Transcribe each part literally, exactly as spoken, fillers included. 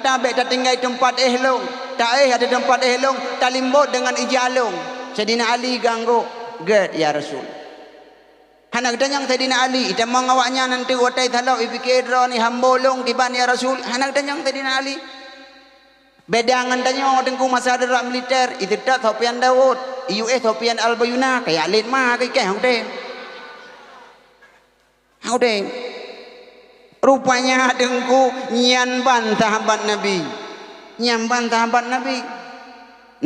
Tabek tatinggai teumpat éh lôn, taéh ateueh teumpat éh lôn, talimbot deungon ija lôn. Saidina Ali geunggok, "Gét, ya Rasul." Hana geutanyong Saidina Ali, "Itamong awaknyan nanti watée thalok ipike droe ni hambo lôn kiban, ya Rasul?" Hana geutanyong Saidina Ali. Beda ngon tanyoe Teungku masa darurat militer, iteutap Sofyan Daud, iéh Sofyan Al-Bayuna, kayak lét ma keu ikeh udeb. Udeb. Rupanya Teungku nyan ban sahabat Nabi. Nyan ban sahabat Nabi.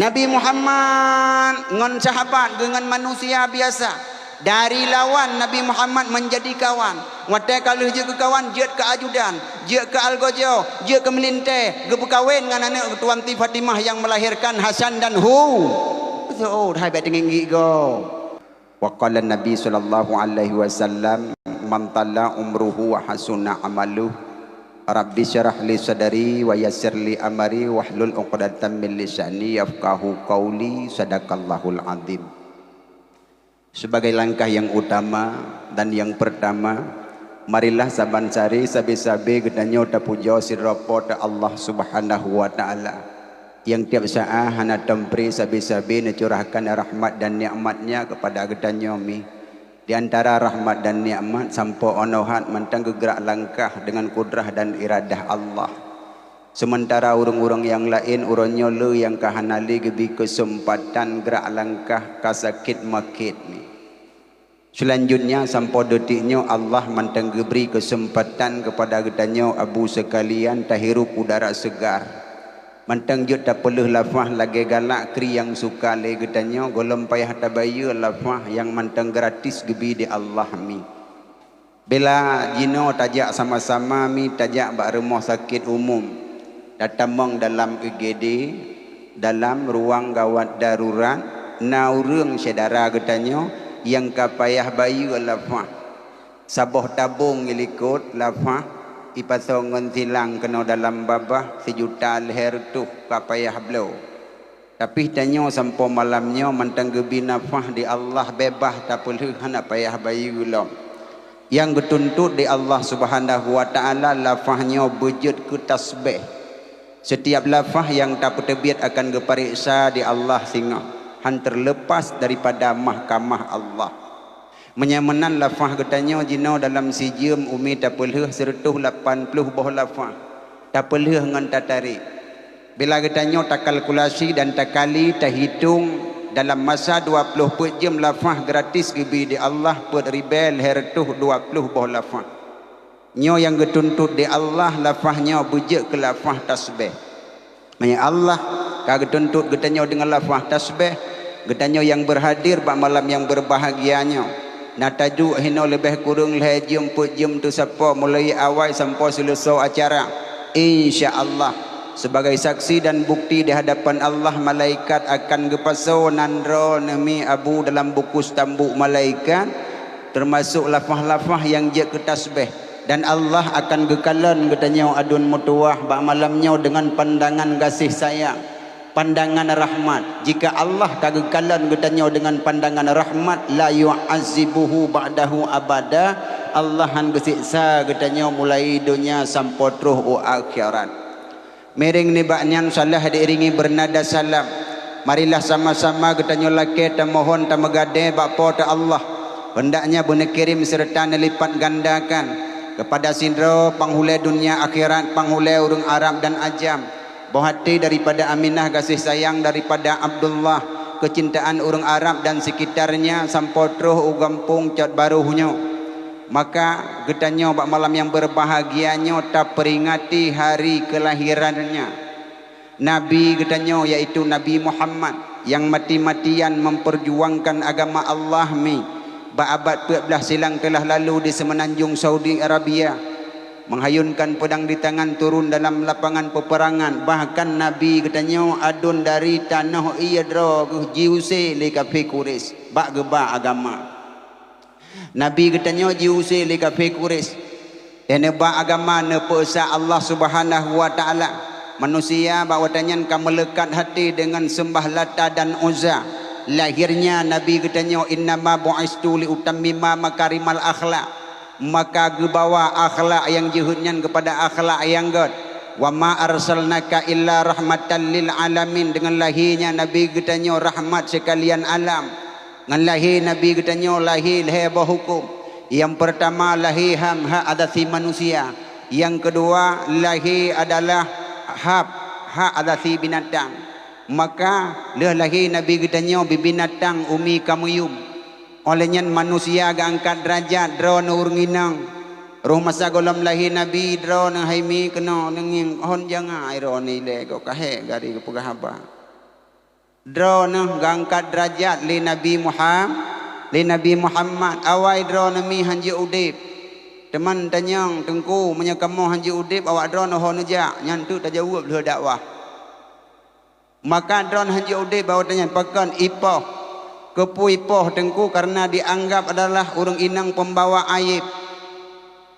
Nabi Muhammad ngon sahabat geuh ngon manusia biasa. Dari lawan Nabi Muhammad menjadi kawan. Watée ka lheueh jeuet keu kawan, jeuet keu ajudan, jeuet keu algojo, jeuet keu meulintée, geupeukawen ngon aneuk Tuan Siti Fatimah yang melahirkan Hasan dan Hu-, Husain. Hai bék teungieng-ngieng go. Wa qala Nabi sallallahu alaihi wasallam, "Man tala umruhu wa hasuna amaluh, Rabbi syrah li sadri wa yassir li amri wahlul uqdatan min lisani yafqahu qauli." Sadaqallahul azim. Sebagai langkah yang utama dan yang pertama, marilah saban sari sabe-sabe geutanyoe tapujoe sidroe Po teu Allah Subhanahu wa Ta'ala, nyang tieb saát hana tom pri sabe-sabe neucurahkan rahmat dan nikmat-Nya keupada geutanyoe mi. Di antara rahmat dan nikmat, sampoe 'oh noe hat mantong geugrak langkah deungon kudrah dan iradah Allah. Seumeuntara ureuëng-ureuëng nyang laén uroe nyoe le nyang ka hana lé geubri keuseumpatan grak langkah ka sakét makét mi. Seulanjutnya, sampoe detik nyoe Allah mantong geubri keuseumpatan keupada geutanyoe Abu seukalian tahirup udara seugar. Mantong jeuet tapeulheueh lafah lagée galak kri nyang suka lé geutanyoe gohlom payah tabayeue lafah nyang mantong gratis geubri di Allah mi. Bila jinoe tajak sama-sama mi tajak bak rumoh sakét umum, tatamong dalam I G D, dalam ruang gawat darurat, na ureuëng syedara geutanyoe nyang ka payah bayeue lafah. Saboh tabong ilikot lafah, ipasoe ngon silang keunoe dalam babah sijuta lhée reutôh ka payah bloe. Tapi tanyoe sampoe malam nyoe mantong geubri nafah di Allah beubaih tapeulheueh hana payah bayeue lom. Nyang geutuntot di Allah Subhanahu wa Ta'ala lafah nyoe beujeuet keu tasbeh. Setiap lafah nyang tapeuteubiet akan geupareksa di Allah singoh, han teuleupas daripada mahkamah Allah. Meunyoe meunan lafah geutanyoe jinoe dalam sijeuem umi tapeulheueh sireutôh lapan ploh boh lafah, tapeulheueh ngon tatarek. Bila geutanyoe takalkulasi dan takali tahitong dalam masa dua ploh peuet jeuem lafah gratis geubri di Allah peuet ribée lhée reutôh dua ploh boh lafah. Nyoe nyang geutuntot di Allah lafah nyoe beujeuet keu lafah tasbeh. Meunyoe Allah ka geutuntot geutanyoe deungon lafah tasbeh, geutanyoe nyang beurhadir bak malam nyang beurbahagia nyoe, na taduek hinoe leubeh kureueng lhée jeuem peuet jeuem teusapo mulai awai sampoe seuleusoe acara. Insya Allah, sebagai saksi dan bukti di hadapan Allah, malaikat akan geupasoe nan droe neumi abu dalam buku stambuk malaikat, teumasok lafah-lafah nyang jeuet keu tasbeh. Dan Allah akan geukalon geutanyoe aduen meutuwah bak malam nyoe deungon pandangan gaséh sayang, pandangan rahmat. Jika Allah ka geukalon geutanyoe deungon pandangan rahmat, la yu'azzibuhu ba'dahu abada, Allah han geuseksa geutanyoe mulai donya sampoe troh u akhirat. Miréng nibak nyan salah diiringi beunada salam. Marilah sama-sama geutanyoe lakée tamohon tameugadée bak Po teu Allah, heundaknya beuneukirém seureuta neulipat gandakan keupada sidroe panghulée dunia akhirat, panghulée ureuëng Arab dan ajam, boh até daripada Aminah, gaséh sayang daripada Abdullah, keucintaan ureuëng Arab dan sekitarnya sampoe troh u gampông Cot Barôh nyoe. Maka geutanyoe bak malam nyang beurbahagia nyoe tapeuringati hari keulahirannya Nabi geutanyoe, yaitu Nabi Muhammad, nyang mati-matian memperjuangkan agama Allah mi bak abad peuet blaih silang teulah lalu di Seumeunanjong Saudi Arabia, menghayunkan pedang di tangan turun dalam lapangan peperangan, bahkan Nabi geutanyoe aduen dari tanoh ié droe geuh jiuse lé kafé Quraisy bak geuba agama. Nabi geutanyoe jiuse lé kafé Quraisy, dan neuba agama neupeusa Allah Subhanahu wa Ta'ala. Manusia bak watée nyan ka meuleukat hati deungon seumbah Lata dan Uzza. Lahirnya Nabi geutanyoe, "Innama bu'istu li utammima makarimal akhlak." Maka geubawa akhlak nyang jeuhet nyan keupada akhlak nyang gét. "Wa ma arsalnaka illa rahmatan lil alamin," deungon lahé nyan Nabi geutanyoe rahmat seukalian alam. Ngon lahé Nabi geutanyoe lahé lhée boh huköm. Nyang peurtama lahé ham hak asasi manusia. Nyang keudua lahé adalah hab hak asasi binatang. Maka lheueh lahé Nabi geutanyoe bibinatang umi kameuyuem. Óh lheueh nyan manusia geuangkat deurajat droeneuh ureuëng inong. Roh masa gohlom lahé Nabi droeneuh hai mi keunoe neungieng hon janga droeneuh ilée gob ka hék gari geupeugah haba. Droeneuh geuangkat deurajat lé Nabi Muham-, lé Nabi Muhammad. Awai droeneuh mi hanjeuet udeb. Teuma tanyong teungku meunyoe kamoe hanjeuet udeb awak droeneuh ho neujak nyan teuk tajaweueb lheueh dakwah. Maka droeneuh hanjeuet udeb bak watée nyan pakon ipoh. Keupeue ipoh teungku kareuna dianggab adalah ureuëng inong peumbawa ayeb.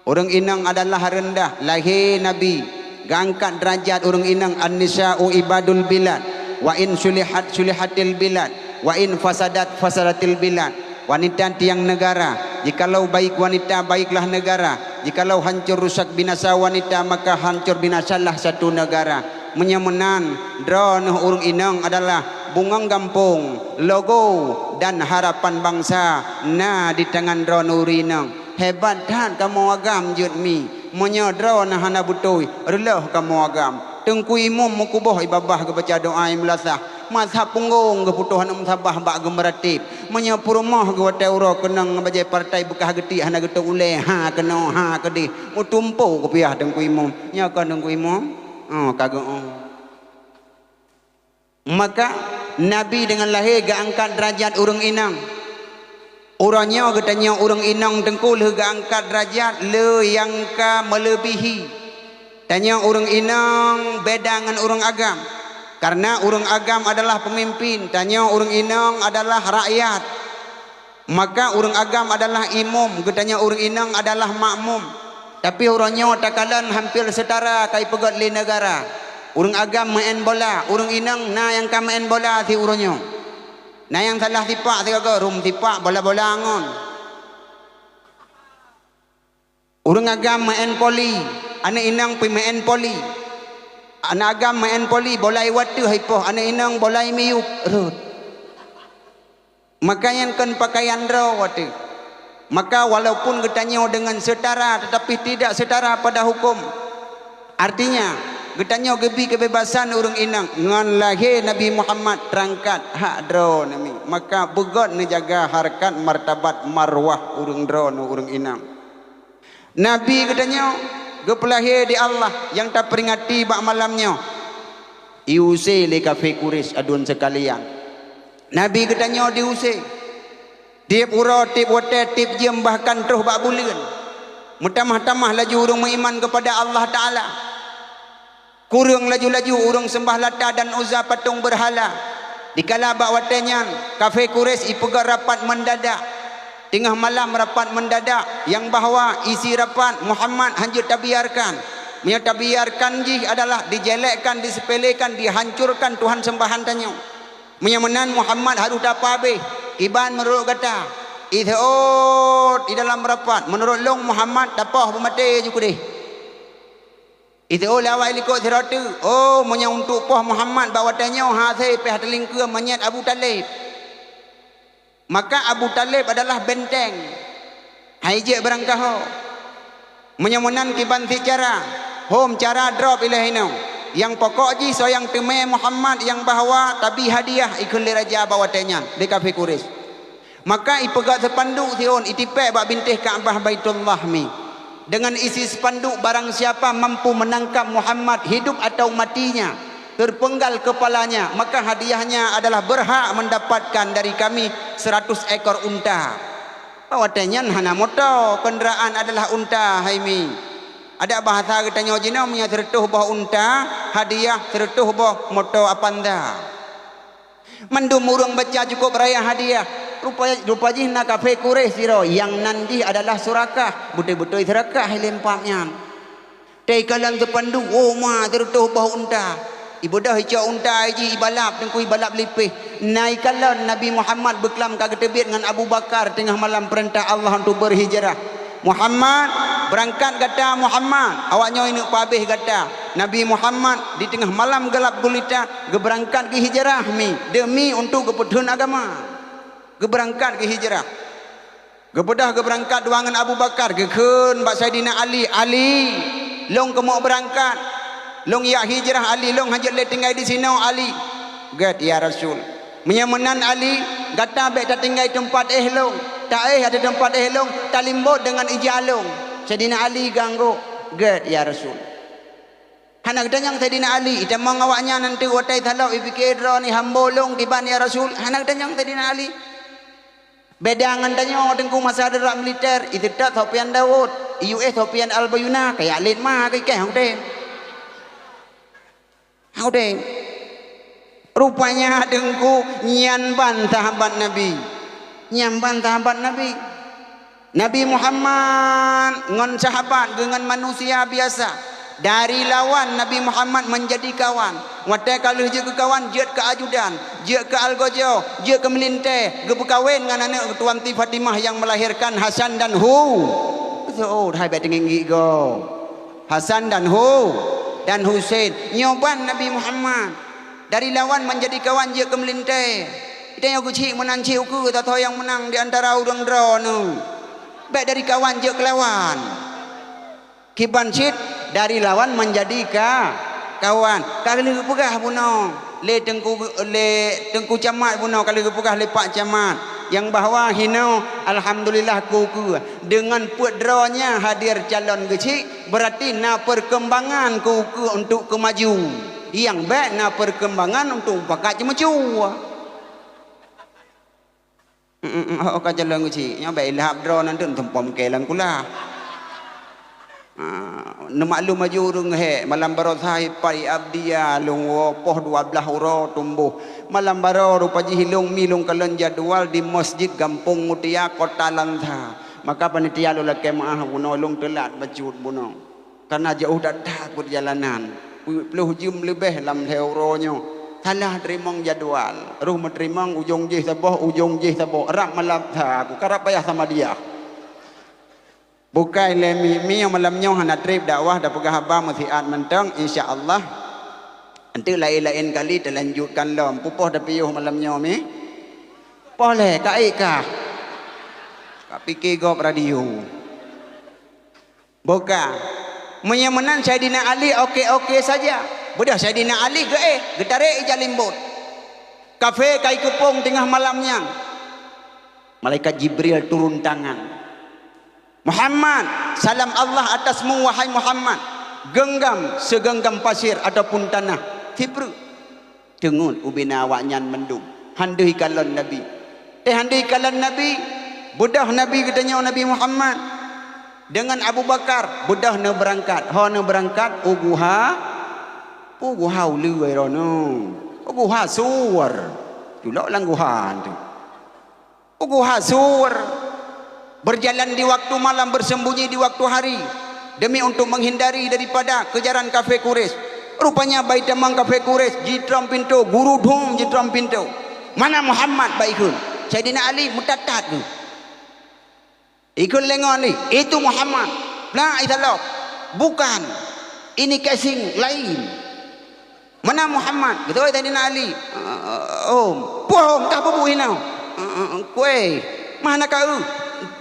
Ureuëng inong adalah reundah, lahé Nabi, geuangkat deurajat ureuëng inong, "An-nisa'u ibadul bilad, wa in sulihat sulihatil bilad, wa in fasadat fasadatil bilad." Wanita tiang neugara, jikalau baik wanita baiklah neugara, jikalau hancor rusak binasa wanita maka hancor binasalah satu neugara. Meunyoe meunan, droeneuh ureuëng inong adalah bungöng gampông, logo dan harapan bansa na di tangan droeneuh ureuëng inong. Hebat that kamoe agam jeuet mi. Meunyoe droeneuh hana beutôi, reuloh kamoe agam. Teungku Imum meukuboh i babah geubaca doa i meulasah. Mazhab punggong geuputôh aneuk meusabah bak geumeuratéb. Meunyoe peurumoh geuwatée uroe keunong ngon bajée partai beukah geutik hana geutôb ulée, ha keunoe, ha keudeh. Meutumpôk kupiah Teungku Imum. Nyoe kon Teungku Imum? Oh, ka geuh. Maka Nabi deungon lahé geuangkat deurajat ureuëng inong. Uroe nyoe geutanyoe ureuëng inong teungku lheueh geuangkat deurajat le nyang ka meuleubihi. Tanyoe ureuëng inong beda ngon ureuëng agam. Kareuna ureuëng agam adalah peumimpin, tanyoe ureuëng inong adalah rakyat. Maka ureuëng agam adalah imum, geutanyoe ureuëng inong adalah makmum. Tapi uroe nyoe takalon hampir seutara ka ipeugét lé neugara. Ureuëng agam meu'en bola, ureuëng inong na nyang ka meu'en bola si uroe nyoe. Na nyang salah sipak sigoe, rhom sipak bola-bola ngon. Ureuëng agam meu'en poli, aneuk inong pih meu'en poli. Aneuk agam meu'en poli, bola iwat teuh ipoh, aneuk inong bola imiyueb rhot. Maka nyan kon pakaian droe watée. Maka walaupun geutanyoe deungon seutara, tetapi tidak seutara pada huköm. Artinya, geutanyoe geubi keubebasan ureuëng inong ngon lahé Nabi Muhammad teurangkat hak droeneuh mi. Maka beugét neujaga hareukat martabat marwah ureuëng droeneuh ureuëng inong. Nabi geutanyoe geupeulahé di Allah nyang tapeuringati bak malam nyoe. Iusé lé kafé Quraisy aduen seukalian. Nabi geutanyoe diusé. Tieb uroe, tieb watée, tieb jeuem bahkan troh bak buleuen. Meutamah-tamah laju ureuëng meuiman keupada Allah Taala. Kureueng laju-laju ureuëng seumbah Lata dan Uzza patong beurhala. Dikala bak watée nyan, kafé Quraisy ipeugét rapat meundadak. Teungoh malam rapat meundadak, nyang bahwa isi rapat Muhammad hanjeuet tabiarkan. Meunyoe tabiarkan jih adalah dijélékkan, diseupélékan, dihancurkan Tuhan seumbahan tanyoe. Meunyoe meunan Muhammad harôh tapeuhabéh, kiban meunurot gata. Iseuôt di dalam rapat, meunurot lôn Muhammad tapoh beumaté ju keudeh. Iseuôt lé awak likot sidroe teuk, "Oh, meunyoe untuk poh Muhammad bak watée nyoe hase pih teulingkeue manyét Abu Taleb." Maka Abu Taleb adalah benteng. Hai jeuet beurangkaho. Meunyoe meunan kiban cit cara, hom cara drob ilée inoe. Nyang pokok jih soe nyang teumé Muhammad nyang bahwa tabi hadiah ikheun lé raja bak watée nyan, lé kafé Quraisy. Maka ipeugét seupanduk siôn itipék bak bintéh Ka'bah Baitullah mi. Dengan isi spanduk, "Barang siapa mampu menangkap Muhammad hidup atau matinya, terpenggal kepalanya, maka hadiahnya adalah berhak mendapatkan dari kami seratus ekor unta." Watée nyan hana moto, kendaraan adalah unta, hai mi. Adak bahasa geutanyoe jinoe, meunyoe sireutoh boh unta, hadiah sireutoh boh moto Avanza. Mandum ureuëng baca cukup raya hadiah. Rupa, rupa jih na kafé Quraisy sidroe, nyang nan jih adalah Surakah. Beutôi-beutôi Surakah ilée pap nyan. Teukalon seupanduk, "Oh, ma, sireutoh boh unta." Ibeudôh icok unta jih, ibalap, teungku ibalap lipéh. Na ikalon Nabi Muhammad beuklam ka geuteubiet ngon Abu Bakar teungoh malam peurintah Allah untuk berhijrah. "Muhammad, beurangkat gata, Muhammad. Awak nyoe ineuk peuhabéh gata." Nabi Muhammad di teungoh malam geulab gulita geubeurangkat geuhijrah mi, deumi untuk geupeutheun agama. Geubeurangkat geuhijrah. Geubeudôh geubeurangkat dua ngon Abu Bakar, geukheun bak Saidina Ali, "Ali, lôn keumeung beurangkat. Lôn jak hijrah, Ali, lôn hanjeuet lé tinggai disinoe, Ali." "Gét, ya Rasul. Meunyoe meunan, Ali, gata bék tatinggai teumpat éh lôn. Taéh ateueh teumpat éh lôn, talimbot deungon ija lôn." Saidina Ali geuanggok, "Gét, ya Rasul." Hana geutanyong Saidina Ali, itamong awaknyan nanti watée taloe ipike droeneuh hamba lôn kiban, ya Rasul. Hana geutanyong Saidina Ali. Beda ngon tanyoe Teungku, masa darurat militer, iseutôt Sofyan Daud, i U S Sofyan Al-Bayuna, kaya lét ma keu ikeh udeb. Udeb. Rupanya Teungku nyan ban sahabat Nabi. Nyan ban sahabat Nabi. Nabi Muhammad ngon sahabat geuh ngon manusia biasa. Dari lawan Nabi Muhammad menjadi kawan. Watée ka lheueh jeuet keu kawan, jeuet keu ajudan, jeuet keu algojo, jeuet keu meulintée, geupeukawen ngon aneuk Tuan Siti Fatimah yang melahirkan Hasan dan Hu-, Saud, hai bék teungieng go. Hasan dan Hu-, dan Husein. Nyoe ban Nabi Muhammad. Dari lawan menjadi kawan jeuet keu meulintée. Tanyoe geuchik meunan chik ukeue, tatho nyang meunang di antara ureuëng droeneuh. Bék dari kawan jeuet keu lawan. Kiban cit dari lawan menjadi ka-, kawan. Ka lheueh geupeugah bunoe lé Teungku, lé Teungku Camat bunoe, ka lheueh geupeugah lé Pak Camat nyang bahwa hinoe, alhamdulillah, keu ukeue deungon peuet droe nyan hadir calon geuchik, berarti na perkembangan keu ukeue untuk keu maju. Nyang bék na perkembangan untuk pakat ceumeucue. Mm, mm, mm, oh, ka calon geuchik. Nyoe bék ilhab droe nan teuk teumpom kée lam kulah. Ah, neumaklum laju ureuëng hék, malam baroe sa ipat i Abdia lôn woe poh dua blaih uroe tumboh. Malam baroe rupa jih ilôn mi lôn kalon jadwal di Masjid Gampông Mutia, Kota Langsa. Maka panitia lôn lakée meuáh bunoe lôn teulat bacut bunoe. Kareuna jiôh that-that peurjalanan, peuet ploh jeuem leubeh lam lhée uroe nyoe. Salah teurimong jadwal, roh meuteurimong ujong jih saboh, ujong jih saboh, rab malam sa, ku karab payah Samadiyah. Bukai lé mi, mi nyang malam nyoe hana treb dakwah, tapeugah haba meusiat mantong, insya Allah. Enteuk laén-laén kali talanjutkan lom. Pupoh tapiôh malam nyoe mi? Poh lé, ka ék kah? Ka pike gob radio. Boh ka. Meunyoe meunan Saidina Ali oke-oke saja. Beudôh Saidina Ali geuéh, geutarek ija limbot. Kafé ka ikeupông teungoh malam nyan. Malaikat Jibril turun tangan. "Muhammad, salam Allah atasmu, wahai Muhammad. Genggam segenggam pasir ataupun tanah." Sipreuk. Teungeut ubena awaknyan mandum. Han deuh ikalon Nabi. Teuh han deuh ikalon Nabi, beudôh Nabi geutanyoe Nabi Muhammad deungon Abu Bakar, beudôh neubeurangkat. Ho neubeurangkat? U guha, u guha uleue droeneuh. U guha Sur. Tulok lam guha tu. U guha Sur, berjalan di waktu malam, bersembunyi di waktu hari, demi untuk menghindari daripada kejaran kafé Quraisy. Rupanya bak itamong kafé Quraisy jitrom pintoe, guru dhom jitrom pintoe. "Mana Muhammad?" bak ikheun. Saidina Ali meutatat geuh. Ikheun lé ngon lé, "Itu Muhammad." Nah, isa lom. "Bukan. Ini casing lain." "Mana Muhammad?" Geutôi Saidina Ali. "Eh, oh, pohong kah bubu hinoe?" "Eh, eh, kueh." "Mah na ka eu?"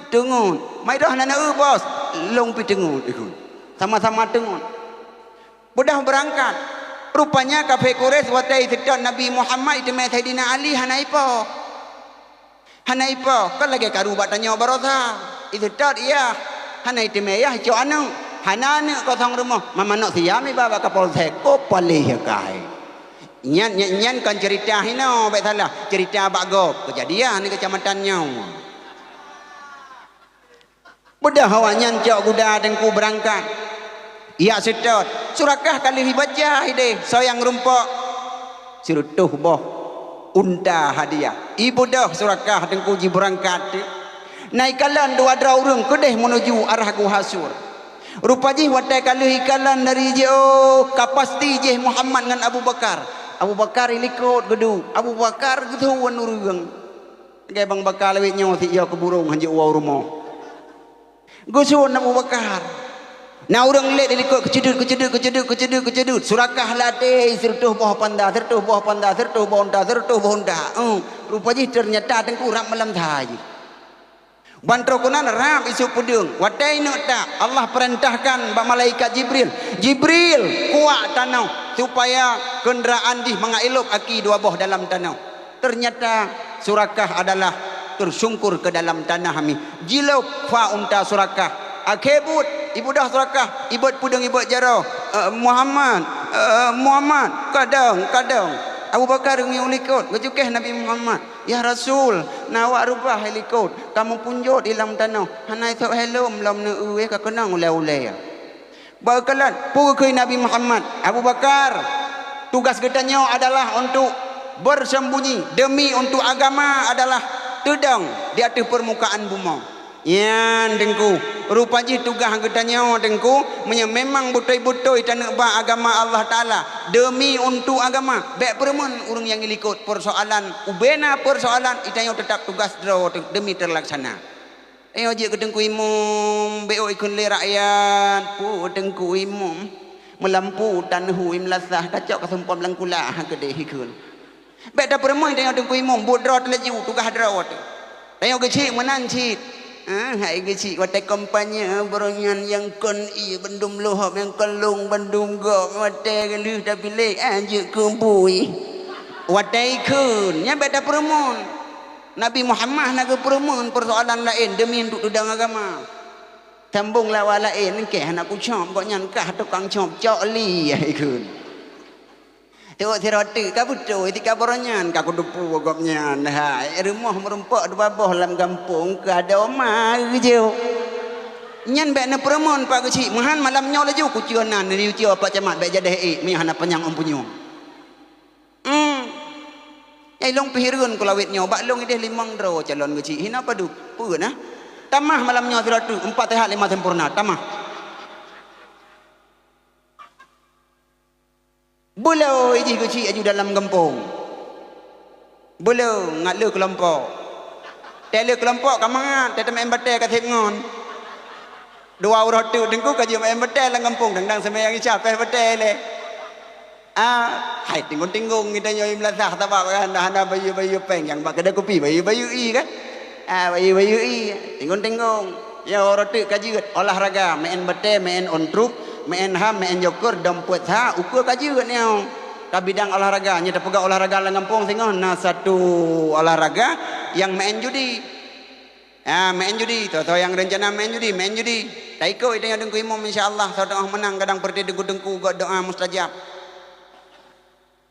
"Teungeut." "Mai droe na na eu, Bos?" "Lôn pi teungeut," ikheun. Sama-sama teungeut. Beudôh beurangkat. Rupanya kafé Quraisy watée iseutôt Nabi Muhammad iteumé Saidina Ali hana ipoh. Hana ipoh, kon lagée karu bak tanyoe baroesa. Iseutôt yah, hana iteumé yah icok aneuk. Hana aneuk kosong rumoh, ma manok siam iba bak Kapolsek, oh paléh ya kai. Nyan, nyan, nyan kon ceurita hinoe, bék salah, ceurita bak gob, keujadian di keucamatan nyoe. Beudôh awaknyan cok guda Teungku beurangkat. Ijak seutôt, Surakah ka lheueh ibaca ideh, soe nyang rumpok? Sireutôh boh unta hadiah. Ibeudôh Surakah Teungku jibeurangkat. Na ikalon dua droe ureuëng keudeh meunuju arah Guha Sur. Rupa jih watée ka lheueh ikalon dari jiôh, ka pasti jih Muhammad ngon Abu Bakar. Abu Bakar ilikot geuduek. Abu Bakar geuteuon ureuëng. Lagée bang baka lawét nyoe sit yo keu burông hanjeuet woe u rumoh. Geusuon Abu Bakar. Na ureuëng lét di likot keuceudeuet, keuceudeuet, keuceudeuet, keuceudeuet, keuceudeuet. Surakah latée sireutôh boh panda, sireutôh boh panda, sireutôh boh unta, sireutôh boh unta. Eh, rupa jih teunyata teungku rab malam that jih. Ban troh keunan rab iseuek peudeueng. Watée ineuk that, Allah peurintahkan bak malaikat Jibril, "Jibril, kuak tanoh supaya keundaraan jih mangat ilop aki dua boh dalam tanoh." Teunyata Surakah adalah teusungkur keu dalam tanah mi. Jilop fa unta Surakah. Akhé buet, ibeudoh Surakah, ibeuet peudeueng, ibeuet jaroe, "Eh, Muhammad, eh, Muhammad, kadang, kadang." Abu Bakar geungieng likot, geucukéh Nabi Muhammad. "Ya Rasul, na awak reubah i likot, ka meupunjot i lam tanoh, hana isôk hai lom lom neueu ka keunong ulée-ulée." Bak geukalon, peue geukheun Nabi Muhammad, "Abu Bakar, tugas geutanyoe adalah untuk bersembunyi, demi untuk agama adalah teudong di ateueh peurmukaan bumoe." Nyan teungku, rupa jih tugaih geutanyoe teungku, meunyoe memang beutôi-beutôi taneuk ba agama Allah Taala, demi untuk agama, bék peureumeun ureuëng nyang i likot peusoalan, ubena peusoalan, geutanyoe teutap tugaih droe demi teulaksana. Tanyoe jeuet keu teungku imum, bék ôk ikheun lé rakyat, "Peue teungku imum, meulampu tan hu i meulasah, kacok ka sumpom lam kula keudeh ikheun." Bék tapeureumeun tanyoe teungku imum, buet droe teuh laju, tugaih droe teuh. Tanyoe geuchik meunan cit. Ah, hai geuchik watée kampanye, beurangnya nyang kon ie bandum lohop, nyang kon long bandum gop, watée geulheueh tapiléh, ah, jeuet keu bui. Watée ikheun, nyan bék tapeureumeun. Nabi Muhammad na geupeureumeun peusoalan laén demi untuk teudong agama. Sambong lawa laén, keh hana kucok, gobnyan kah tukang cok, cok li, ikheun. Teuok sidroe teuk ka beutôi, tika baroe nyan ka kuteupeu gobnyan. Hai, rumoh meurumpok dua boh lam gampông, ka doma geujok. Nyan bék neupeureumeun pak geuchik, meuhan malam nyoe laju kucue nan, neucue pak camat bék jadeh ék, meuhana panyang ôn punyueng. Hmm. Nyai lôn pih hireuen kulawét nyoe, bak lôn ideh limong droe calon geuchik, hina padub. Peue na? Tamah malam nyoe sidroe teuk, empat sehat lima sempurna, tamah. Beulôi jih geuchik aju dalam gampông. Beulôi ngat le keulompok. Tée le keulompok ka mangat, tée teumeu'en batée ka seb ngon. Dua uroe teuk teungku ka jeuet meu'en batée lam gampông, dang-dang seumayang isya péh batée lé. Ah, hai tinggong-tinggong geutanyoe i meulasah sabab kan hana bayeue-bayeue péng, nyang bak keudée kupi bayeue-bayeue ie kan. Ah, bayeue-bayeue ie, tinggong-tinggong. Nyoe uroe teuk ka jeuet olahraga, meu'en batée, meu'en ôn trup, meu'en ham, meu'en joker, dom peuet sa, ukeue ka jeuet nyoe. Ka bidang olahraga, nyoe tapeugah olahraga lam gampông singoh na satu olahraga nyang meu'en judi. Ha, meu'en judi, soe-soe nyang reuncana meu'en judi, meu'en judi. Taikot tanyoe teungku imum insya Allah, soe teungoh meunang kadang peureuté teungku-teungku gét doa mustajab.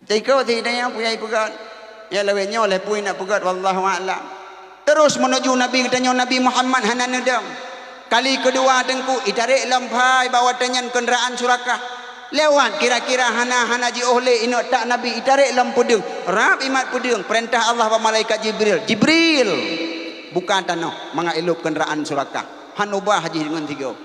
Taikot si tanyoe peue nyang ipeugét. Ya lawét nyoe lé peue nyang peugét, wallahu a'lam. Terus meunuju Nabi geutanyoe Nabi Muhammad hana neudong. Kali keudua teungku itarek lom phai bak watée nyan keundaraan Surakah. Lewat kira-kira hana, hana jiôh lé ineuk tak Nabi itarek lom peudeueng. Rab imat peudeueng, peurintah Allah bak malaikat Jibril. Jibril! Buka tanoh mangat ilop keundaraan Surakah. Han ubah jih deungon sigoe.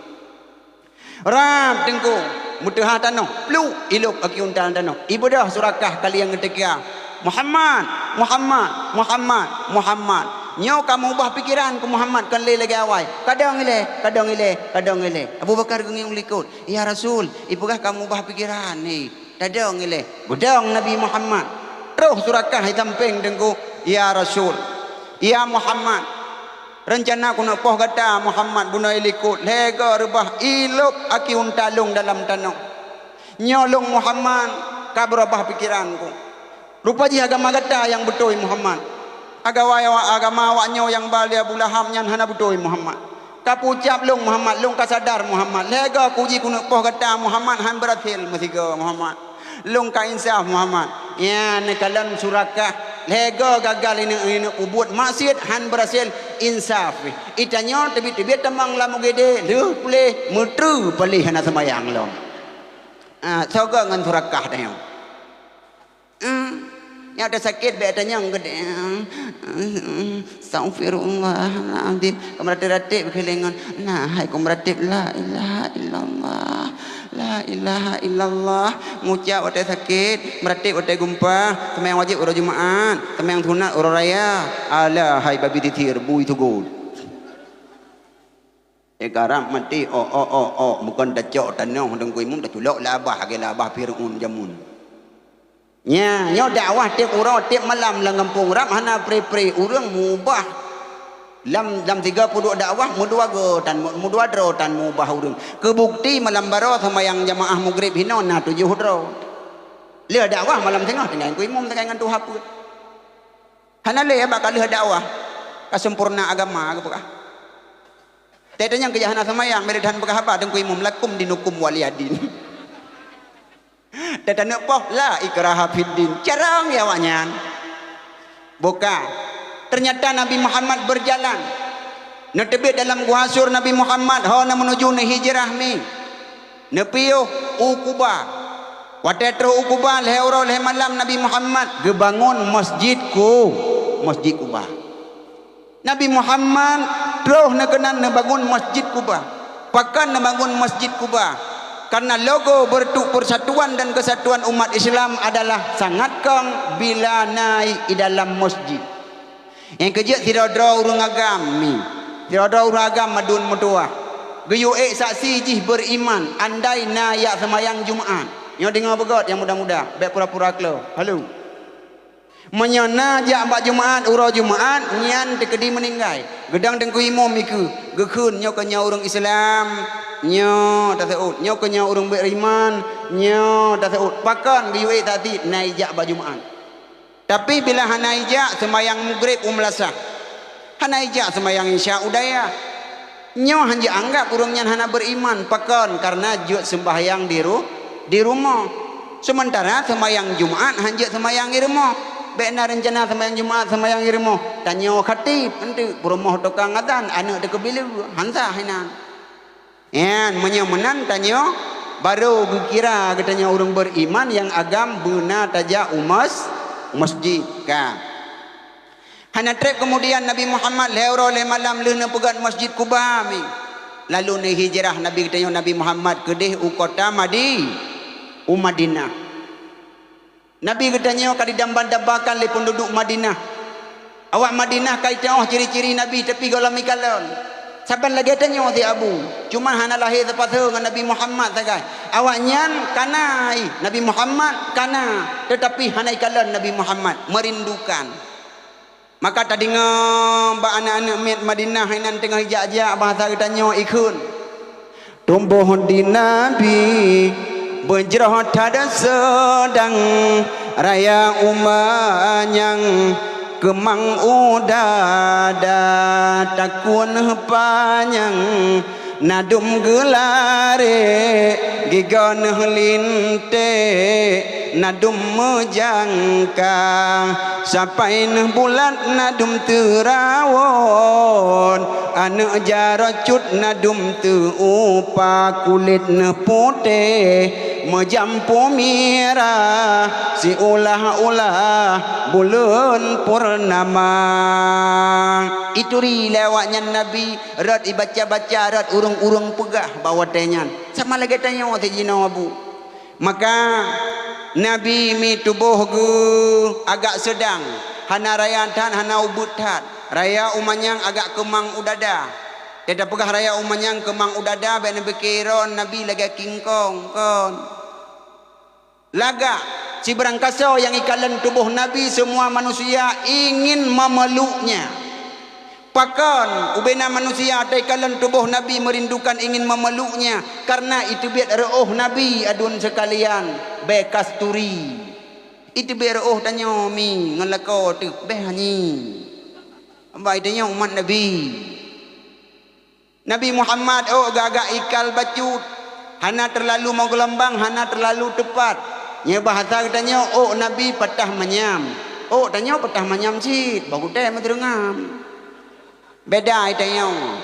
Rab teungku, meuteuha tanoh, pluk, ilop aki unta tanoh. Ibeudôh Surakah kali nyang keutiga. "Muhammad, Muhammad, Muhammad, Muhammad." Nyoe ka meubah pikeran keu Muhammad kon lé lagée awai. "Kadong ilée, kadong ilée, kadong ilée." Abu Bakar geungieng likot, "Ya Rasul, ipeugah ka meubah pikeran ni." Tadong ilée, beudong Nabi Muhammad. Troh Surakah i sampéng teungku, "Ya Rasul, ya Muhammad, reuncana keuneuk poh gata Muhammad bunoe likot, lhée goe reubah ilop aki unta lôn dalam tanoh. Nyoe lôn Muhammad ka beurubah pikeranku. Rupa jih agama gata nyang beutôi Muhammad. Agama, agama awak nyoe nyang ba lé Abu Lahab nyan hana beutôi Muhammad. Ka peucab lôn Muhammad, lôn ka sadar Muhammad. Lhée goe kuji keuneuk poh gata Muhammad, han beurhasil meusigoe Muhammad. Lôn ka insaf Muhammad." Nyan neukalon Surakah. Lhée goe gagal ineuk, ineuk peubuet maksiet, han beurhasil insaf. Itanyoe teubiet-teubiet tamong lam U G D, lheueh puléh, meutreue paléh hana seumayang lom. Ah, soe goe ngon Surakah tanyoe. Hmm, nyang teusakét bék tanyong geude. Hmm, astaghfirullahalazim. Ka meuratéb-ratéb keuh lé ngon, nah, hai ku meuratéb, la ilaha illallah. La ilaha illallah. Ngucap watée sakét, meuratéb watée geumpah, seumayang wajéb uroe Jumaat, seumayang sunat uroe raya. Alah hai babi titir, bui tugot. Eh, karab maté, oh, oh, oh, oh, bukon tacok tanoh Teungku Imum, taculok lé abah, lagèe lé abah Fir'aun jameun. Nya, nyoe dakwah tiep uroe, tiep malam lam gampông, rab hana pre-pre, ureueng meubah. Lam, lam tiga puluh dakwah, meudua go tan, meudua droe tan meubah ureueng. Keu bukti malam baroe seumayang jamaah Maghrib hinoe na tujoh droe. Lheueh dakwah malam singoh tinggai Teungku Imum, tinggai ngon tuha peuet. Hana lé bak ka lheueh dakwah, ka sempurna agama, geupeugah. Teuh tanyong keu jak hana seumayang, mireutan peugah haba Teungku Imum, "Lakum dinukum waliyadin." Teuh taneuk poh, "La ikraha fiddin." Carông ya awaknyan. Buka. Ternyata Nabi Muhammad berjalan. Neuteubiet dalam Gua Sur Nabi Muhammad, ho na meunuju neuhijrah mi. Neupiôh u Kuba. Watèe troh u Kuba, lhèe uroe lhèe malam Nabi Muhammad geubangon masjid Ku-, masjid Kuba. Nabi Muhammad troh neukeunan neubangon masjid Kuba. Pakon neubangon masjid Kuba? Karena logo beureutuk persatuan dan kesatuan umat Islam adalah sangat kong bila na i dalam masjid. Nyang keujeuet sidroe-droe ureueng agam mi, sidroe-droe ureueng agam madun meutuwah, geuyue ék saksi jih beuriman andai na jak seumayang Jumat. Nyoe deungoe beugöt nyang muda-muda, bèk pura-pura klo. Halo. Meunyoe na jak bak Jumat, uroe Jumat, nyan teukeudi meuninggai. Geudong Teungku Imum ikeue, geukheun nyoe keuh nyoe ureueng Islam, nyoe taseuôt, nyoe keuh nyoe ureueng beuriman, nyoe taseuôt. Pakon geuyue ék saksi na ijak bak Jumat? Tapi bila hana ijak seumayang Maghrib u meulasah, hana ijak seumayang Isya u dayah, nyoe han jianggab ureueng nyan hana beuriman. Pakon? Kareuna jeuet seumbahyang di ru-, di rumoh. Seumeuntara seumayang Jumat han jeuet seumayang di rumoh. Bèk na reuncana seumayang Jumat seumayang di rumoh. Tanyoe khatib, eunteuk peurumoh tukang azan, aneuk teukeubile, han sah inan. Nyan, meunyoe meunan tanyoe, barô geukira geutanyoe ureueng beuriman nyang agam beuna tajak u mas-, masjid, ka. Hana trép keumudian Nabi Muhammad lhèe uroe lhèe malam lheueh neupeugöt Masjid Kuba mi. Lalu neuhijrah Nabi geutanyoe Nabi Muhammad keudeh u kota Madi-, u Madinah. Nabi geutanyoe ka didamba-dambakan lé peunduduek Madinah. Awak Madinah ka jiteu'oh ciri-ciri Nabi, tapi gohlom ikalon. Saban lagèe tanyoe si Abu, cuma hana lahé sapasoe ngon Nabi Muhammad sagai. Awaknyan kana i Nabi Muhammad, kana, teutapi hana ikalon Nabi Muhammad, meurindukan. Maka tadeungoe bak aneuk-aneuk miet Madinah inan teungoh ijak-jak bahasa geutanyoe ikheun. Tuboh di Nabi beujroh that seudang raya uma nyang keumang u dada takue neuh panyang na dum geularek, gigoe neuh linték, na dum meujangka, sapai neuh bulat na dum teurawon, aneuk jaroe cut na dum teuupa, kulét neuh putéh meujampu mirah, siulah-ulah buleuen purnama. Ituri lé awaknyan Nabi, rot ibaca-baca, rot ureueng-ureueng peugah bak watèe nyan. Sama lagèe tanyoe si jinoe Abu. Maka Nabi mi tuboh geuh agak seudang, hana raya that, hana ubeut that. Raya uma nyang agak keumang u dada. Teupeugah raya uma nyang keumang u dada, bèk neupike droe Nabi lagèe kingkong, kon. Lagak, sibarang kasoe nyang ikalon tuboh Nabi, semua manusia ingin memeluknya. Pakon ubena manusia ata ikalon tuboh Nabi merindukan ingin memeluknya? Karena iteubiet reu'oh Nabi aduen seukalian, bèe kasturi. Iteubiet reu'oh tanyoe mi ngon lakoe teuh, bèe hanyi. Bak tanyoe umat Nabi. Nabi Muhammad ôk gagak ikal bacut, hana teulalu meugeulumbang, hana teulalu teupat. Nyoe bahasa geutanyoe ôk Nabi patah manyam. Ôk tanyoe patah manyam cit, bah gutèe meuteurungam. Beda geutanyoe.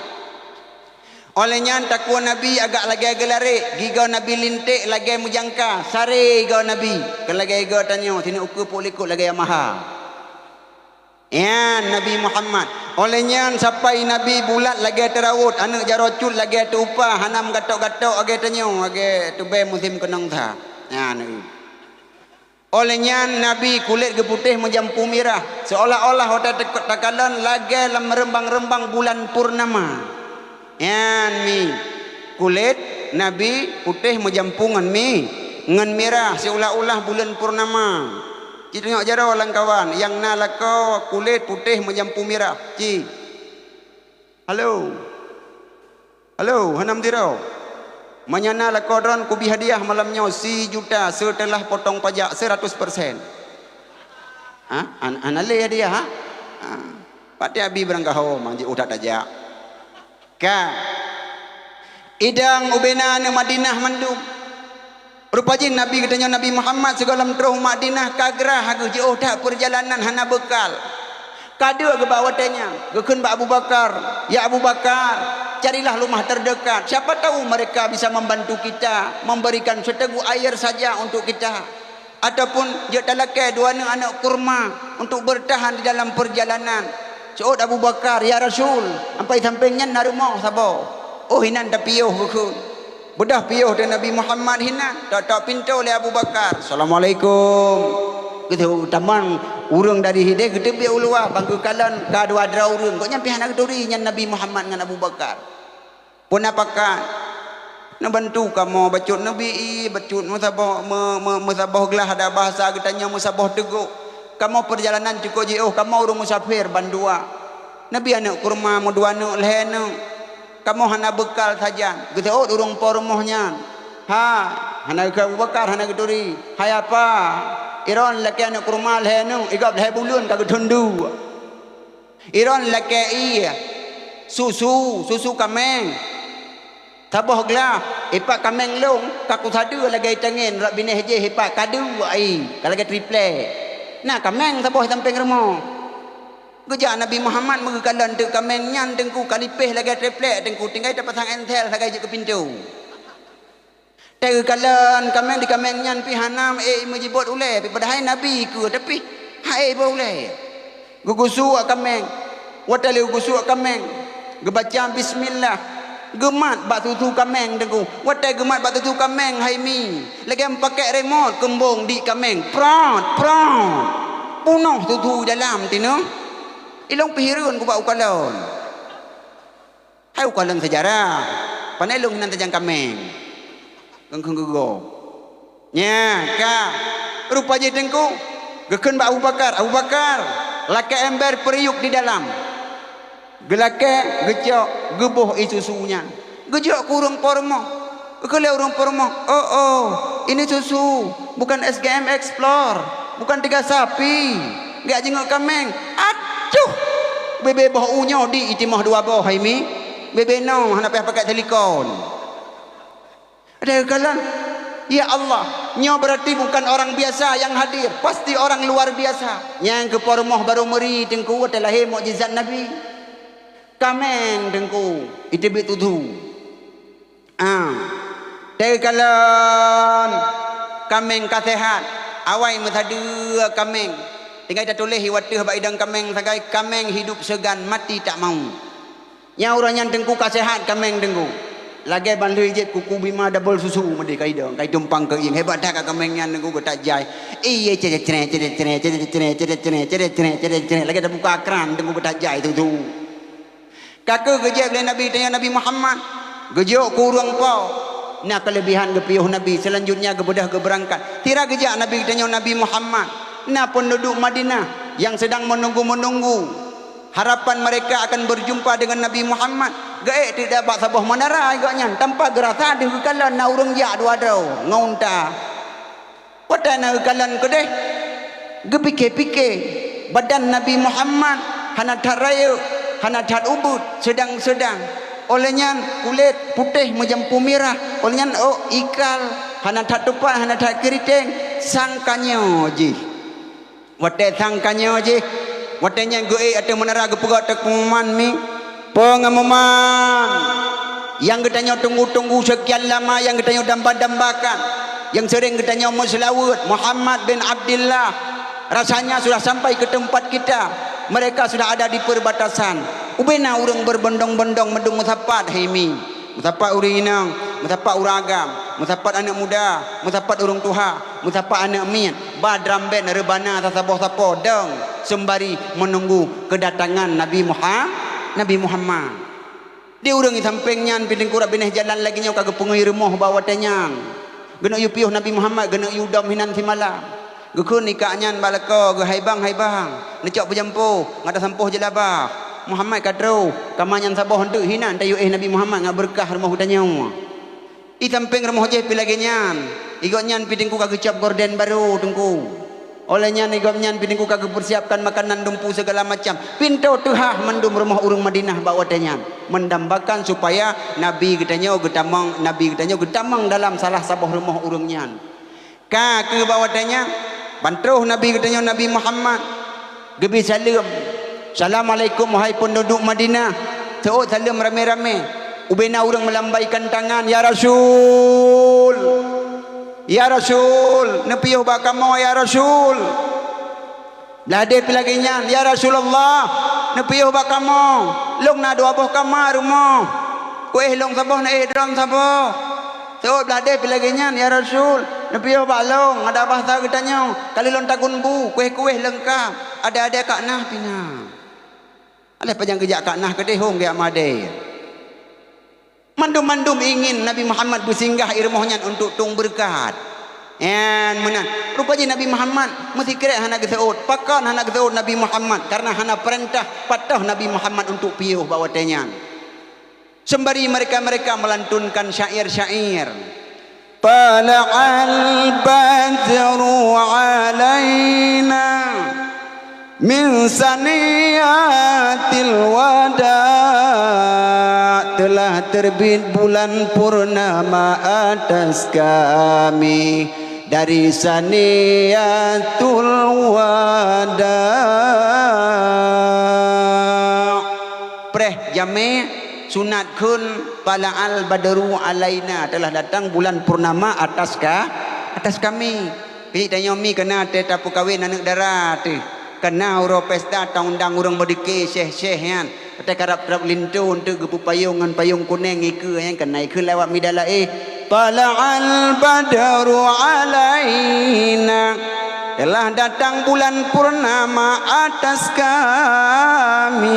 Óh lheueh nyan takue Nabi agak lagèe geularek, gigoe Nabi linték lagèe meujangka, saré gigoe Nabi, kon lagèe gigoe tanyoe, sineuk ukeue peuet likot lagèe Yamaha. Nyan Nabi Muhammad. Óh lheueh nyan sapai Nabi bulat lagèe teurawot, aneuk jaroe cut lagèe teuupa, hana meugatok-gatok lagèe tanyoe, lagèe teubèe musém keunong that. Nyan. Óh lheueh nyan Nabi kulét geuputéh meujampu mirah, seolah-olah watèe teuk-, takalon lagèe lam reumbang-reumbang bulan purnama. Nyan mi, kulét Nabi putéh meujampu ngon mi, ngon mirah siulah-ulah buleuen purnama. Ci tunyok jaroe lam kawan nyang na lakoe kulét putéh meujampu mirah. Ci. Halo. Halo, hana meudiro. Meunyoe na lakoe droen kubri hadiah malam nyoe sijuta seuteulah potong pajak seuratus persen. Ha? An-, hana lé hadiah, ha? Ha. Patéh Abi barangkaho manjeuet utak tajak. Ka. Idang ubena aneuk Madinah mandum. Rupa jih Nabi geutanyoe Nabi Muhammad sigohlom troh u Madinah ka grah geuh jiôh that peurjalanan hana beukal. Ka deuh geuba watée nyan, geukheun bak Abu Bakar, "Ya Abu Bakar, carilah rumah terdekat. Siapa tahu mereka bisa membantu kita, memberikan seteguk air saja untuk kita." Ataupun jeuet talakée dua aneuk-aneuk kurma untuk bertahan di dalam perjalanan. Seuôt Abu Bakar, "Ya Rasul, sampai sampéng nyan na rumoh saboh." Oh, hinan tapiôh geukheun. Beudôh piôh teuh Nabi Muhammad hinan, tok-tok pintoe lé Abu Bakar. "Assalamualaikum." Geuteutamong ureuëng dari hideh geuteubiet u luwa, bang geukalon ka dua droe ureuëng. Gobnyan pih hana geuturi nyan Nabi Muhammad ngon Abu Bakar. Peue na pakat? Neubantu kamoe bacut neubi ié, bacut meusaboh, me-, me-, meusaboh glah, ada bahasa geutanyoe meusaboh teugok. Kamoe peurjalanan cukôp jiôh, kamoe ureuëng musafir bandua. Neubi aneuk kurma meudua aneuk lhée aneuk. Kamoe hana beukal sajan. Geuseuôt ureuëng po rumoh nyan. Ha, hana geukheun Abu Bakar, hana geuturi. Hai apa? Iron lakée aneuk kurma lhée aneuk, igab lhée buleuen ka geuthon dua. Iron lakée ié, susu, susu kaméng. Saboh glah, ipat kaméng lôn, ka kusadeue lagée tangen rot binéh jih ipat kadeue ai, ka lagée triplek. Na kaméng saboh sampéng rumoh. Geujak Nabi Muhammad meugeukalon teuk kaméng nyan teungku ka lipéh lagée triplek teungku, tinggai tapasang ensel sagai jeuet keu pintoe. Teukalon kaméng di kaméng nyan pih hana ék meujibot ulée, pih padahai Nabi keue, tapi han ék jibot ulée. Geugusuek kaméng, watée lé geugusuek kaméng, geubaca bismillah, geumat bak susu kaméng teungku. Watée geumat bak susu kaméng hai mi, lagée meupakék remote keumbong di kaméng, prot, prot. Punoh susu dalam tinoh. Ilong pih hireuen kubak ukalon. Hai ukalon seujarah, pane lôn hinan tajang kaméng. Geukheun geugoe. Nya, ka. Rupa jih teungku, geukheun bak Abu Bakar, "Abu Bakar, lakée ember peuriuk di dalam." Geulakée, geucok, geuboh ié susu nyan. Geujok keu ureuëng po rumoh. Geukheun lé ureuëng po rumoh, "Oh, oh, ini susu, bukan S G M Explore, bukan tiga sapi. Geujak jingeuk kaméng." Acuh! Bebe boh u nyoe di itimoh dua boh hai mi. Bebe nyoe hana payah pakai silikon. Ada kalon, "Ya Allah, nyoe berarti bukan orang biasa yang hadir, pasti orang luar biasa." Nyang keu po rumoh barô meuri teungku watée lahé mukjizat Nabi. Kaméng teungku, iteubiet tutoe. Ah, teukalon kaméng ka seuhat, awai meusadeue kaméng. Tinggai tatuléh iwat teuh bak idong kaméng sagai, "Kaméng hidup segan, mati tak mau." Nyang uroe nyan teungku ka seuhat kaméng teungku. Lagée bandui jép kuku bima dabol susu meudeh ka idong, ka itumpang keuieng. Hebat that ka kaméng nyan teungku geutak jai. Ié cere-cere, cere-cere, cere-cere, cere-cere, cere-cere, cere-cere. Lagée tabuka kran teungku geutak jai susu. Ka keuh geujép lé Nabi tanyoe Nabi Muhammad, geujok keu ureuëng po. Na keuleubihan geupiôh Nabi, seulanjutnya geubeudôh geubeurangkat. Sira geujak Nabi tanyoe Nabi Muhammad, na peunduduek Madinah nyang seudang meununggu-meununggu harapan mereka akan berjumpa dengan Nabi Muhammad. Geuék teuh bak saboh meunara gobnyan, tanpa geurasa deuh geukalon na ureuëng jak dua droe ngon unta. Watée na geukalon keudeh, geupike-pike, badan Nabi Muhammad hana that rayeuk, hana that ubeut, seudang-seudang. Óh lheueh nyan kulét putéh meujampu mirah, óh lheueh nyan ôk ikal, hana that tupat, hana that keuriteng, sang ka nyoe jih. Watée sang ka nyoe jih, watée nyan geuék ateueh meunara geupeugah teuk pengumuman mi, pengumuman nyang geutanyoe tunggu-tunggu sekian lama, nyang geutanyoe damba-dambakan, nyang seuring geutanyoe meuseulaweuet, Muhammad bin Abdillah, rasanya sudah sampai ke tempat kita. Mereka sudah ada di perbatasan. Ubena ureuëng berbondong-bondong meudong meusapat hai mi. Meusapat ureuëng inong, meusapat ureuëng agam, meusapat aneuëk muda, meusapat ureuëng tuha, meusapat aneuëk miet, ba drum band reubana sasaboh sapo dong seumbari meununggu keudatangan Nabi Muha-, Nabi Muhammad. Di ureuëng sampéng nyan pih teungku rab binéh jalan lagée nyoe ka geupeungui rumoh bak watée nyan. Geuneuk yue piôh Nabi Muhammad, geuneuk yue dom hinan simalam. Geukheun ikak nyan bak lakoe, geuhaibang-haibang, neucok peujampôh, ngat tasampôh jeulabah. Muhammad ka troh, kama nyan saboh eunteuk hinan tayue éh Nabi Muhammad ngat beureukat rumoh geutanyoe. I sampéng rumoh jih pih lagée nyan, i gobnyan pih teungku ka geucab gorden barô teungku. Óh lheueh nyan i gobnyan pih teungku ka geupeusiapkan makanan dumpeue sigala macam. Pintoe teuhah mandum rumoh ureuëng Madinah bak watée nyan, meundambakan supaya Nabi geutanyoe geutamong, Nabi geutanyoe geutamong dalam salah saboh rumoh ureuëng nyan. Ka keuh bak watée nyan, ban troh Nabi geutanyoe Nabi Muhammad geubri saleuem, "Assalamualaikum wahai peunduduek Madinah." Seuôt saleuem ramé-ramé. Ubena ureuëng meulambaikan tangan, "Ya Rasul! Ya Rasul! Neupiôh bak kamoe, ya Rasul!" Blah deh pih lagée nyan, "Ya Rasulullah, neupiôh bak kamoe, lôn na dua boh kama rumoh. Kuéh lôn saboh, neuéh droen saboh." Seuôt blah deh pih lagée nyan, "Ya Rasul, neupiôh bak lôn, adak bahsa geutanyoe, ka lheueh lôn tagun bu, kuéh-kuéh leungkab, adée-adée kak nah pih na." Alah pajan geujak kak nah keudeh hom geujak madé. Mandum-mandum ingin Nabi Muhammad beusinggah i rumoh nyan untuk tueng beureukat. Nyan meunan. Rupa jih Nabi Muhammad meusikrek hana geuseuôt. Pakon hana geuseuôt Nabi Muhammad? Karena hana peurintah patoh Nabi Muhammad untuk piôh bak watée nyan. Sembari mereka-mereka melantunkan syair-syair. Tala'al badru alaina min saniyatil wada, telah terbit bulan purnama atas kami dari saniyatul wada. Preh jamé sunat kheun, tala'al badru alaina, telah datang bulan purnama atas ka, atas kami. Keujiek tanyoe mi keuna teuh tapeukawen aneuëk dara teuh. Keuna uroe pesta taundang ureuëng meudike syeh-syeh nyan. Watée karab-karab linto eunteuk geupeupayong ngon payong kunéng ikeue nyan keuna ikheun lewat mida laén. Tala'al badru alaina, telah datang bulan purnama atas kami.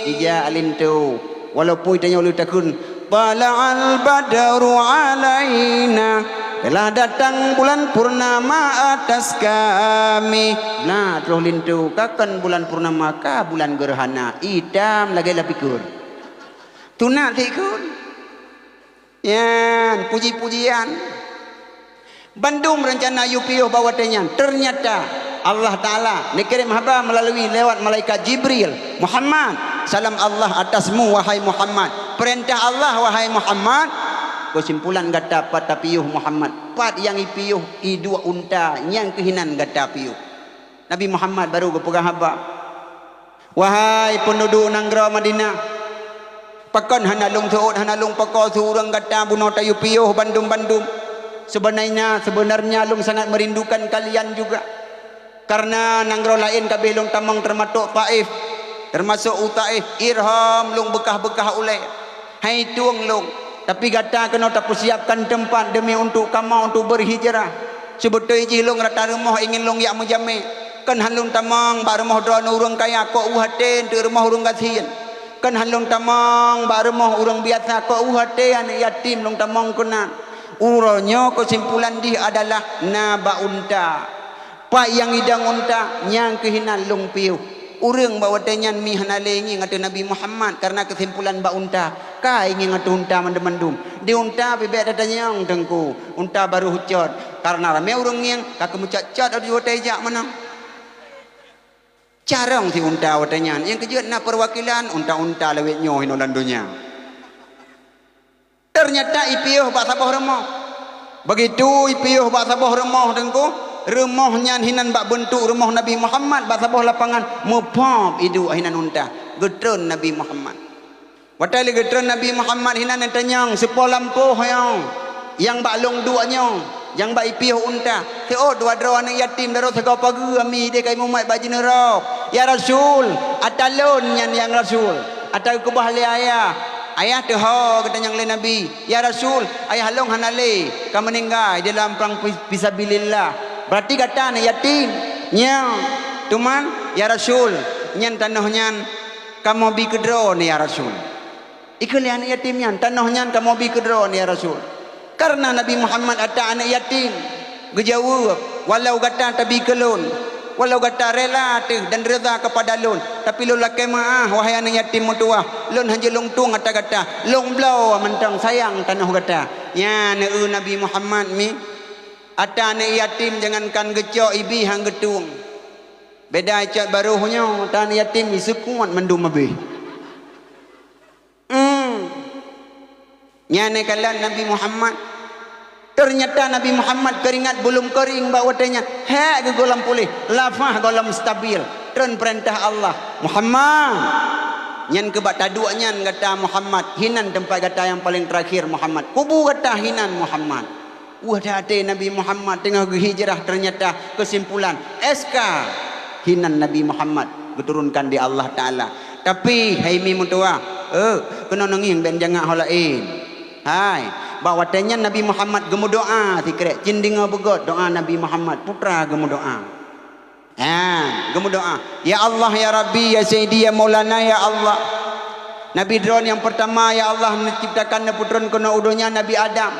Ija linto. Walaupun tanyoe le takheun, "Tala'al badru alaina," telah datang bulan purnama atas kami. Nah, troh linto, ka kon bulan purnama, ka bulan gerhana, itam lagée lapikur. Tunak sikheun. Nyan, puji-pujian. Bandum reuncana yue piôh bak watée nyan, ternyata Allah Taala neukirém haba meulalu lewat malaikat Jibril, "Muhammad, salam Allah atasmu, wahai Muhammad. Peurintah Allah, wahai Muhammad." Keusimpulan gata pat tapiôh Muhammad, pat nyang ipiôh i duek unta nyang keuh inan gata piôh. Nabi Muhammad barô geupeugah haba, "Wahai peunduduek nanggroe Madinah, pakon hana lôn seuôt, hana lôn pakoe siureuëng gata bunoe tayue piôh bandum-bandum? Seubeunarnya, seubeunarnya lôn sangat meurindukan kalian juga. Kareuna nanggroe laén ka abéh lôn tamong teumasok Taif, teumasok u Taif, irhom lôn beukah-beukah ulée." Hai tueng lôn, tapi gata keunoe tapeusiapkan teumpat deumi untuk kamoe untuk beurhijrah. Seubeutôi jih lôn rata rumoh ingin lôn jak meujamé. Kon han lôn tamong bak rumoh droeneuh ureuëng kaya, kok u até eunteuk rumoh ureuëng gasien. Kon han lôn tamong bak rumoh ureuëng biasa, kok u até aneuëk yatim lôn tamong keunan. Uroe nyoe keusimpulan jih adalah na bak unta. Pat nyang idong unta, nyang keuh inan lôn piôh. Ureuëng bak watée nyan mi hana lé ngieng ateueh Nabi Muhammad kareuna keusimpulan bak unta. Ka ingieng ateueh unta mandum-mandum. Di unta pih bék tatanyong teungku, unta barô hucot. Kareuna ramé ureuëng ngieng, ka keumeucot-cot di watée jak meunan. Carông si unta watée nyan, nyang keujeuet na peuwakilan unta-unta lawét nyoe hinoe lam donya. Ternyata ipiôh bak saboh rumoh. Begitu ipiôh bak saboh rumoh teungku, rumoh nyan hinan bak beuntuk rumoh Nabi Muhammad bak saboh lapangan, meupop iduek hinan unta, geutreun Nabi Muhammad. Watée lé geutreun Nabi Muhammad hinan neutanyong, "Soe po lampôh nyoe nyang bak lôn duek nyoe, nyang bak ipiôh unta?" Seuôt dua droe aneuëk yatim daroe sagoe pageue ami ideh kai mumat bak jineurôb. "Ya Rasul, ata lôn nyan nyang Rasul, ata geukeubah lé ayah." Ayah teuho geutanyong lé Nabi, "Ya Rasul, ayah lôn hana lé, ka meuninggai di lam prang fi-, fisabilillah." "Berarti gata aneuëk yatim?" "Nyoe, teuma, ya Rasul, nyan tanoh nyan kamoe bi keu droeneuh, ya Rasul." Ikheun lé aneuëk yatim nyan, "Tanoh nyan kamoe bi keudroe, ya Rasul. Kareuna Nabi Muhammad ata aneuëk yatim." Geujaweueb, "Walau gata tabi keu lôn, walau gata rela ateueh dan reuda keupada lôn, tapi lôn lakée meuáh, wahai aneuëk yatim meutuwah, lôn hana lôn tueng ata gata, lôn bloe mantong sayang tanoh gata." Nyan eu Nabi Muhammad mi, ata aneuëk yatim jangankan geucok, ibi han geutueng. Beda cok barôh nyoe, ata aneuëk yatim iseukot mandum abéh. Hmm. Nyan kalon Nabi Muhammad. Ternyata Nabi Muhammad keuringat bulom keuring bak watée nyan. Hék geugohlom puléh, lafah gohlom stabil. Treun peurintah Allah, "Muhammad, nyan keu bak taduek nyan gata Muhammad, hinan teumpat gata nyang paleng teurakhir Muhammad. Kubu gata hinan Muhammad." Wah, that até Nabi Muhammad teungoh geuhijrah, ternyata keusimpulan, S K, hinan Nabi Muhammad geuturunkan di Allah Taala. Tapi, hai mi meutuwah, eh, keunoe neungieng bék jangat ho laén. Hai, bak watée nyan Nabi Muhammad geumeudoá sikrek, cit deungoe beugét doá Nabi Muhammad, putra geumeudoá. Ha, geumeudoá, "Ya Allah, ya Rabbi, ya Sayyidi, ya Maulana, ya Allah. Nabi droe nyang peurtama, ya Allah, neuciptakan, neupeutreun keunoe u donya Nabi Adam.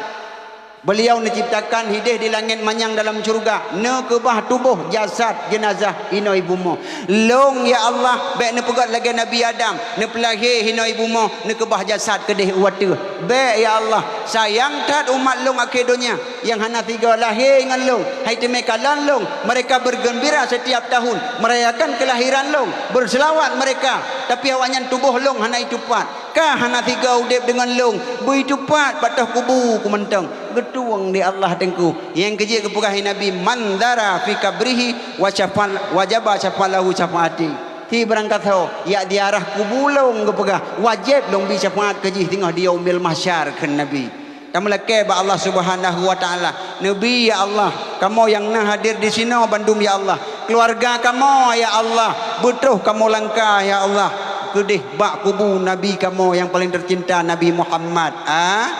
Beuliau neuciptakan hideh di langét manyang dalam syeuruga, neukeubah tuboh jasad jeunazah hinoe bumoe. Lôn, ya Allah, bék neupeugét lagée Nabi Adam, neupeulahé hinoe bumoe, neukeubah jasad keudeh u ateueh. Bék, ya Allah, sayang that umat lôn akhé donya." Nyang hana sigoe lahé ngon lôn, hai teumé kalon lôn, mereka bergembira setiap tahun, merayakan kelahiran lôn, berselawat mereka, tapi awaknyan tuboh lôn hana itupat. Ka hana sigoe udeb deungon lôn, beu itupat bak toh kubu ku mantong. Geutueng di Allah Teungku. Nyang keujeuet geupeugah lé Nabi, "Man zara fi qabrihi wa syafal, wajaba syafa'alahu syafa'ati." Hi barangkasoe, jak ziarah kubu lôn geupeugah, wajéb lôn bi syafaat keu jih singoh di Yaumil Mahsyar, kheun Nabi. Tameulakée bak Allah Subhanahu wa Taala, "Neubi, ya Allah, kamoe nyang na hadir disinoe bandum, ya Allah, keuluwarga kamoe, ya Allah, beutroh kamoe langkah, ya Allah, keudeh bak kubu Nabi kamoe nyang paleng teucinta, Nabi Muhammad." A-,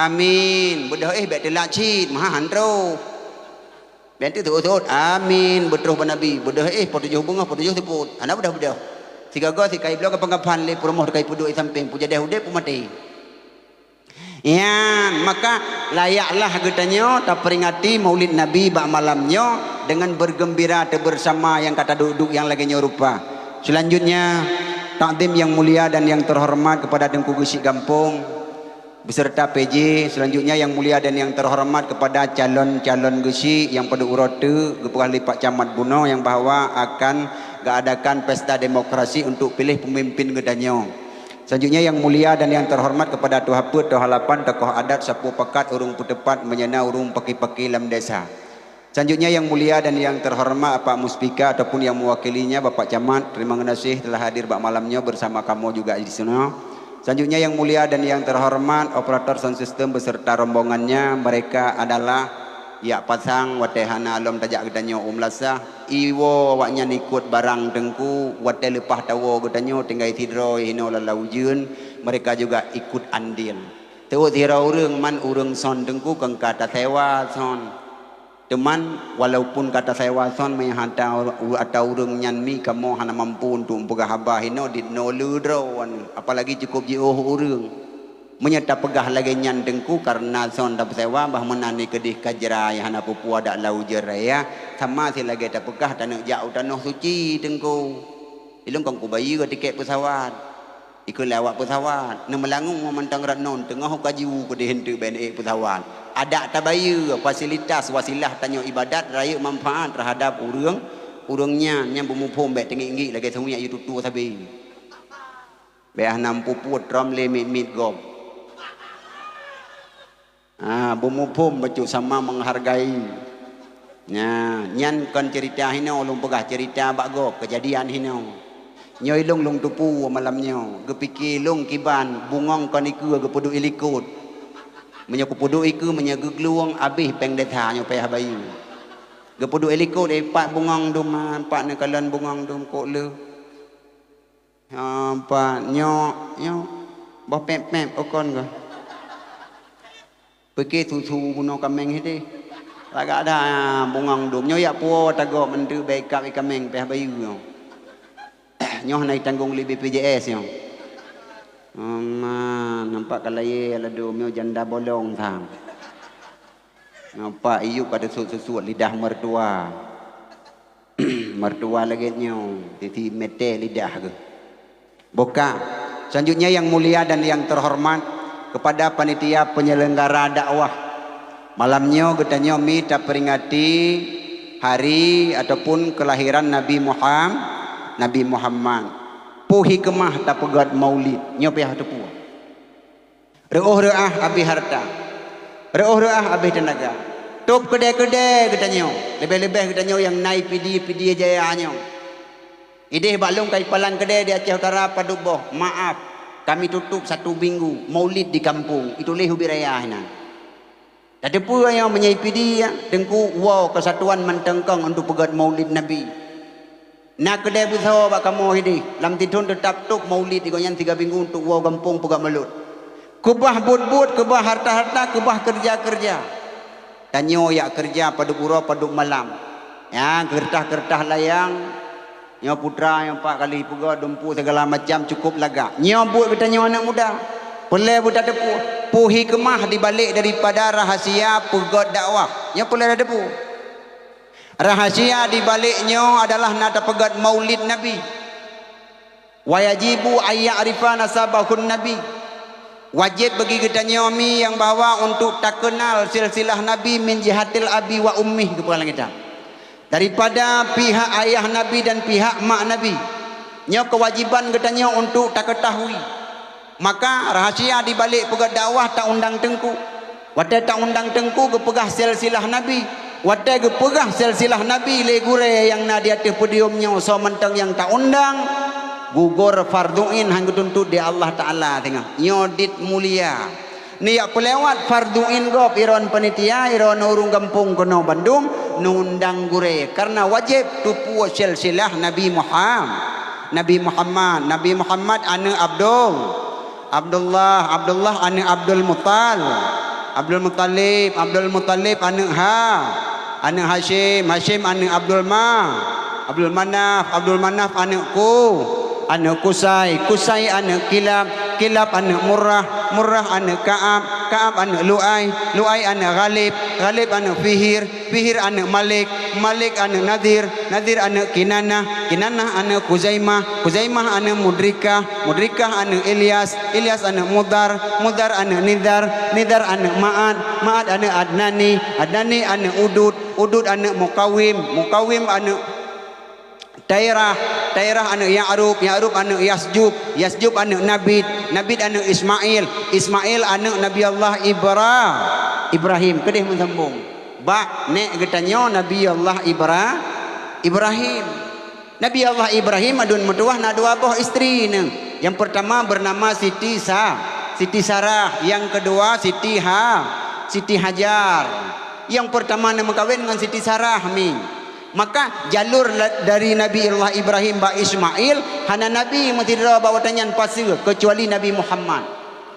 amin. Beudôh éh bék teulak cit, meuhan troh. Bék teuteuôt-teuôt, "Amin, beutroh bak Nabi." Beudôh éh, po tujoh beungoh, po tujoh seupôt. Hana beudôh-beudôh. Sigoe-goe sikai bloe kapan-kapan lé peurumoh teukai peuduek di sampéng, peujadéh udeb, peumaté. Nyan, maka layaklah geutanyoe taperingati Maulid Nabi bak malam nyoe deungon bergembira teubersama nyang ka taduek-duek nyang lagée nyoe rupa. Selanjutnya, takzim yang mulia dan yang terhormat kepada Teungku Geuchik Gampông beserta P J. Selanjutnya, yang mulia dan yang terhormat kepada calon-calon geuchik nyang padub uroe teuk geupeugah lé Pak Camat bunoe nyang bahwa akan geuadakan pesta demokrasi untuk pilih pemimpin geutanyoe. Selanjutnya, yang mulia dan yang terhormat kepada tuha peuet, tuha lapan, tokoh adat, sapeue pakat, ureuëng peuteupat, meunyo na ureuëng paki-paki lam desa. Selanjutnya, yang mulia dan yang terhormat Pak Muspika ataupun yang mewakilinya, Bapak Camat, terima kasih telah hadir bak malam nyoe bersama kamoe juga di sinoe. Selanjutnya, yang mulia dan yang terhormat operator sound system beserta rombongannya, mereka adalah jak pasang watée hana lom tajak geutanyoe u meulasah. Iwoe awaknyan ikot barang Teungku, watée leupah tawoe geutanyoe tinggai sidroe hinoe lam ujeuen, mereka juga ikut andil. Teuôt sidroe ureuëng, man ureuëng sound Teungku kon ka tasewa sound. Teuma, walaupun ka tasewa sound, meunyo hana ata ureuëng nyan mi kamoe hana mampu untuk meupeugah haba hinoe, dit noe le droe, apalagi cukup jiôh ureuëng. Meunyo tapeugah lagée nyan Teungku, kareuna sound tapeusewa, bah meunan keudeh ka jrai hana peue-peue adat lam ujeuen raya, sama silagée tapeugah taneuk jak u tanoh suci Teungku. Ilôn kon kubayeue tiket pesawat. Ikheun lé awak pesawat, neumeulangung mantong rot non, teungoh ka jiwu keudeh eunteuk bék neuék pesawat. Adak tabayeue fasilitas wasilah tanyoe ibadat rayeuk manfaat terhadap ureuëng, ureuëng nyan nyang beumuphom bék teungiek-ngiek lagée seungiek yue tutoe sabe. Bék hana meupeue-peue trom lé miet-miet gob. Ha, beumuphom bacut sama menghargai. Nah, nyan kon cerita hinoe lôn peugah, cerita bak gob, keujadian hinoe. Nyoe ilôn lôn teupeu malam nyoe, geupike lôn kiban bungong kon ikeue geupeuduek ilikot. Meunyoe kupeuduek ikeue, meunyoe geuglueng abéh péng desa nyoe payah bayeue. Geupeuduek ilikot, eh, pat bungong dum, ah, pat neukalon bungong dum kok le. Nyoe pat, nyoe, nyoe, boh pép-pép ukon geuh. Pike susu bunoe kaméng hideh. Lagak ada bungong dum. Nyoe yak puwoe tagob meuntreuk bak ikab ié kaméng pih bayeue nyoe. Nyoe hana jitanggong lé B P J S nyoe. Oma, nampak ka layée ladôm nyoe janda bolong sang. Nampak iyup ka teusut-susut lidah mertua. Mertua lagée nyoe, titi mete lidah geuh. Boh ka. Selanjutnya yang mulia dan yang terhormat kepada panitia penyelenggara dakwah. Malam nyoe geutanyoe mi taperingati hari ataupun kelahiran Nabi Muham-, Nabi Muhammad. Peue hikmah tapeugét maulid? Nyoe payah teupeue. Reuôh reuah abéh hareuta. Reuôh reuah abéh teunaga. Tôb keudè-keudè geutanyoe. Leubeh-leubeh geutanyoe nyang na i Pidie-Pidie Jaya nyoe. Idéh bak lôn ka ipalan keudè di Aceh Utara padub boh. Maaf, kami tutup satu minggu maulid di kampung. Ituléh ubit raya hinan. Tateupeue nyoe meunyoe i Pidie, Teungku, woe keu satuan mantong kong untuk peugét maulid Nabi. Na keudè beusoe bak kamoe idéh, lam sithon teutab tôb maulid di gobnyan siga minggu untuk woe gampông peugét maulid. Keubah buet-buet, keubah harta-harta, keubah keureuja-keureuja. Tanyoe jak keureuja padub uroe padub malam. Ya, keureutah-keureutah layang, nyoe putra, nyoe pat kali peugét, dumpeue, segala macam cukup lagak. Nyoe buet geutanyoe aneuk muda. Peureulée beutateupeue, peue hikmah dibalek daripada rahasia peugét dakwah. Nyoe peureulée tateupeue. Rahasia dibalek nyoe adalah na tapeugét maulid Nabi. Wa yajibu an ya'rifa nasabahun Nabi. Wajéb bagi geutanyoe mi nyang bahwa untuk takeunal silsilah Nabi min jihatil abi wa ummih, geupeugah lam kitab. Daripada pihak ayah Nabi dan pihak mak Nabi. Nyoe keuwajiban geutanyoe untuk takeutahui. Maka, rahasia dibalek peugét dakwah taundang teungku. Watée taundang teungku geupeugah silsilah Nabi. Watée geupeugah silsilah Nabi lé gurée nyang na di ateueh podium nyoe, soe mantong nyang taundang, gugur fardhu ain han geutuntot di Allah Taala singoh. Nyoe dit mulia. Neujak peulewat fardhu ain gob, iron panitia, iron ureuëng gampông keunoe bandum, neundang gurée. Karena wajéb teupeue silsilah Nabi Muham-, Nabi Muhammad. Nabi Muhammad aneuk Abdul, Abdullah, Abdullah aneuk Abdul Muttal-, Abdul Muttalib, Abdul Muttalib aneuk Ha-, aneuk Hasyim, Hasyim aneuk Abdul Ma-, Abdul Manaf, Abdul Manaf aneuk Ku-, aneuk Kusai, Kusai aneuk Kilab, Kilab aneuk Murrah, Murrah aneuk Ka'ab, Ka'ab aneuk Lu'ai, Lu'ai aneuk Ghalib, Ghalib aneuk Fihir, Fihir aneuk Malik, Malik aneuk Nadir, Nadir aneuk Kinanah, Kinanah aneuk Khuzaimah, Khuzaimah aneuk Mudrikah, Mudrikah aneuk Ilyas, Ilyas aneuk Mudar, Mudar aneuk Nizar, Nizar aneuk Ma'ad, Ma'ad aneuk Adnani, Adnani aneuk Udud, Udud aneuk Mukawim, Mukawim aneuk Tairah, Tairah aneuk Ya'rub, Ya'rub aneuk Yasjub, Yasjub aneuk Nabit, Nabit aneuk Ismail, Ismail aneuk Nabi Allah Ibra-, Ibrahim. Keudeh meusambông bak nék geutanyoe Nabi Allah Ibra-, Ibrahim. Nabi Allah Ibrahim aduen meutuwah na dua boh istri neu. Yang pertama bernama Siti Sa-, Siti Sarah, yang kedua Siti Ha-, Siti Hajar. Yang pertama neumeukawen ngon Siti Sarah mi. Maka jalur la-, dari Nabi Allah Ibrahim bak Ismail hana nabi meusidroe bak watée nyan paseue keucuali Nabi Muhammad.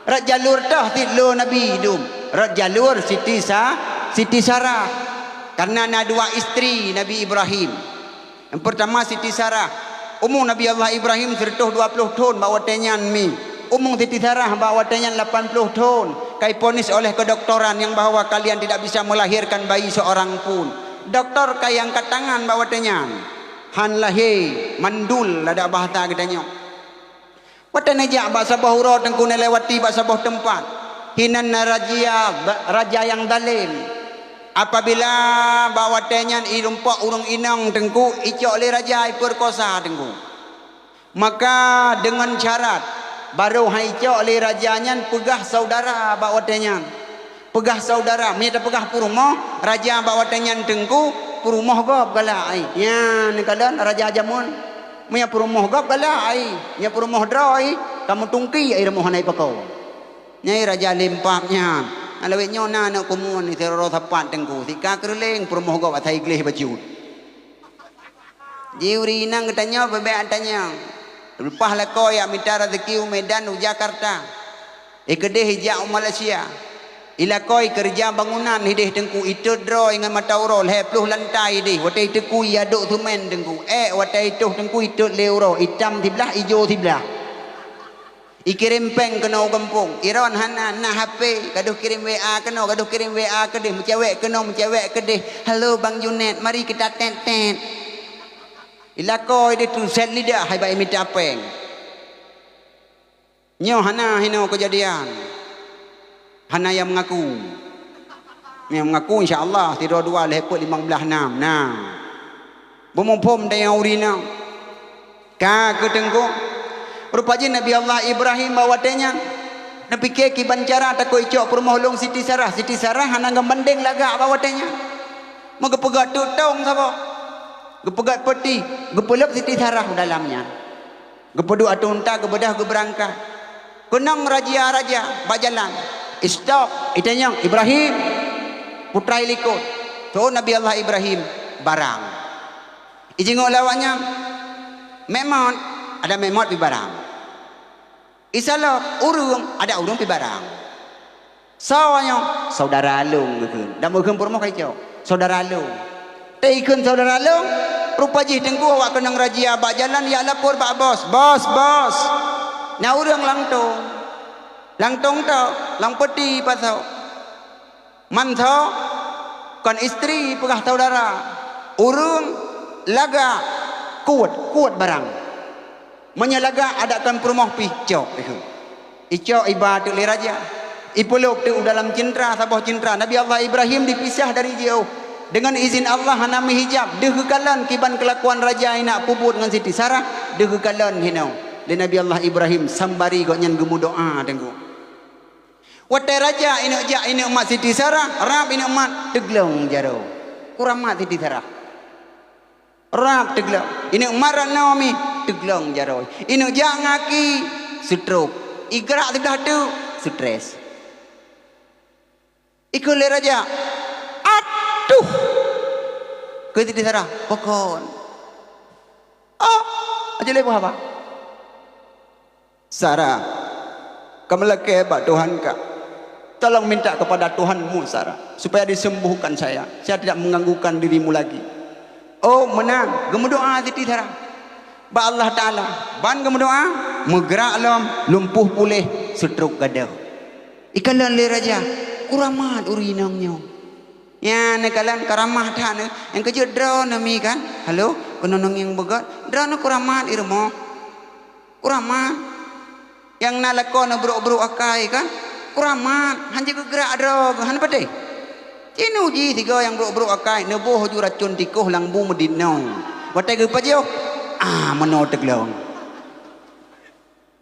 Rot jalur toh sit lo nabi dum. Rot jalur Siti Sa-, Siti Sarah. Karena na dua istri Nabi Ibrahim. Yang pertama Siti Sarah. Umu Nabi Allah Ibrahim seratus dua puluh thon bak watée nyan mi. Umu Siti Sarah bak watée nyan lapan puluh thon. Ka iponis oleh kedoktoran yang bahwa kalian tidak bisa melahirkan bayi seorang pun. Doktor ka iangkat tangan bak watée nyan. Han lahé, mandul lagée bahasa geutanyoe. Watée neujak bak saboh uroe Teungku neulewati bak saboh teumpat. Hinan na raja, raja nyang zalem. Apabila bak watée nyan irumpok ureuëng inong Teungku, icok lé raja ipeurkosa Teungku. Maka deungon syarat, barô han icok lé raja nyan peugah saudara bak watée nyan. Peugah saudara, meunyoe tapeugah peurumoh, raja bak watée nyan Teungku, peurumoh gob galak ai. Nyan neukalon raja jameun. Meunyoe peurumoh gob galak ai, nyoe peurumoh droe ai, ka meutungki ai rumoh hana ipakoe. Nyan raja lempap nyan. Nah, lawét nyoe na aneuk kumun sireurôh sapat Teungku, sika keureuléng peurumoh gob asai gleh bacut. Jiuri inong geutanyoe beubaih atanyong. Leupah lakoe jak mita raseuki u Medan u Jakarta. Ikeudeh ijak u Malaysia. Ilakoe keureuja bangunan hideh Teungku, itot droe ngon mata uroe lhée ploh lantai ideh. Watée iteuku iadok seumén Teungku. Ék watée itoh Teungku itot lé uroe, itam siblah, ijo siblah. Ikirém péng keunoe u gampông. Iron hana, na H P, gadôh kirém W A keunoe, gadôh kirém W A keudeh, meucewek keunoe, meucewek keudeh. "Halo Bang Junet, mari kita tet-tet." Ilakôi deh tu set lidah hai bak imita péng. Nyoe hana hinoe keujadian. Hana nyang meungaku. Nyang meungaku insya Allah sidroe dua lhèe peuet limong blaih nam. Nah. Beumuphom daya ureueng inong. Ka keu teungku. Rupa jih Nabi Allah Ibrahim bak watèe nyan neupike kiban cara takot icok peurumoh lôn Siti Sarah. Siti Sarah hana geubandeng lagak bak watèe nyan. Meugeupeugah teuk tong saboh. Geupeugah peuti, geupeuleueb Siti Sarah u dalam nyan. Geupeuduek ateueh unta, geubeudôh geubeurangkat. Keunong raja-raja bak jalan. "Stop!" Itanyong, "Ibrahim!" Putra ilikot. Tho Nabi Allah Ibrahim barang. Ijingoe lé awaknyan, "Mak Mot, adak Mak Mot pih barang." Isalok ureueng, adak ureueng pih barang. "Soe nyoe?" "Saudara lôn," geukheun. Dan geukheun peurumoh ka icok. "Saudara lôn." Teuh ikheun saudara lôn, rupa jih teungku awak keunong raja bak jalan jak lapor bak bos. "Bos, bos! Na ureueng lam tong. Lam tong tho, lam peuti pasoe. Mantong kon istri peugah saudara. Ureueng lagak kuet, kuet barang. Meunyoe lagak adak kon peurumoh pih cok." Icok iba teuk lé raja. Ipeulôb teuk u dalam ceuntra, saboh ceuntra. Nabi Allah Ibrahim dipisah dari jiôh. Deungon izin Allah hana meuhijab. Deuh geukalon kiban keulakuan raja inak peubuet ngon Siti Sarah. Deuh geukalon hinoe lé Nabi Allah Ibrahim sambari gobnyan geumeudoa teungku. Watèe raja ineuk jak ineuk mat Siti Sarah, rab ineuk mat teuglong jaroe. Kurang mat Siti Sarah. Rab teuglong. Ineuk mat rot noe mi teuglong jaroe. Ineuk jak ngon aki stroke. Igrak siblah teuk stres. Ikheun lé raja, "Atuh!" Keu Siti Sarah, "Pakon?" "Oh, aja lé buah haba." "Sarah, kameulakèe bak Tuhan kah? Tolong minta kepada Tuhanmu, Sarah, supaya disembuhkan saya. Saya tidak mengganggukan dirimu lagi." Oh, meunan, geumeudoa Siti Sarah bak Allah Taala. Ban geumeudoa, meugrak lom, lumpuh puléh, stroke gadôh. Ikalon lé raja, "Kuramat ureueng inong nyoe." Nyan neukalon karamah that neu, nyang keujeuet droeneuh mi kan? "Halo, keunoe ngieng beugöt, droeneuh kuramat i rumoh." Kuramat. Nyang na lakoe neubrôk-brôk akai kan? Kuramat. Hanjeuet geugrak droe geuh, hana patéh. Ci neuji sigoe nyang brôk-brôk akai, neuboh ju racôn tikoh lam bu meudit noe. Watèe geupajoh, ah, meunoe teuglong.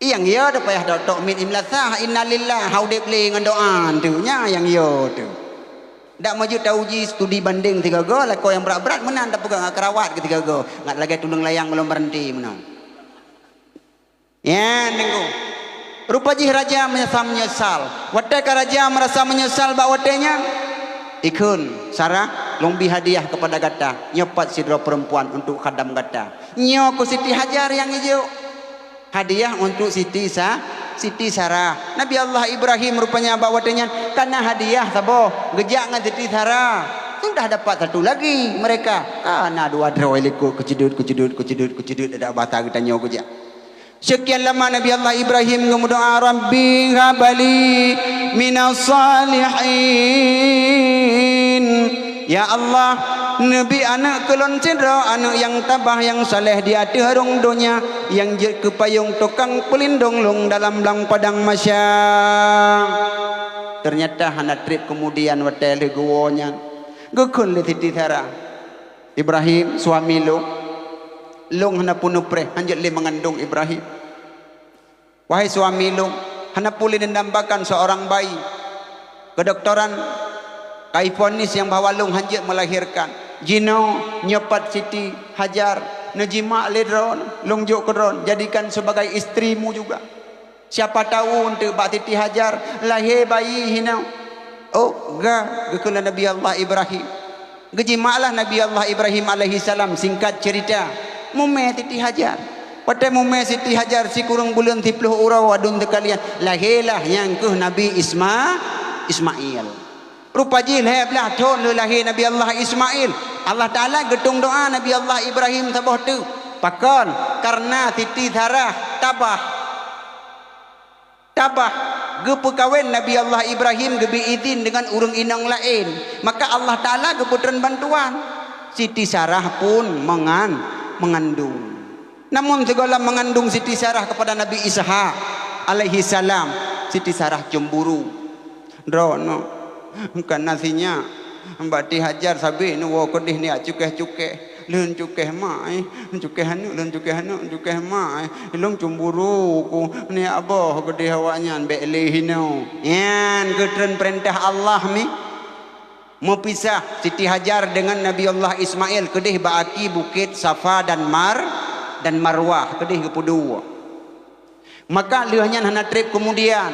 Nyang yo teuh payah tok-tok miet imlasah, innalillah, ha udép lé ngon doa tu. Nya nyang yo tu. Dak meujeuet tauji studi bandeng sigoe-goe, lakoe nyang brat-brat meunan tapeugah ngat keurawat keu sigoe-goe, ngat lagèe tuleueng layang gohlom beureunti meunoe. Nyan deungoe. Rupa jih raja meurasa meunyeusal. Watèe ka raja meurasa meunyeusal bak watèe nyan, ikheun, "Sarah, lôn bi hadiah keupada gata. Nyoe pat sidroe peurempuan untuk khadam gata." Nyoe keuh Siti Hajar nyang ijok. Hadiah untuk Siti Sa-, Siti Sarah. Nabi Allah Ibrahim rupanya bak watèe nyan ka na hadiah saboh, geujak ngon Siti Sarah. Sudah dapat satu lagi mereka. Ka na dua droe likot keuceudeuet, keuceudeuet, keuceudeuet, keuceudeuet, adak basa geutanyoe geujak. Seukian lama Nabi Allah Ibrahim geumeudoa, "Rabbi habli minas salihin." Ya Allah, neubi aneuk keu lôn sidroe, aneuk nyang tabah, nyang saleh di ateueh rhueng donya, nyang jeuet keu payong tukang peulindong lôn dalam blang padang mahsyar. Ternyata hana trép keumudian watèe lheueh geuwoe nyan, geukheun lé Siti Sarah, "Ibrahim, suami lôn, lôn hana peunoh preh, hanjeuet lé meungandong Ibrahim." "Wahai suami lôn, hana peureulèe neudambakan seorang bayi. Kedokteran ka ivonis nyang bahwa lôn hanjeuet melahirkan. Jinoe nyoe pat Siti Hajar neujimak lé droeneuh, lôn jok keu droeneuh, jadikan sebagai istrimu juga. Siapa tahu enteuk bak Siti Hajar lahé bayi hinoe." "Oh, ga," geukheun lé Nabi Allah Ibrahim. Geujimaklah Nabi Allah Ibrahim alaihissalam, singkat cerita, mumè Siti Hajar. Watèe mumè Siti Hajar sikureueng buleuen siplôh uroe, aduen seukalian, lahé lah nyang keuh Nabi Isma-, Ismail. Rupa jih lhèe blaih thôn lheueh lahé Nabi Allah Ismail, Allah Taala geutueng doa Nabi Allah Ibrahim saboh teuk. Pakon? Kareuna Siti Sarah tabah. Abah, geupeukawen Nabi Allah Ibrahim geubri idhin deungon ureuëng inong laén, maka Allah Taala geupeutreun bantuan. Siti Sarah pun mengan-, mengandung. Namun sigohlom mengandung Siti Sarah kepada Nabi Ishak alaihi salam, Siti Sarah cemburu. Droeneuh, kana sinyak, bak ti Hajar sabe neuwoe keudeh nyak cukéh-cukéh. Lôn cukéh mak, eh. Cukéh aneuk, lôn cukéh aneuk, cukéh mak, eh. Lôn cemburu ku nyak boh keudeh awaknyan bék lé hinoe. Nyan geutreun peurintah Allah mi. Meupisah Siti Hajar deungon Nabi Allah Ismail keudeh bak aki bukét Safa dan Mar-, dan Marwah keudeh geupeuduek. Maka lheueh nyan hana treb keumudian,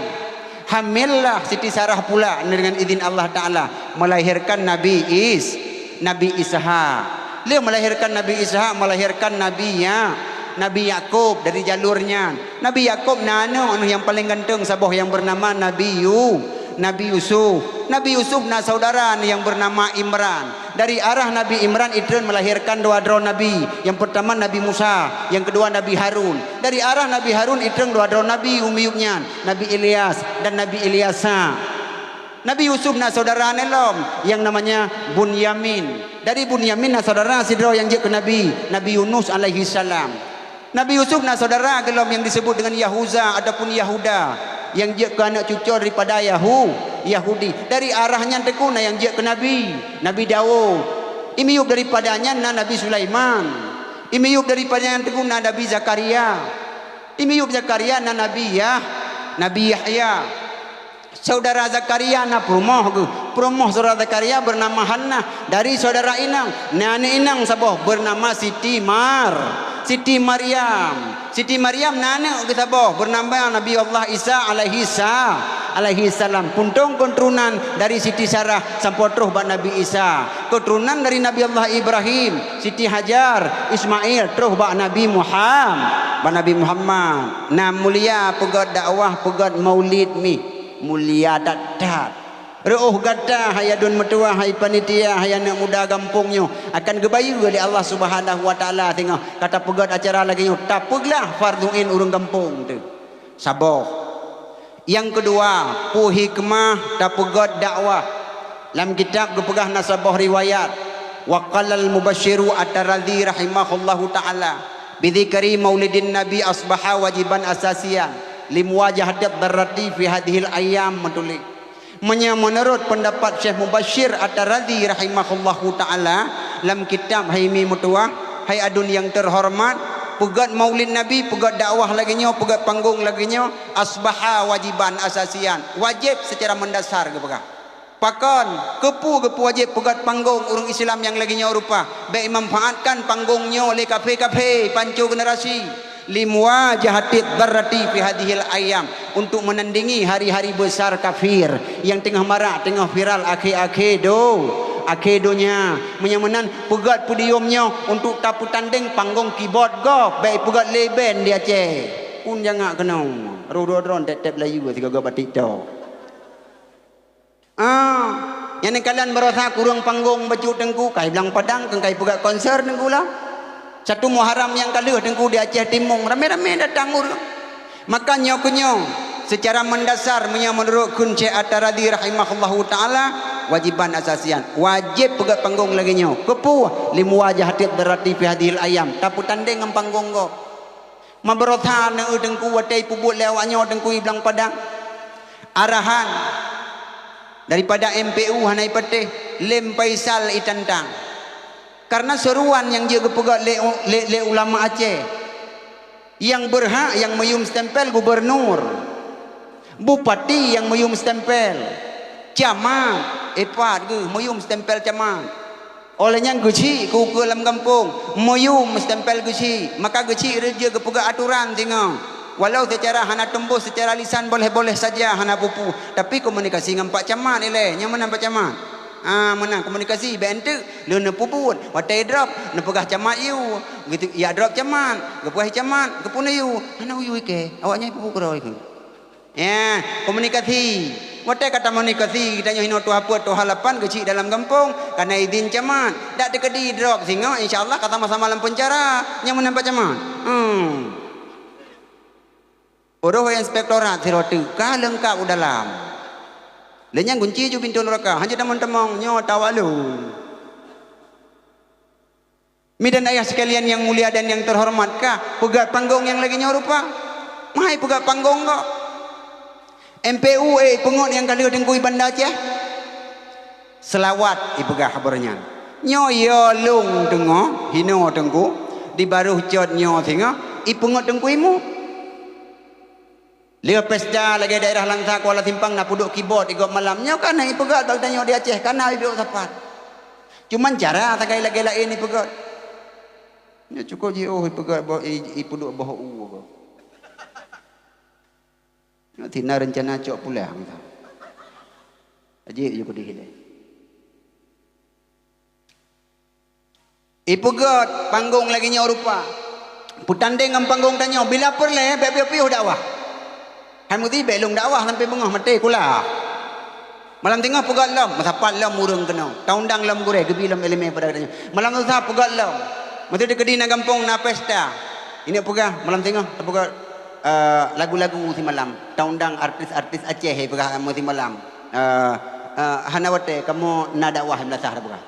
hamillah Siti Sarah pula deungon idhin Allah Taala, melahirkan Nabi Is-, Nabi Ishak. Lheueh melahirkan Nabi Ishak, melahirkan Nabi Ya-, Nabi Yakub dari jalur nyan. Nabi Yakub na aneuk nyang paleng ganteng saboh nyang beunama Nabi Yu-, Nabi Yusuf. Nabi Yusuf na saudara nyang beunama Imran. Dari arah Nabi Imran itreun melahirkan dua droe nabi. Nyang pertama Nabi Musa, nyang kedua Nabi Harun. Dari arah Nabi Harun itreun dua droe nabi u miyueb nyan, Nabi Ilyas dan Nabi Ilyasa. Nabi Yusuf na saudara neulom nyang namanya Bunyamin. Dari Bunyamin na saudara sidroe nyang jeuet keu nabi, Nabi Yunus alaihi salam. Nabi Yusuf na saudara geulom nyang disebut dengan Yahuza ataupun Yahuda, nyang jeuet keu aneuk cucoe daripada Yahu-, Yahudi. Dari arah nyan teungku na nyang jeuet keu nabi, Nabi Daud. Imiyueb daripada nyan na Nabi Sulaiman. Imiyueb daripada nyan teungku na Nabi Zakaria. Imiyueb Zakaria na Nabi Yah-, Nabi Yahya. Saudara Zakaria na peurumoh geuh. Peurumoh saudara Zakaria beunama Hannah. Dari saudara inong, na aneuk inong saboh beunama Siti Mar-, Siti Maryam. Siti Maryam na aneuk geuh saboh beunama Nabi Allah Isa alaihi sa-, alaihi salam. Puntông keuturonan dari Siti Sarah sampoe troh bak Nabi Isa. Keuturonan dari Nabi Allah Ibrahim, Siti Hajar, Ismail, troh bak Nabi Muham-, bak Nabi Muhammad. Na mulia peugét dakwah, peugét maulid mi. Mulia that-that. Reuôh gata hai aduen meutuwah, hai panitia, hai aneuk muda gampông nyoe akan geubayeue lé Allah Subhanahu wa Taala singoh ka tapeugét acara lagée nyoe, tapeuglah fardhu ain ureuëng gampông teuh. Saboh. Nyang keudua, peue hikmah tapeugét dakwah. Lam kitab geupeugah na saboh riwayat, wa qalal mubasyiru At-Tarazi rahimahullahu taala, bidzikri maulidin nabi asbaha wajiban asasian limuwajahati dharrati fi hadhil ayyam, meutuléh. Meunyoe meunurot peundapat Syekh Mubasyir At-Tarazi rahimahullahu taala, lam kitab hai mi meutuwah, hai aduen nyang teuhoreumat, peugét maulid Nabi, peugét dakwah lagée nyoe, peugét panggong lagée nyoe, asbaha wajiban asasian, wajéb seucara meundasar geupeugah. Pakon, keupeue geupeuwajéb peugét panggong ureuëng Islam nyang lagée nyoe rupa, bék manfaatkan panggong nyoe lé kafé-kafé panco generasi. Limuwajahati dharrati fi hadhil ayyam, untuk menandingi hari-hari besar kafir yang tengah marak, tengah viral akhé-akhé do-, akhé donya. Meunyoe meunan, peugét podium nyoe untuk tapeutandeng panggong keyboard gob, bék peugét lé band di Aceh. Pun jangak keunoe, roh droe-droe tép-tép layu sigoe-goe bak TikTok. Ah, nyang neukalon baroesa kureueng panggong bacut teungku, kai Blang Padang, keu kai peugét konser teungku lah. Satu Muharram nyang ka lheueh teungku di Aceh Timong, ramé-ramé datang ureuëng. Maka nyoe keu nyoe, seucara meundasar meunyoe meunurot kheun Syekh At-Tarazi rahimahullahu taala, wajiban asasian, wajéb peugét panggong lagée nyoe. Keupeue? Limuwajahati dharrati fi hadhil ayyam, tapeutandeng ngon panggong gob. Meubaroesa neueu teungku watée peubuet lé awak nyoe teungku i Blang Padang. Arahan daripada M P U hana ipatéh, lé M Faisal itantang. Karena seruan nyang jeuet geupeugét lé, lé, lé ulama Aceh, nyang beurhak nyang meuyuem stempel gubernur, bupati nyang meuyuem stempel, camat, eh, pat geuh meuyuem stempel camat. Óh lheueh nyan geuchik keu ukeue lam gampông, meuyuem stempel geuchik, maka geuchik rhot jeuet geupeugah aturan singoh. Walau seucara hana teumbôh seucara lisan boleh-boleh saja hana peue-peue, tapi komunikasi ngon Pak Camat ilée, nyan meunan Pak Camat. Ah, meunan komunikasi bék enteuk, lheueh neupeubuet, watée drop, neupeugah camat yue, geuteu jak drop camat, geupeugah camat, geupeuna yue, hana yue ikée, awaknyan peue-peue keudroe keuh. Ya, komunikasi. Watée ka takomunikasi, geutanyoe hinoe tuha peuet, tuha lapan geuchik dalam gampông, kana idhin camat. Dak teukeudi drop singoh, insya Allah ka sama-sama lam peuncara. Nyan meunan Pak Camat. Hmm. Uroe inspektorat sidroe teuk ka leungkab u dalam. Lé nyan gunci ju pintoe nuraka, hanjeuet tamong-tamong nyoe tawak lôn. Mi dan ayah sekalian yang mulia dan yang terhormat, ka peugöt panggong nyang lagèe nyoe rupa? Meuhai peugöt panggong kok. M P U, eh, peungöt nyang ka lheueh Teungku i Banda Aceh. Seulaweuet ipeugah haba nyan. Nyoe yo lôn teungoh, hinoe Teungku, di barôh cot nyoe singoh, ipeungöt Teungku Imum. Lheueh pesta lagèe daerah Langsa, Kuala Simpang na peuduek kibot i gob malam. Nyoe ka na ipeugöt bak tanyoe di Aceh, ka na iduek sapat. Cuman cara sagai lagèe laén ipeugöt. Nyoe cukup jiôh ipeugöt boh, i, ipeuduek boh u. Nyoe tina reuncana cok pulang. Aji ju keudeh deh. Ipeugöt panggong lagèe nyoe rupa. Peutandeng ngon panggong tanyoe, bila peureulèe bèk piôh-piôh dakwah. Hai muti bèk lôn dakwah sampoe beungoh maté kula. Malam singoh peugöt lom, meusapat lom ureueng keunoe. Taundang lom gurèe, geubi lom ileumèe pada geutanyoe. Malam Seulasa peugöt lom. Meuti teukeudi na gampông na pesta. Ineuk peugah malam singoh tapeugöt, eh, lagu-lagu simalam. Taundang artis-artis Aceh, eh, peugah simalam. Eh, eh, hana watèe kamoe na dakwah Seulasa tapeugah.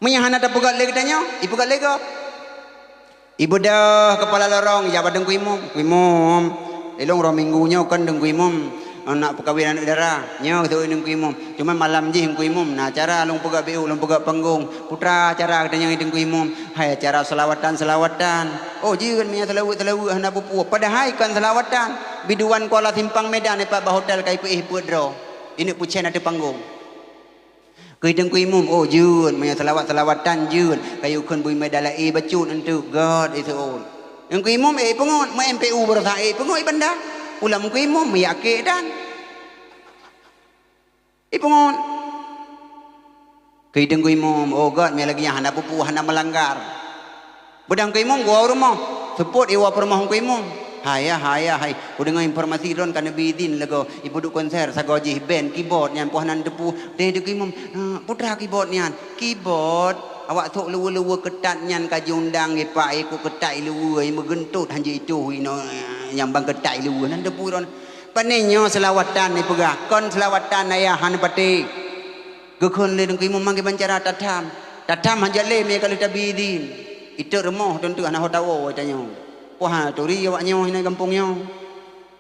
Meunyo hana tapeugöt lé geutanyoe, ipeugöt lé gob. Ibeudôh keupala lorong, ijak bak Teungku Imum, "Teungku Imum, ilôn uroe Minggu nyoe kon Teungku Imum, nak peukawen aneuk dara. Nyoe geuteu'oh Teungku Imum. Cuman malam jih Teungku Imum na acara, lôn peugöt B U, lôn peugöt panggong. Peue teuma acara geutanyoe Teungku Imum? Hai acara seulawatan-seulawatan." "Oh, jeuet meunyo seulaweuet-seulaweuet hana peue-peue. Padahai kon seulawatan. Biduan Kuala Simpang Medan ipat bak hotel ka ipeuéh peuet droe. Ineuk peucen ateueh panggong." Keu Teungku Imum, "Oh, jeuet, meunyo seulawat-seulawatan jeuet, kayue kheun bui mé dalai bacut eunteuk, göt iseuôt." Teungku Imum, eh, peungeuet, meu M P U baroesa, eh, peungeuet i Banda. Ulam Teungku Imum, meuyak kek dan. Eh, peungeuet. Keu Teungku Imum, "Oh, göt, mé lagèe nyan hana peue-peue, hana meulanggar." Beudang Teungku Imum geuwoe u rumoh, seupôt iwoe peurumoh Teungku Imum. "Hai, hai, hai, kudeungoe informasi droen ka neubi idin lé gob, ipeuduek konser sagoe jih band keyboard nyan peue hana neuteupeue." Deh Teungku Imum, "Eh, peue teuma keyboard nyan?" "Keyboard, awak sok luweue-luweue keutat nyan ka jiundang ipak, ikôt keutat iluweue, imeugeuntot hanjeuet itoh inoe, nyang ban keutat iluweue, hana neuteupeue droen." "Pane nyoe seulawatan ipeugah, kon seulawatan ayah hana patéh." Geukheun lé Teungku Imum manggé bancara tatham. Tatham hana lé mé ka lheueh tabi idin. Iteuk rumoh teunteuk hana ho tawoe tanyoe. Poh turi awak nyoe hinoe gampông nyoe.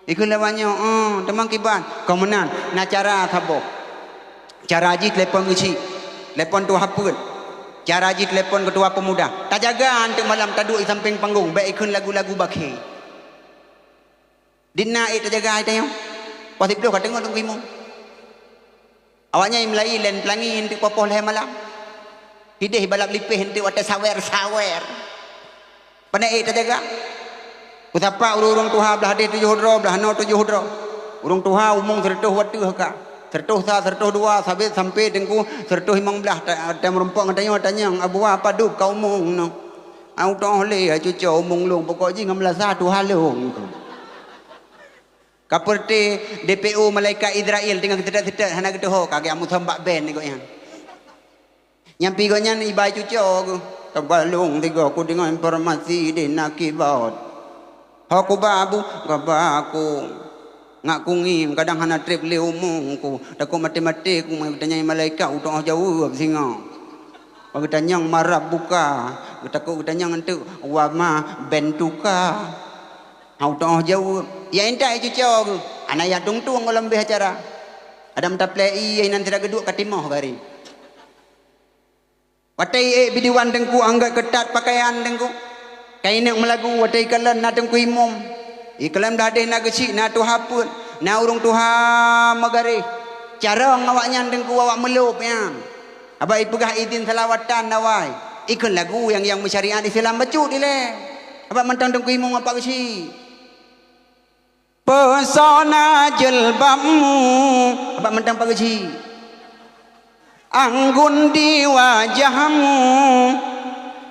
Ikheun lé awak nyoe, "Oh, teuma kiban." "Kon meunan, na cara saboh. Cara jih telepon geuchik, telepon tuha peuet. Cara jih telepon keutua peumuda. Tajaga eunteuk malam taduek i sampéng panggong, bèk ikheun lagu-lagu bakhe." Di na ék tajaga hai tanyoe. Poh siplôh ka teungoh Teungku Imum. Awaknyan meulayi lén peulangi eunteuk poh-poh lhèe malam. Hideh balap lipéh eunteuk watèe sawer-sawer. Pane ék tajaga. Kusapat ureueng-ureueng tuha blah deh tujoh droe, blah noe tujoh droe. Ureueng tuha umong sireutôh watèe ka. Sireutôh sa, sireutôh dua, sabé sampé teungku sireutôh limong blah ta-, ta meurumpok ngon tanyoe tanyong, "Abua padub ka umong nyoe?" "Au toh lé, cucoe umong lôn, pokok jih ngon meulasa tuha lôn." Ka peureute D P O malaikat Israel teungoh geuteutét-teutét hana geutuho, ka geujak musöm bak ben di gobnyan. Nyang pi gobnyan iba cucoe geuh, "Teubalong tiga ku deungoe informasi di na kibot." "Ho kuba, Bu?" "Kaba ku. Ngak ku ngim, kadang hana trép lé umong ku. Takot maté-maté ku, meunyo geutanyong malaikat, u toh jaweueb singoh. Meunyo geutanyong man rabbuka, geutakot geutanyong eunteuk, wa ma bentuka." "Hana u toh jaweueb." Ya intat cucoe geuh, hana ya tueng-tueng goh lom beh acara. Adam taplei ié nan sira geuduek ka timoh gari. Watèe ék biduan teungku anggét keutat pakaian teungku. Ka ineuk meulagu watèe ikalon na teungku imum. Ikalon blah deh na geuchik na tuha peuet, na ureueng tuha meugaréh. Carông awaknyan teungku awak meulôb nyan. Haba ipeugah idin seulawatan awai. Ikheun lagu nyang, nyang meusyariat Islam bacut ilèe. Haba mantong teungku imum apa geuchik. Pesona jilbabmu, abak mantong pageujih. Anggun di wajahmu,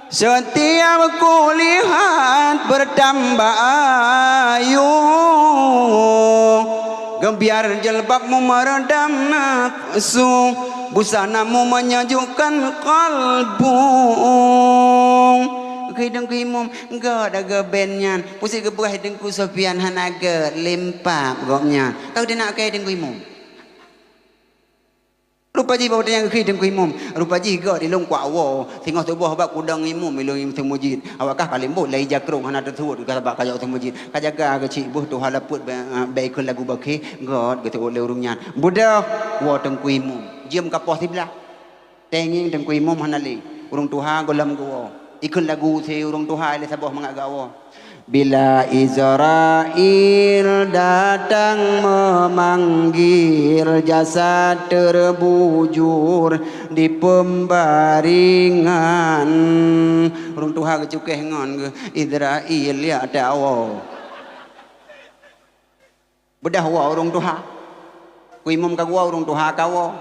setiap kulihat bertambah ayu. Gebiar jilbabmu meredam nafsu, busanamu menyejukkan kalbu. Keu Teungku Imum, gét dah geuben nyan. Pusat geupeugah Teungku Sofyan hana gét, limpab gobnyan. Ka geudeungoe keu Teungku Imum. Rupa jih bak watèe nyan geukheun Teungku Imum. Rupa jih gét ilôn kuat woe. Singoh suboh bak kudong imum ilôn imum meuseujid. Awak kah ka leumbot lé ija krông hana teusuet keu sabab ka jak meuseujid. Ka jaga keuchik beuh tuha lapeuet bèk, bèk ikheun lagu bakhe. Gét geuseuôt lé ureueng nyan. Beudôh woe Teungku Imum. Jeuem ka poh siblaih. Tengeng Teungku Imum hana lé. Ureueng tuha gohlom geuwoe. Ikheun lagu usé ureueng tuha lé saboh mangat geuwoe. Bila Israel datang memanggil, jasad terbujur di pembaringan. Ureueng tuha geucukéh ngon geuh Israel ya tawoe. Beudôh woe ureueng tuha. Teungku Imum ka geuwoe, ureueng tuha ka woe.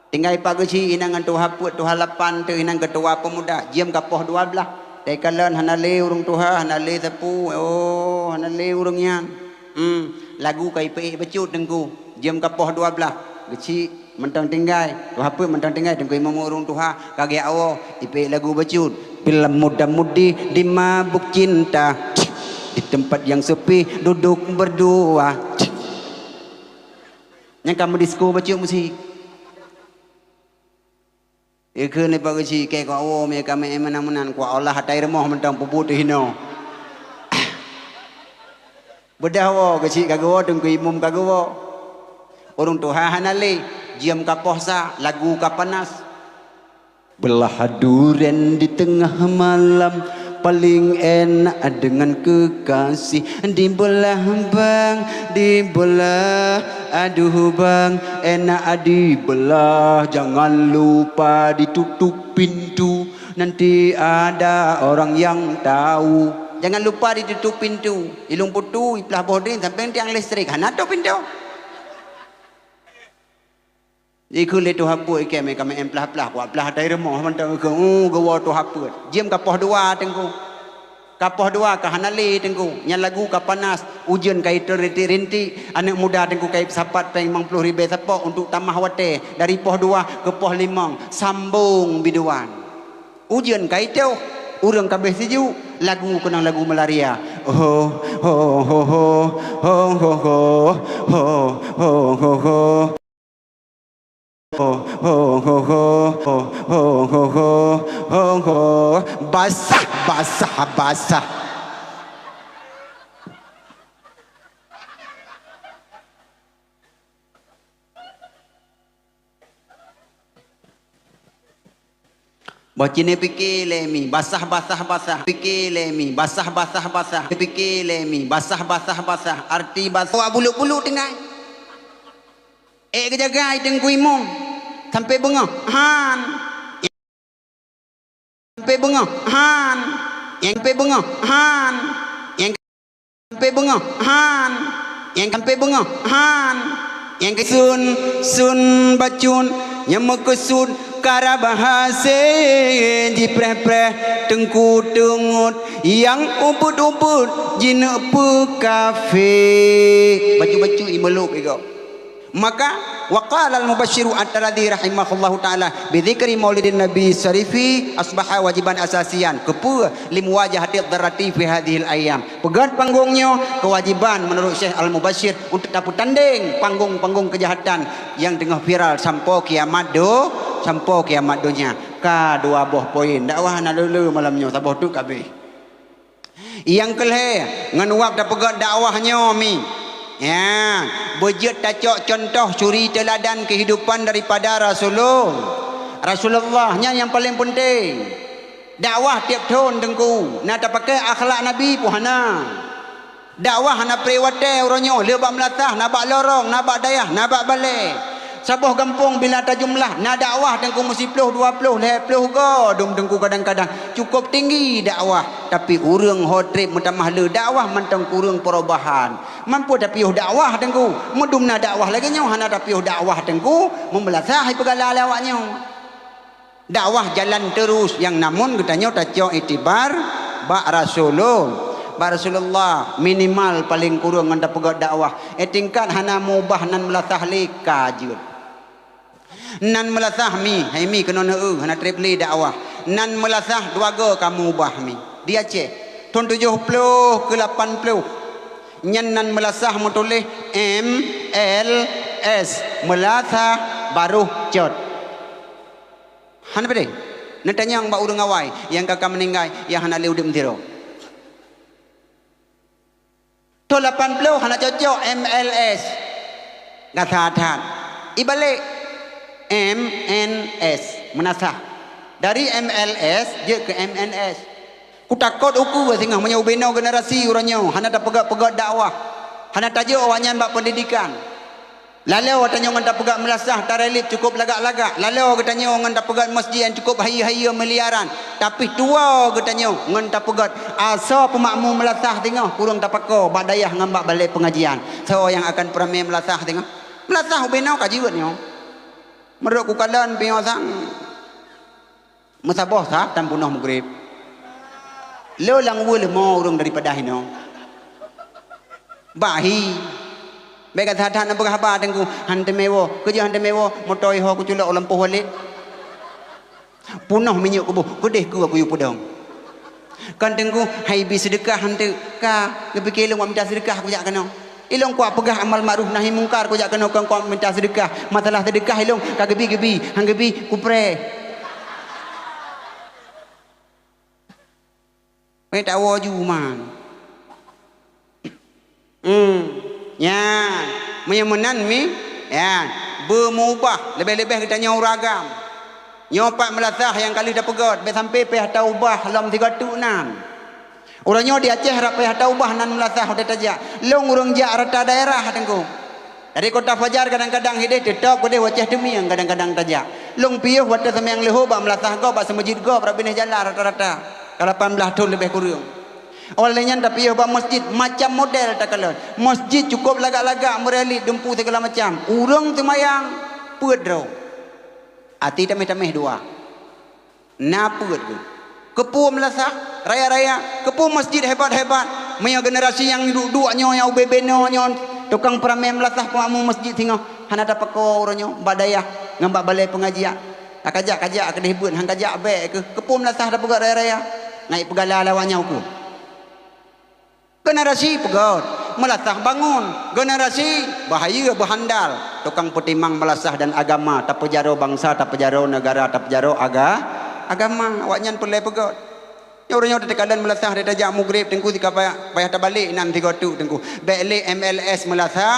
Tinggai pat geuchik inan ngon tuha peuet, tuha lapan teuh inan keutua peumuda, jeuem ka poh dua blaih. Teukalon hana lé ureueng tuha, hana lé sapeue, oh, hana lé ureueng nyan. Hmm, lagu ka ipeuék bacut Teungku, jeuem ka poh dua blaih. Geuchik mantong tinggai, tuha peuet mantong tinggai, Teungku Imum ureueng tuha ka geujak woe, ipeuék lagu bacut. Bila muda-mudi dimabuk cinta, di tempat yang sepi duduk berdua. Nyang ka meudisko bacut musik. Ikheun lé Pak Geuchik, kèe kok woe mé ka meu'en meunan-meunan, kuat Allah atai rumoh mantong peubuet teuhinoe. Beudôh woe, Geuchik ka geuwoe, Teungku Imum ka geuwoe. Ureueng tuha hana lé, jeuem ka poh sa, lagu ka panas. Belah duren di tengah malam, paling enak dengan kekasih. Dibelah bang, dibelah, aduh bang, enak dibelah. Jangan lupa ditutup pintu, nanti ada orang yang tahu. Jangan lupa ditutup pintu. Ilung putu, iplah boh dring, sampai tiang listrik. Hana tutup pintu. Ikheun lé tuha peuet, ikheun mé ka meu'en plah-plah, kuat plah atai rumoh mantong ikheun, uh, geuwoe tuha peuet. Jeuem ka poh dua Teungku. Ka poh dua ka hana lé Teungku. Nyan lagu ka panas, ujeuen ka iteurintik-rintik. Aneuk muda Teungku ka ipeusapat péng limong ploh ribèe sapok untuk tamah watèe dari poh dua keu poh limong. Sambong biduan. Ujeuen ka itoh, ureueng ka abéh sijuek, lagu keunong lagu malaria. Ho, ho, ho, ho. Ho, ho, ho, ho. Basah, basah, basah. Bah cine pike lé mi, basah, basah, basah. Pike lé mi, basah, basah, basah. Pike lé mi, basah, basah, basah. Arti basah. Awak buluk-buluk tinggai. Ék geujaga i Teungku Imum sampai beungoh han. Sampai beungoh han. Nyang sampai beungoh han. Nyang sampai beungoh han. Nyang sampai beungoh han. Nyang keu sun, sun bacut nyang meukeusut karab hase jipreh-preh teungku teungeut nyang ubit-ubit jineuk peukafe. Bacut-bacut imeulôk igoe. Maka, wa qala al-Mubasysyir At-Tirmidzi rahimahullahu taala, bi dzikri maulidin Nabi syarifi asbaha wajiban asasiyan. Keupeue? Li muwajahati dzarrati fi hadzihil ayyam. Peugöt panggong nyoe keuwajiban meunurot Syekh Al-Mubasysyir untuk tapeutandeng panggong-panggong keujahatan nyang teungoh viral sampoe kiamat do-, sampoe kiamat donya. Ka dua boh poin. Dakwah hana lé-lé malam nyoe, saboh teuk ka abéh. Nyang keu lhèe, ngon wab tapeugöt dakwah nyoe mi. Ya, beujeuet tacok cuntoh suri teuladan keuhidupan daripada Rasulul-, Rasulullah. Nyan nyang paleng peunteng. Dakwah tiep thon Teungku, na tapakè akhlak Nabi peue hana. Dakwah hana pré watèe uroe nyoe, le bak meulasah, na bak lorong, na bak dayah, na bak balè. Saboh gampông bila tajumlah, na dakwah Teungku meusiploh, dua ploh, lhèe ploh goe dum Teungku kadang-kadang. Cukôp tinggi dakwah, tapi ureueng ho trép meutamah le dakwah mantong kureueng perubahan. Man peue tapiôh dakwah Teungku? Meudum na dakwah lagèe nyoe hana tapiôh dakwah Teungku, meumeulasah ipeugala lé awak nyoe. Dakwah jalan terus, nyang namun geutanyoe tacok iktibar bak Rasulul-, bak Rasulullah, minimal paleng kureueng ngon tapeugöt dakwah. Eh, tingkat hana mubah nan meulasah lé ka jeuet. Nan meulasah mi, hai mi keunoe neueu, hana trép lé dakwah. Nan meulasah dua go ka meuubah mi. Di Aceh, thon tujoh ploh keu lapan ploh. Nyan nan meulasah meutuléh M L S, meulasah barôh cot. Hana peudeh. Neutanyong bak ureuëng awai nyang ka, ka meuninggai, nyang hana lé udeb sidroe. Thon lapan ploh hana cocok M L S. Gata that. Ibalek M N S, meunasah. Dari M L S jeuet keu M N S. Kutakot ukeue singoh meunyoe ubenoe generasi uroe nyoe hana tapeugét-peugét dakwah, hana tajok awaknyan bak pendidikan. Laloe tanyoe ngon tapeugét meulasah tarelip cukôp lagak-lagak. Laloe geutanyoe ngon tapeugét masjid nyang cukôp hayeue-hayeue miliaran. Tapi tuwoe geutanyoe ngon tapeugét asoe peumakmu meulasah singoh kureueng tapako bak dayah ngon bak balée peungajian. Soe nyang akan peuramé meulasah singoh? Meulasah ubenoe ka jeuet nyoe. Meurok kukalon piôh sang. Meusaboh that tan peunoh meugreb. Lo lam uwe leumo ureuëng daripada hinoe. Bahi. Bék gata that-that na peugah haba teungku, han teumé woe. Keujeuh han teumé woe, moto iho kuculok u lampôh walét. Peunoh minyeuk kuboh, keudeh keu aku yue peudong. Kan teungku, hai bi seudeukah han teu ka, neupiké lôn wak mita seudeukah kujak keunoe. Ilôn kuat peugah amal ma'ruf nahi mungkar, kujak keunoe kon kuat minta seudeukah. Masalah seudeukah ilôn ka geubi-geubi, han geubi kupreh. Meuta woe ju man. Hmm, nyan, meunyoe meunan mi, nyan, beumeubah leubeh-leubeh geutanyoe ureuëng agam. Nyoe pat meulasah nyang ka lheueh tapeugét, bék sampai payah taubah lom sigoe teuk nan. Uroe nyoe di Aceh rab payah taubah nan meulasah watée tajak. Lôn ureuëng jak rata daerah teungku. Dari Kota Fajar kadang-kadang hideh teutôb keudeh u Aceh Teumieng kadang-kadang tajak. Lôn piôh watée seumayang leuhô bak meulasah gob bak seumeujid gob rab binéh jalan rata-rata. Ka lapan blaih thon leubeh kureueng. Awai lheueh nyan tapiôh bak masjid macam model takalon. Masjid cukôp lagak-lagak meureulit dumpu sigala macam. Ureuëng seumayang peuet droe. Até tameh-tameh dua. Na peuet geuh. Keupeue meulasah raya-raya, keupeue masjid hebat-hebat. Meunyoe generasi nyang duek-duek nyoe nyang ubé-bé nyoe nyoe tukang peuramé meulasah peumakmu masjid singoh hana tapako uroe nyoe bak dayah ngon bak balée peungajian. Ka kajak-kajak keudeh beuet han kajak bék keuh. Keupeue meulasah tapeugét raya-raya? Ngai peugala lawak nyoe keuh. Generasi peugét, meulasah bangon. Generasi bahayeu beuhandal. Tukang peutimang meulasah dan agama, tapeujaroe bansa, tapeujaroe neugara, tapeujaroe aga-, agama. Awaknyan peureulée peugét. Nyoe uroe nyoe teuka lôn meulasah dari tajak mugrib teungku sika payah, payah tabalek nan sigoe teuk teungku. Bék lé M L S meulasah,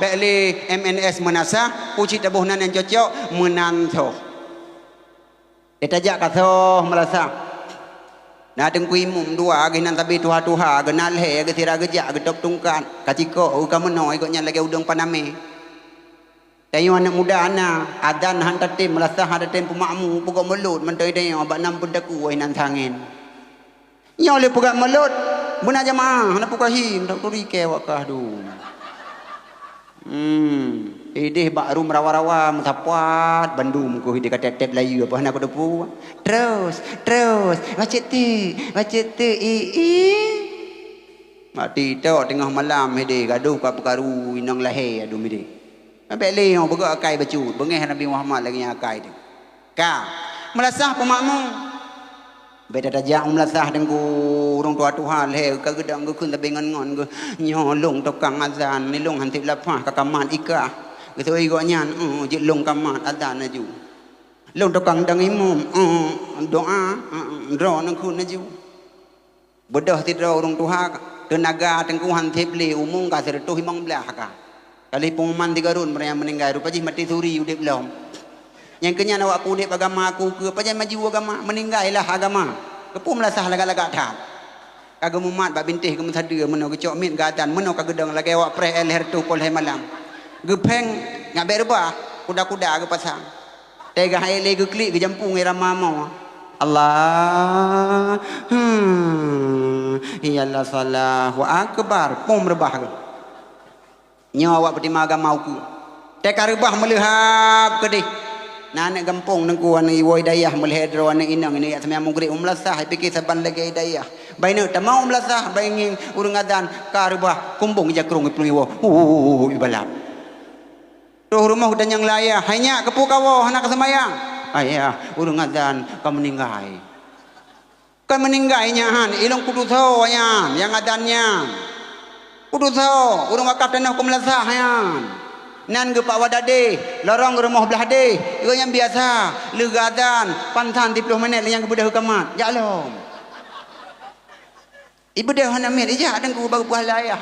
bék lé M N S meunasah, pucit taboh nan nyang cocok, meunan soh. Teutajak kasoh meulasah. Na teungku imum dua, geuh nan sabe tuha-tuha, geuh na lhée, geuh sira geujak, geutob tungkat, ka cikok, geuh ka meunoe, gobnyan lagée udeueng panamé. Tanyoe aneuëk muda na, adan han tatem, meulasah han tatem peumakmu, peugah mulot mantong tanyoe bak nam peue takue nan sangén. Nyoe lé peugah mulot, beuna jamaah, hana peue kahim, tak turi kée awak kah dum. Hmm, ideh bak rum rawa-rawa meusapat bandum keuh ideh ka tép-tép layeue apa hana kuteupeu. Terus, terus, bacut teuk, bacut teuk, i, i. Mati tok teungoh malam ideh gadoh ka peukaru inong lahé adum ideh. Abék lé nyoe beugok akai bacut, beungéh Nabi Muhammad lagée nyan akai teuh. Ka, meulasah peumakmu. Bék tatajak u meulasah teungku, ureuëng tuha-tuha lhée ka geudong geukheun sabe ngon-ngon geuh, nyoe lôn tukang azan, ni lôn han sép lapah ka kamat ikah. Geusui gobnyan, "Eh, jeuet lôn kamat azan laju." Lôn tukang dong imum, "Eh, doa, eh, droeneuh kheun laju." Beudôh sidroe ureuëng tuha, teunaga teungku han sép lé, umu ka sireutôh limong blaih ka. Ka lheueh peunguman sigoe rot meuraya meuninggai, rupa jih maté suri udeb lom. Nyang keu nyan awak ku udeb agama aku keu pajan maju agama, meuninggai lah agama. Keupeue meulasah lagak-lagak that. Ka geumumat bak bintéh geumeusadeue meunoe geucok miet geuadan meunoe ka geudong lagée awak preh éh lhée reutôh poh lhée malam. Geupéng nyak bék reubah, kuda-kuda geupasang. Teuga hai lé geuklik geujampu ngon irama mo. Allah, hmm, ya Allah salah, wa akbar, pom reubah geuh. Nyoe awak peutima agama ukeue. Teuka reubah meuleuhab keudeh. Na aneuëk gampông teungku, aneuëk iwoe dayah meulhée droe aneuëk inong, inong jak seumayang mugrib u meulasah, ipike saban lagée dayah. Bai neuk tamong u meulasah, bai ngieng ureuëng adan, ka reubah kumbong jakrong iplueng iwoe. Hu, ibalap. Troh rumoh geutanyong lé ayah, "Hai nyak, keupeue kawoe hana ka seumayang?" "Ayah, ureuëng adan ka meuninggai." Meuninggai nyan, ilong kudusoe nyan, nyang adan nyan. Kudusoe, ureuëng wakaf tanoh keu meulasah nyan. Nan geupak wadah deh, lorong rumoh blah deh. Gobnyan biasa, lheueh geuadan, pansan siplôh minét lé nyan geubeudôh kamat. Jak lom. Ibeudôh hana miet, ijak deungku bak geupeugah lé ayah.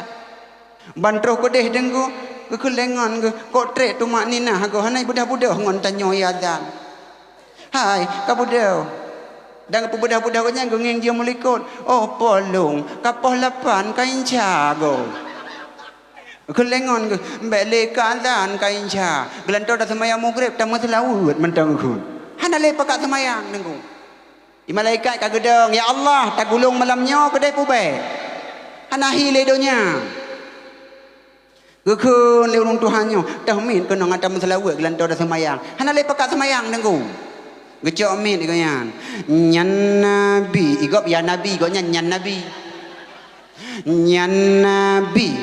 Ban troh keudeh deungku, geukheun lé ngon geuh, kok trép tumakninah geuh, hana ibeudôh-beudôh ngon tanyoe iazan. Hai, ka beudôh. Dan geupeubeudah-beudah gobnyan geungieng jeuem u likot. Oh, polong, ka poh lapan ka insya goe. Geukheun lé ngon geuh, bék lé ka azan ka insya. Geulantoe taseumayang mugreb tameuseulaweuet mantong geukheun. Hana lé pakat seumayang deungku. Di malaikat ka geudong, "Ya Allah, tagulong malam nyoe keudeh peubék. Hana hi lé donya." Geukheun lé ureuëng tuha nyoe, "Toh miet keunoe gata meuseulaweuet geulantoe taseumayang. Hana lé pakat seumayang deungku." Geucok miet gobnyan. Nyan Nabi, igob ya Nabi, gobnyan nyan Nabi. Nyan Nabi,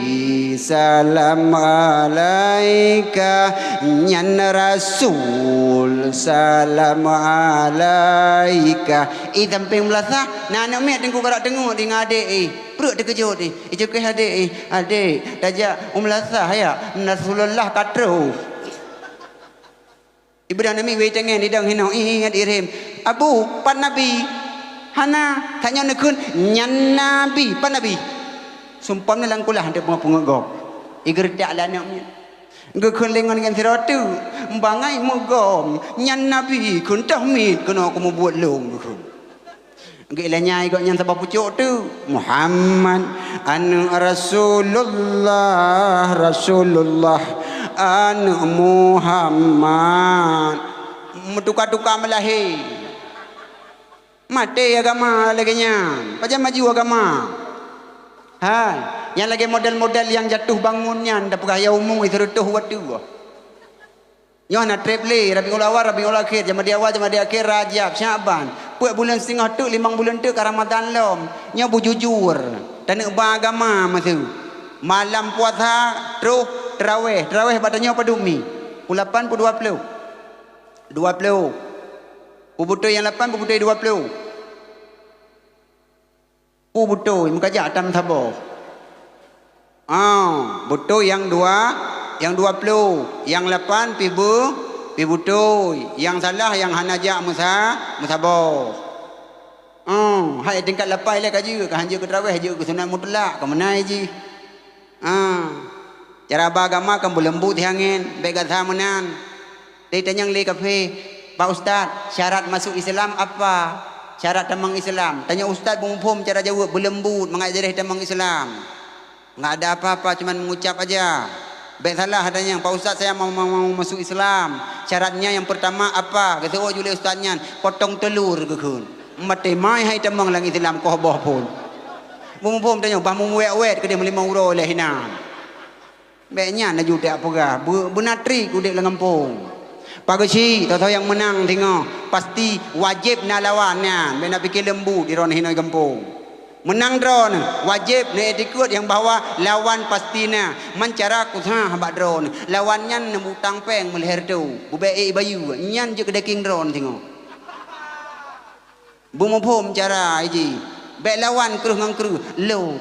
salam alaika. Nyan Rasul, salam alaika. Eh, sampéng meulasah, na aneuk miet teungku karap teungeut di ngon adék, eh. Pruet teukeujot, eh. Icukéh adék, eh. Adék, tajak u meulasah ya. Rasulullah ka troh. Ibeudôh aneuk miet wéh teungen idong hinoe, ingat irhem. "Abu, pat Nabi?" "Hana, tanyoe neukheun nyan Nabi, pat Nabi?" Sumpom na lam kulah teuk peungeut-peungeut gob. Igeureutak lé aneuk miet. Geukheun lé ngon gobnyan sidroe teuk, bangai meugom, "Nyan Nabi kheun, toh miet keunoe kumubuet lôn," geukheun. Geuilanyai gobnyan saboh pucôk teuk, "Muhammad, aneuk Rasulullah, Rasulullah, aneuk Muhammad." Meutuka-tuka meulahé. Maté agama lagée nyan. Pajan maju agama? Hai, nyang lagée model-model nyang jatuh bangun nyan, tapeugah ya umu sireutôh watée. Nyoe na treb lé, Rabiul Awal, Rabiul Akhir, Jamadil Awal, Jamadil Akhir, Rajab, Syakban. Peuet buleuen singoh teuk, limong buleuen teuk ka Ramadan lom. Nyoe beujujur, taneuk ba agama masa. Malam puasa, troh teurawéh. Teurawéh bak tanyoe padub mi? Pukul lapan pukul dua ploh? Dua ploh. Peubeutôi nyang lapan, peubeutôi dua ploh. Peue beutôi, meukajak tam saboh. Ah, beutôi nyang dua, nyang dua ploh, nyang lapan pih beu-, pih beutôi. Nyang salah nyang hana jak meusa-, meusaboh. Ah, hai tingkat lapan ilée ka jeuet, ka hanjeuet keu trawéh, jeuet keu sunat mutlak, ka meunan jih. Ah, cara ba agama kan beuleumbut siangén, bék gata meunan. Tanyong lé kafé, "Pak Ustaz, syarat masuk Islam apa? Syarat tamong Islam." Tanyong ustaz beumuphom cara jaweueb, beuleumbut mangat jadeh tamong Islam. "Enggak ada apa-apa, cuman mengucap aja." "Bék salah tanyong, Pak Ustaz, saya mau, mau, mau masuk Islam. Syaratnya yang pertama apa?" Geuseuôt ju lé ustaz nyan, "Potong telur," geukheun. Maté mai hai tamong lam Islam koh boh phon. Beumuphom tanyong, bah meuwét-wét keudeh meulimong uroe lé hinan. Bék nyan laju tajak peugah, beu-, beuna trik udeb lam gampông. Pak Geuchik, soe-soe nyang meunang singoh, pasti wajéb na lawan nyan. Bék na pike leumbut di droeneuh hinoe gampông. Meunang droeneuh, wajéb na iktikeuet nyang bahwa lawan pasti na. Man cara kusah bak droeneuh, lawan nyan neubutang péng meulhèe reutôh, bubé ék bayeue, nyan jeuet keu daging droeneuh singoh. Beumuphom cara jih. Bék lawan kreueh ngon kreueh, lo.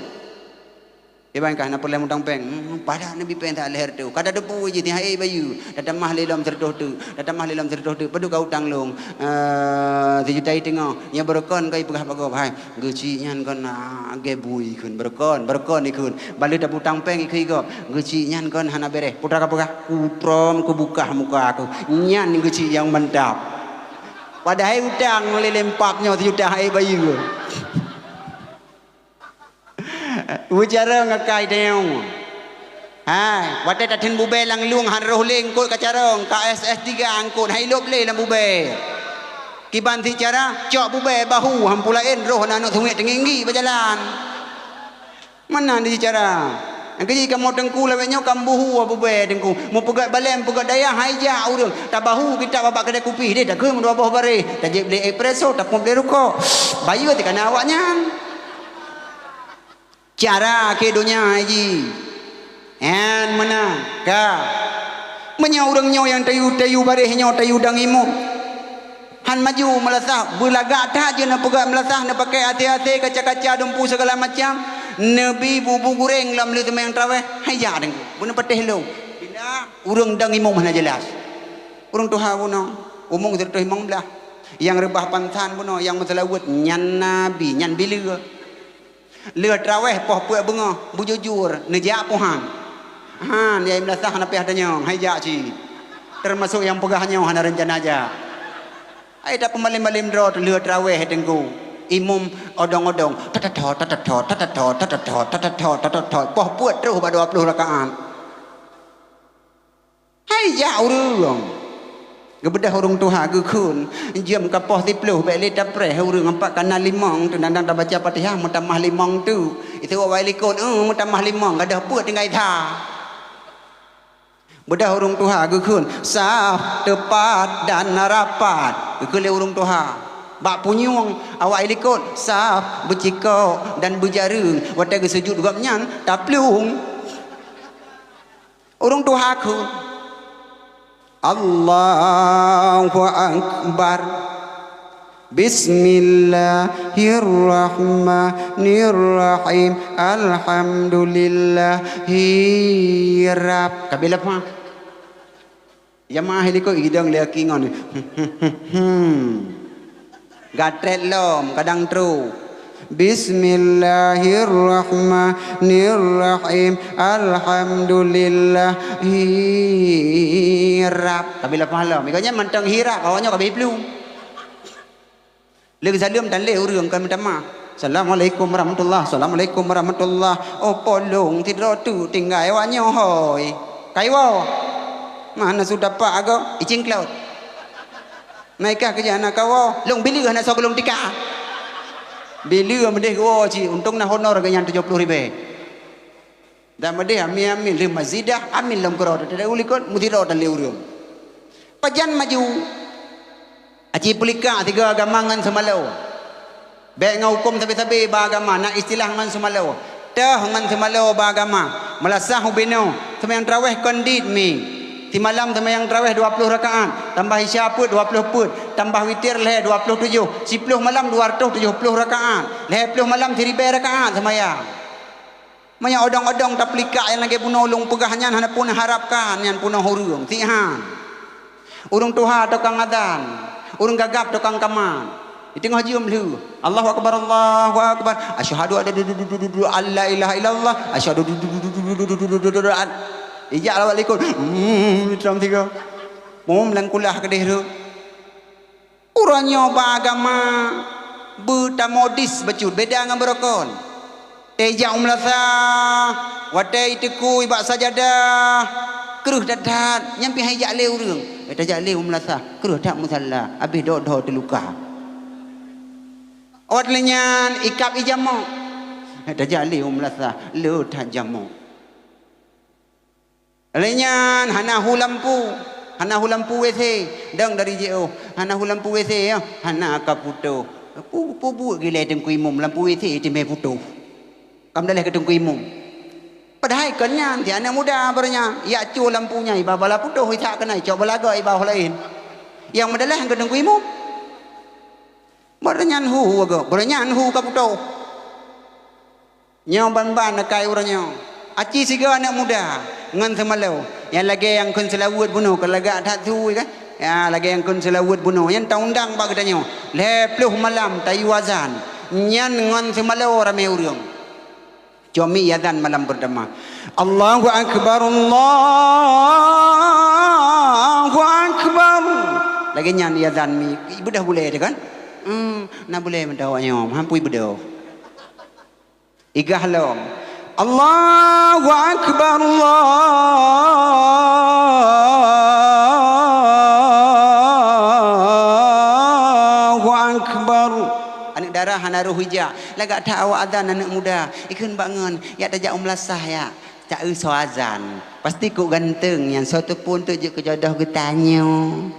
Iban kah na peureulèe mutang péng, hmm, padat neubi péng that lhèe reutôh. Ka tateupeue jih, tiha ék bayeue. Tatamah lé lom sireutôh teuk, tatamah lé lom sireutôh teuk. Padub ka utang lôn? Eh, sijuta teungoh. Nyoe beureukan ka ipeugah bak gob, hai. Geuchik nyan kon, ah, lagèe bui kheun, beureukan, beureukan ikheun. Ban lheueh tabutang péng ikheun gob. Geuchik nyan kon hana bèrèh. Putra ka peugah, "Kutrom kubukah muka aku." Nyan geuchik nyang mantap. Padahai utang lé lempap nyoe sijuta hai bayeue. Beucara ngakai teuh. Hai, watèe tatheun bubé lam lueng han roh lé eungkôt ka carông, ka S S tiga eungkôt, hai lôb lé lam bubé. Kiban sicara, cok bubé bahu, han peue laén roh na aneuk sungiek teunginggi bak jalan. Meunan di sicara. Nyang keujih kamoe teungku lawét nyoe ka meubuhu bubé teungku. Meupeugöt balèe, meupeugöt dayah, hai jak ureueng. Tabahu kitab bak keudè kupi, deh takheun meudua boh baréh. Tajép lé espresso, tapeuet lé rukok. Bayeue teuh ka na awak nyan. Cara keu donya jih. Nyan meunan ka. Meunyoe ureueng nyoe nyang tayue-tayue baréh nyoe tayue dang imum. Han maju meulasah, beulagak that jeuet neupeugah meulasah, neupakè até-até, kaca-kaca, dumpu, segala macam. Neubi bu-bu gureng lom lheueh seumayang tarawèh, hai jak Teungku. Beuneupatéh lom. Pindah, ureueng dang imum hana jeulaih. Ureueng tuha bunoe, umur sireutôh limong blah. Nyang reubah pansan bunoe, nyang meuseulaweuet nyan nabi, nyan bileu. Lheueh tarawèh poh peuet beungoh, beujujur, neujak peue han? Han, ya meulasah hana payah tanyong, hai jak cit. Teumasok nyang peugah nyoe hana reuncana jak. Hai tapeumalém-malém droe lheueh tarawèh Teungku. Imum odong-odong, tatatho, tatatho, tatatho, tatatho, tatatho, tatatho. Poh peuet troh bak dua ploh rakaat. Hai jak ureueng. Geubeudôh ureueng tuha geukheun, jeuem ka poh siploh bèk lé tapreh ureueng, ampat ka na limong tu, dan tabaca Fatihah meutamah limong tu. Itu awai likot, eh, meutamah limong, gadôh peuet tinggai that. Beudôh ureueng tuha geukheun, saf teupat dan rapat. Geukheun lé ureueng tuha. Bak punyueng awai likot, saf beucikok dan beujareueng. Watèe geusujut gobnyan, taplueng. Ureueng tuha kheun, Allahu Akbar. Bismillahirrahmanirrahim. Alhamdulillahirab. Ka bèk leupah. Jamaah likot idong lé aki ngon. Hmm. Gatrét lom, kadang trok. Bismillahirrahmanirrahim. Alhamdulillahirab. Ka bèk leupah lom. Ikot nyan mantong hirab, awak nyoe ka bèk plueng. Lheueh geusaleuem tan lé ureueng ka meutamah. Assalamualaikum warahmatullah. Assalamualaikum warahmatullah. Oh, polong sidroe teuk tinggai awak nyoe hôi. Kaiwoe. Mana su tapak agoe? Icingklot. Naikah keujah na kawoe, lôn bileu hana soe keu lôn tika. Bileu meudeh geuwoe cit, untông na honor geuh nyan tujoh ploh ribèe. Dan meudeh amin-amin lheueh mazidah, amin lom keudroe teuh likot, meusidroe tan lé ureueng. Pajan maju. Aci peulikak sigoe agama ngon seumaloe. Bèk ngon hukôm sabe-sabe bak agama, na istilah ngon seumaloe. Teuh ngon seumaloe bak agama. Meulasah ubé nyoe, seumayang tarawèh kon dit mi. Simalam seumayang tarawèh dua ploh rakaat, tambah isya peuet dua ploh peuet, tambah witir lhèe dua ploh tujoh, siploh malam dua ratus tujoh ploh rakaat, lhèe ploh malam siribèe rakaat seumayang. Meunyoe odong-odong tapeulikak nyang lagèe bunoe lôn peugah nyan hana peue neuharapkan, nyan peunoh ureueng, sihan. Ureueng tuha tukang azan, ureueng gagap tukang kamat. Di teungoh jeuem lheueh, Allahu Akbar, Allahu Akbar. Asyhadu an la ilaha illallah, asyhadu an. Ijak lawat likot. Hmm, tram tiga. Pom lam kulah keudeh tu. Uroe nyoe bak agama beutamodis bacut, beda ngon beurokon. Teuh jak u meulasah, watèe iteukui bak sajadah, kreueh that-that, nyan pih han ijak lé ureueng. Bèk tajak lé u meulasah, kreueh that musalla, abéh dho-dho teuluka. Awat lheueh nyan ikab ijamok. Bèk tajak lé u meulasah, le that jamok. Lheueh nyan hana hu lampu, hana hu lampu W C, dong dari jiôh, hana hu lampu W C nyoe, hana ka putôh. Pu-, pu buet gilai Teungku Imum lampu W C teumé putôh. Ka meudaleh keu Teungku Imum. Padahai kon nyan, si aneuk muda baroe nyan, yak cue lampu nyan, iba bala putôh, isak keunoe, icok bala goe, iba laén. Nyang meudaleh keu Teungku Imum. Baroe nyan hu, baroe nyan hu ka putôh. Nyoe ban-ban akai uroe nyoe. Aci sigoe aneuk muda ngon seumaloe. Nyang lagèe nyang kheun seulaweuet bunoe, ka lagak that su kan? Ya, lagèe nyang kheun seulaweuet bunoe. Nyan taundang bak geutanyoe. Lhèe ploh malam tayue azan. Nyan ngon seumaloe ramé ureueng. Cok mi azan malam peurtama. Allahu Akbar, Allahu Akbar. Lagèe nyan azan mi. Ibeudôh bulèe teuh kan? Hmm, na bulèe mantong awak nyoe. Mampui beudôh. Igah lom. Allahu Akbar, Allahu Akbar. Aneuk dara hana roh ijak. Lagak that awak azan aneuk muda. Ikheun bak ngon, yak tajak u meulasah yak. Taeu soe azan. Pasti kok ganteng nyan, soe teupeu teuk jeuet keu jodoh geutanyoe.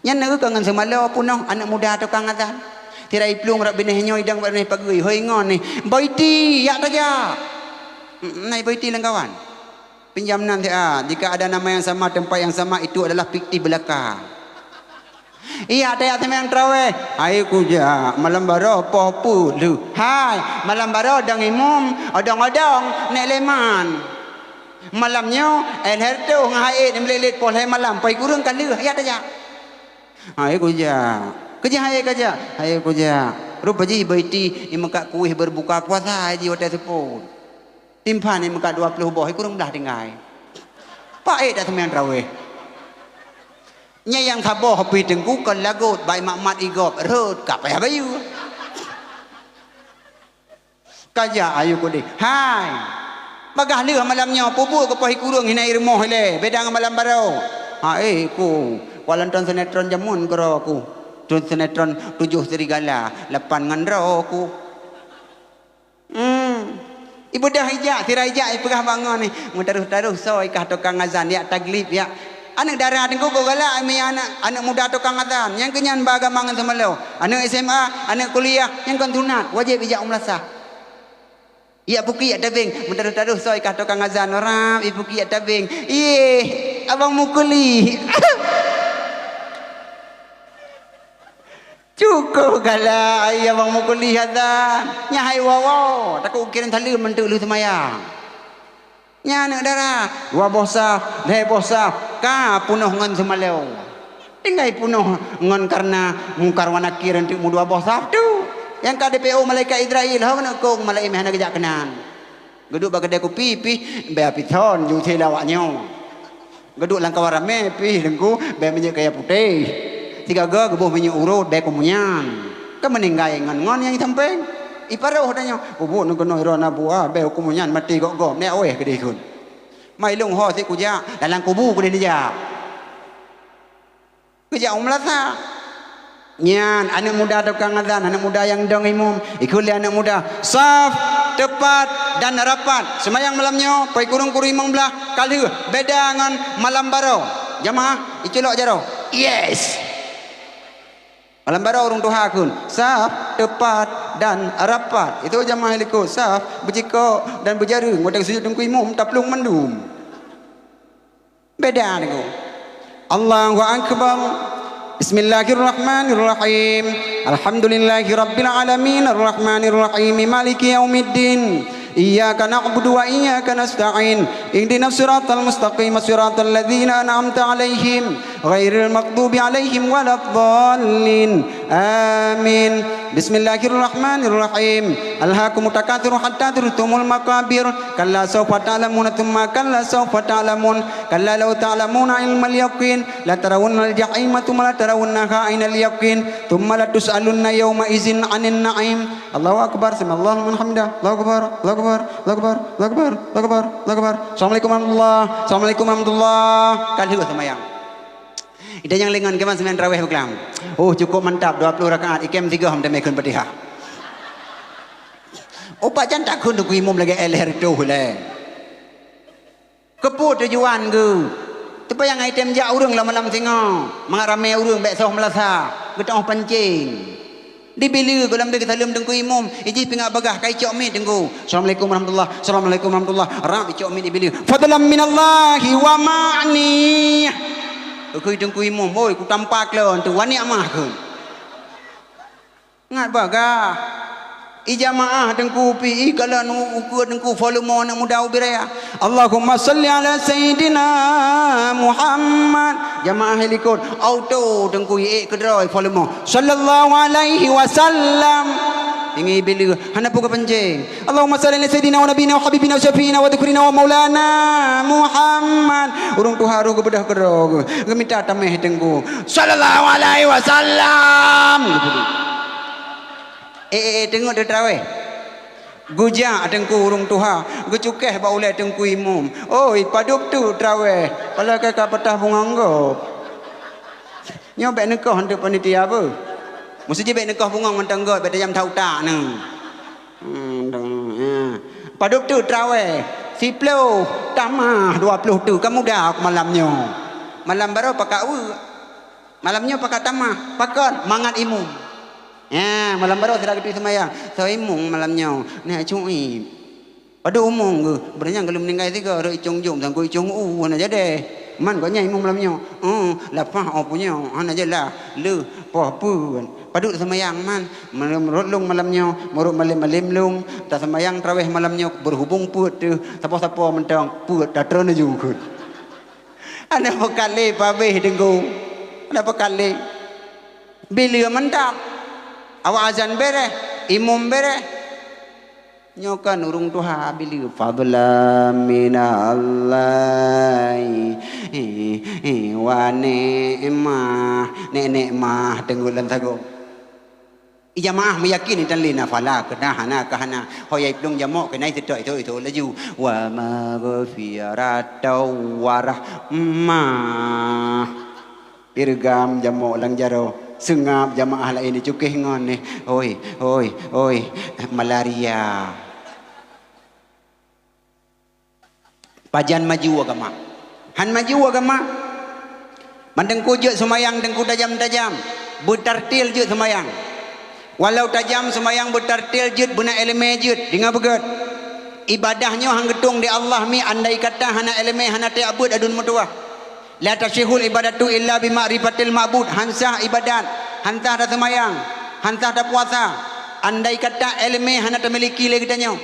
Nyan na ka ngon seumaloe peunoh aneuk muda tukang azan. Tirai plueng rot binéh nyoe idong bak binéh pageue, hôi ngon nyoe. Boiti, yak tajak. Nai boiti lam kawan. Pinjam nan siat, jika ada nama yang sama, tempat yang sama, itu adalah fiktif belaka. Iya, tajak seumayang taraweh. Hai kujak, malam baroe poh peuet lheueh. Hai, malam baroe dong imum, odong-odong, nek leman. Malam nyoe, eh, lhèe reutôh ngon hai ék, meulét-lét poh lhèe malam, poh kureueng ka lheueh, ya tajak. Hai kujak. Kujak hai kujak. Hai kujak. Rupa jih Baiti, imeukat kueh berbuka puasa jih watèe seupôt. Timphan imeukat dua ploh boh, kureueng blah tinggai. Paét dak seumayang taraweh. Nyan nyang saboh pih teungku kon lagot, bai mat-mat igop, rhot ka payah bayeue. Kajak ayue kudeh. Hai. Bagaih lheueh malam nyoe, peubuet keu poh kureueng hina ié rumoh ilèe, beda ngon malam baroe. Ha, eh, ku. Kuala nonton sinetron jameun keudroe ku. Nonton sinetron Tujuh Serigala, lapan ngon droe ku. Hmm. Ibeudôh ijak, sira ijak ipeugah bak ngon nyoe. Meutarôh-tarôh soe kah tukang azan, yak taglib, yak. Aneuk dara teungku kok galak, mi aneuk, aneuk muda tukang azan. Nyang keunyan ba agama ngon seumalo. Aneuk S M A, aneuk kuliah, nyang kon sunat, wajéb ijak u meulasah. Yak puki yak tabeng, meutarôh-tarôh soe kah tukang azan, rab, ipuki yak tabeng. Yeh, abang mukuli. Cukôp galak, ai abang mukuli azan. Nyan hai woe-woe, takot kukirém saleuem mantong lheueh seumayang. Nyan aneuk dara, dua boh saf, lhèe boh saf, ka peunoh ngon seumalo. Tinggai peunoh ngon kareuna Mungkar wa Nakir anteuk meudua boh saf tu. Nyang ka D P O malaikat Izrail, ho keuneuk kong malaikat meuhana geujak keunan. Geuduek bak keudè kupi pih, bèe api thon ju thé lé awak nyoe. Geuduek lam kawan ramè pih teungku, bèe minyeuk kaya putéh. Sigaga geuboh minyeuk urôt bèe kumunyan. Ka meuninggai ngon-ngon nyang sampéng. Iparoh tanyoe, kubu neu keunoe droe na buah, bèe kumunyan maté gok-gok, nèk wéh keudeh kheun. Mai lôn ho sit kujak, dalam kubu keudeh neujak. Geujak u meulasah. Nyan, aneuk muda tukang azan, aneuk muda nyang dong imum, ikheun lé aneuk muda, saf, teupat, dan rapat. Seumayang malam nyoe, poi kureueng-kureueng limong blaih, ka lheueh, beda ngon malam baroe. Jamaah, iculok jaroe. Yes! Malam baroe ureueng tuha kheun, saf, teupat, dan rapat. Itu jamaah likot, saf, beucikok, dan beujareueng. Watèe sujud teungku imum, taplueng mandum. Beda deungon. Allahu Akbar. Bismillahirrahmanirrahim. Alhamdulillahirabbil alamin, arrahmanirrahim, maliki yaumiddin. Iyyaka na'budu wa iyyaka nasta'in. Ihdinas siratal mustaqim, siratal ladzina an'amta 'alaihim, ghairil maghdubi 'alaihim waladdallin. Amin. Bismillahirrahmanirrahim. Alhaakumut takatsur hatta zurtumul maqabir. Kalla sawfa ta'lamuna tsumma kalla sawfa ta'lamun. Kalla law ta'lamuna ilmal yaqin. Latarawunnal jahima tsumma latarawunnaha 'ainal yaqin. Tsumma latus'alunna yauma idzin 'anin na'im. Allahu akbar. Sami'allahu liman hamidah. Allahu akbar. Allahu akbar. Allahu akbar. Allahu akbar. Allahu akbar. Allahu akbar. Assalamualaikum warahmatullah. Assalamualaikum warahmatullah. Ka lheueh seumayang. Ida nyang lengan keuman seumayang tarawih beuklam. Oh, cukup mantap, dua puluh rakaat, ikém tiga hom tamé kheun Fatihah. Oh, pajan takheun teungku imum lagèe éh lhèe reutôh lé. Keupeue tujuan geuh? Teupeu nyang item jak ureueng lam malam singoh, mangat ramé ureueng bèk soh meulasah, geutanyoe pancéng. Di bileue goh lom bèk geusaleuem teungku imum, ijih pingat bagaih ka icok miet teungku. Assalamualaikum warahmatullah, assalamualaikum warahmatullah. Rab icok miet di bileue. Fadlan minallahi wa ma'ni. Kheun teungku imum, "Oi, kutampa klon tu, wa ni'mah," kheun. Ngat bagaih. Ijamaah teungku pih, ikalon u-, ukeue teungku volume aneuk muda ubé raya. Allahumma shalli ala sayyidina Muhammad. Jamaah likot, auto teungku iék keudroe volume. Sallallahu alaihi wasallam. Ingat bileue, hana peue geupancéng. Allahumma shalli ala sayyidina wa nabiyina wa habibina wa syafi'ina wa dzikhrina wa maulana Muhammad. Ureueng tuha roh geubeudôh keudroe, geumita tamèh teungku. Sallallahu alaihi wasallam. Eh, eh, eh, teungeut tarawih. Geujak teungku ureueng tuha, geucukéh bak ulèe teungku imum. Oi, padub teuk tarawih, pala ka ka patah bungong gob. Nyoe bèk neukoh anteuk panitia beuh. Meuseujid bèk neukoh bungong mantong gob, bèk tajam that utak neuh. Hmm, dong, ya. Padub teuk tarawih, siploh tamah dua ploh teuk, ka muda malam nyoe. Malam baroe pakat weuek. Malam nyoe pakat tamah, pakon mangat imum. Ya, malam baroe sira geutui seumayang. Soe imum malam nyoe? Nèk Cuib. Padub umong geuh, beureunyang gohlom meuninggai sigoe, rhot icong jom, sangkot icong u, hana jadeh. Man gobnyan imum malam nyoe. Oh, lapah oh punyoe. Hana jeulaih. Le, poh peuet. Padub seumayang man. Meunurot lôn malam nyoe, meunurot malem-malem lôn, taseumayang tarawih malam nyoe, beuhubong peuet teuh, sapo-sapo mantong, peuet tatreun laju kheun. Hana peukat lé pabeh Teungku. Hana peukat lé. Bileu mantap. Awak azan bereh, imum bereh. Nyoe kan ureuëng tuha bileu, fadlan minallahi wa ni'mah. Nek-nek mah teunggulon sagoe. Ijamaah meuyakin itan lé na fala, keu na hana, keu hana. Ho yai plueng jamok keu na iteutôt, iteutôt laju. Wa maghfiratan wa rahmah. Irgam jamok lam jaroe, seungab jamaah laén jicukéh ngon, eh, hoi, hoi, hoi, malaria. Pajan maju agama? Han maju agama. Man Teungku jeuet seumayang, Teungku tajam-tajam, beutartil jeuet seumayang. Walau tajam seumayang beutartil jeuet, beuna iéleumé jeuet, deungoe beugét. Ibadah nyoe han geutueng di Allah mi andai kata hana iéleumé, hana teuabeuet aduen meutuwah. La tashihul ibadatu illa bi ma'rifatil ma'bud, han sah ibadat, han sah taseumayang, han sah tapuasa, andai kata iéleumé hana tamiliki lé geutanyoe.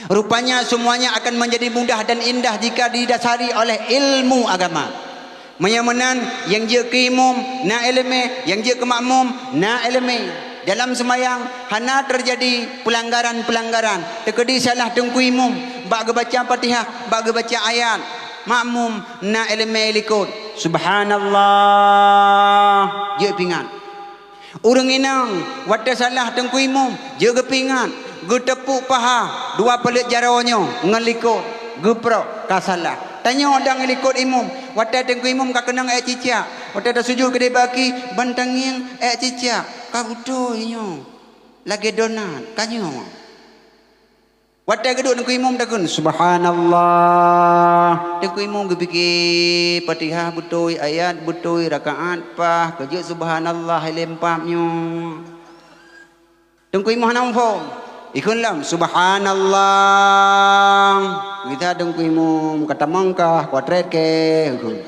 Rupanya semuanya akan menjadi mudah dan indah jika didasari oleh ilmu agama. Meunyoe meunan, nyang jeuet keu imum na iéleumé, nyang jeuet keu makmum na iéleumé. Dalam seumayang hana teujadi peulanggaran-peulanggaran. Teukeudi salah Teungku imum bak geubaca Fatihah, bak geubaca ayat, makmum na iéleumé likot. Subhanallah, jeuet pingat. Ureuëng inong watée salah Teungku imum jeuet geupingat, geuteupuk paha dua paleuet jaroe nyoe ngon likot, geuprok ka salah. Tanyoe dang likot imum, watée Teungku imum ka keunong ék cicak, watée tasujut keudeh baki ban tangieng ék cicak, ka beutôi nyoe lagée donat ka nyoe. Watée geuduek Teungku imum takheun, "Subhanallah." Teungku imum geupike Fatihah beutôi, ayat beutôi, rakaat paih, keujeuet subhanallah ilée empat nyoe. Teungku imum hana muphom. Ikheun lom, "Subhanallah." Geusa Teungku imum ka tamong kah, kuatret keh, ikheun.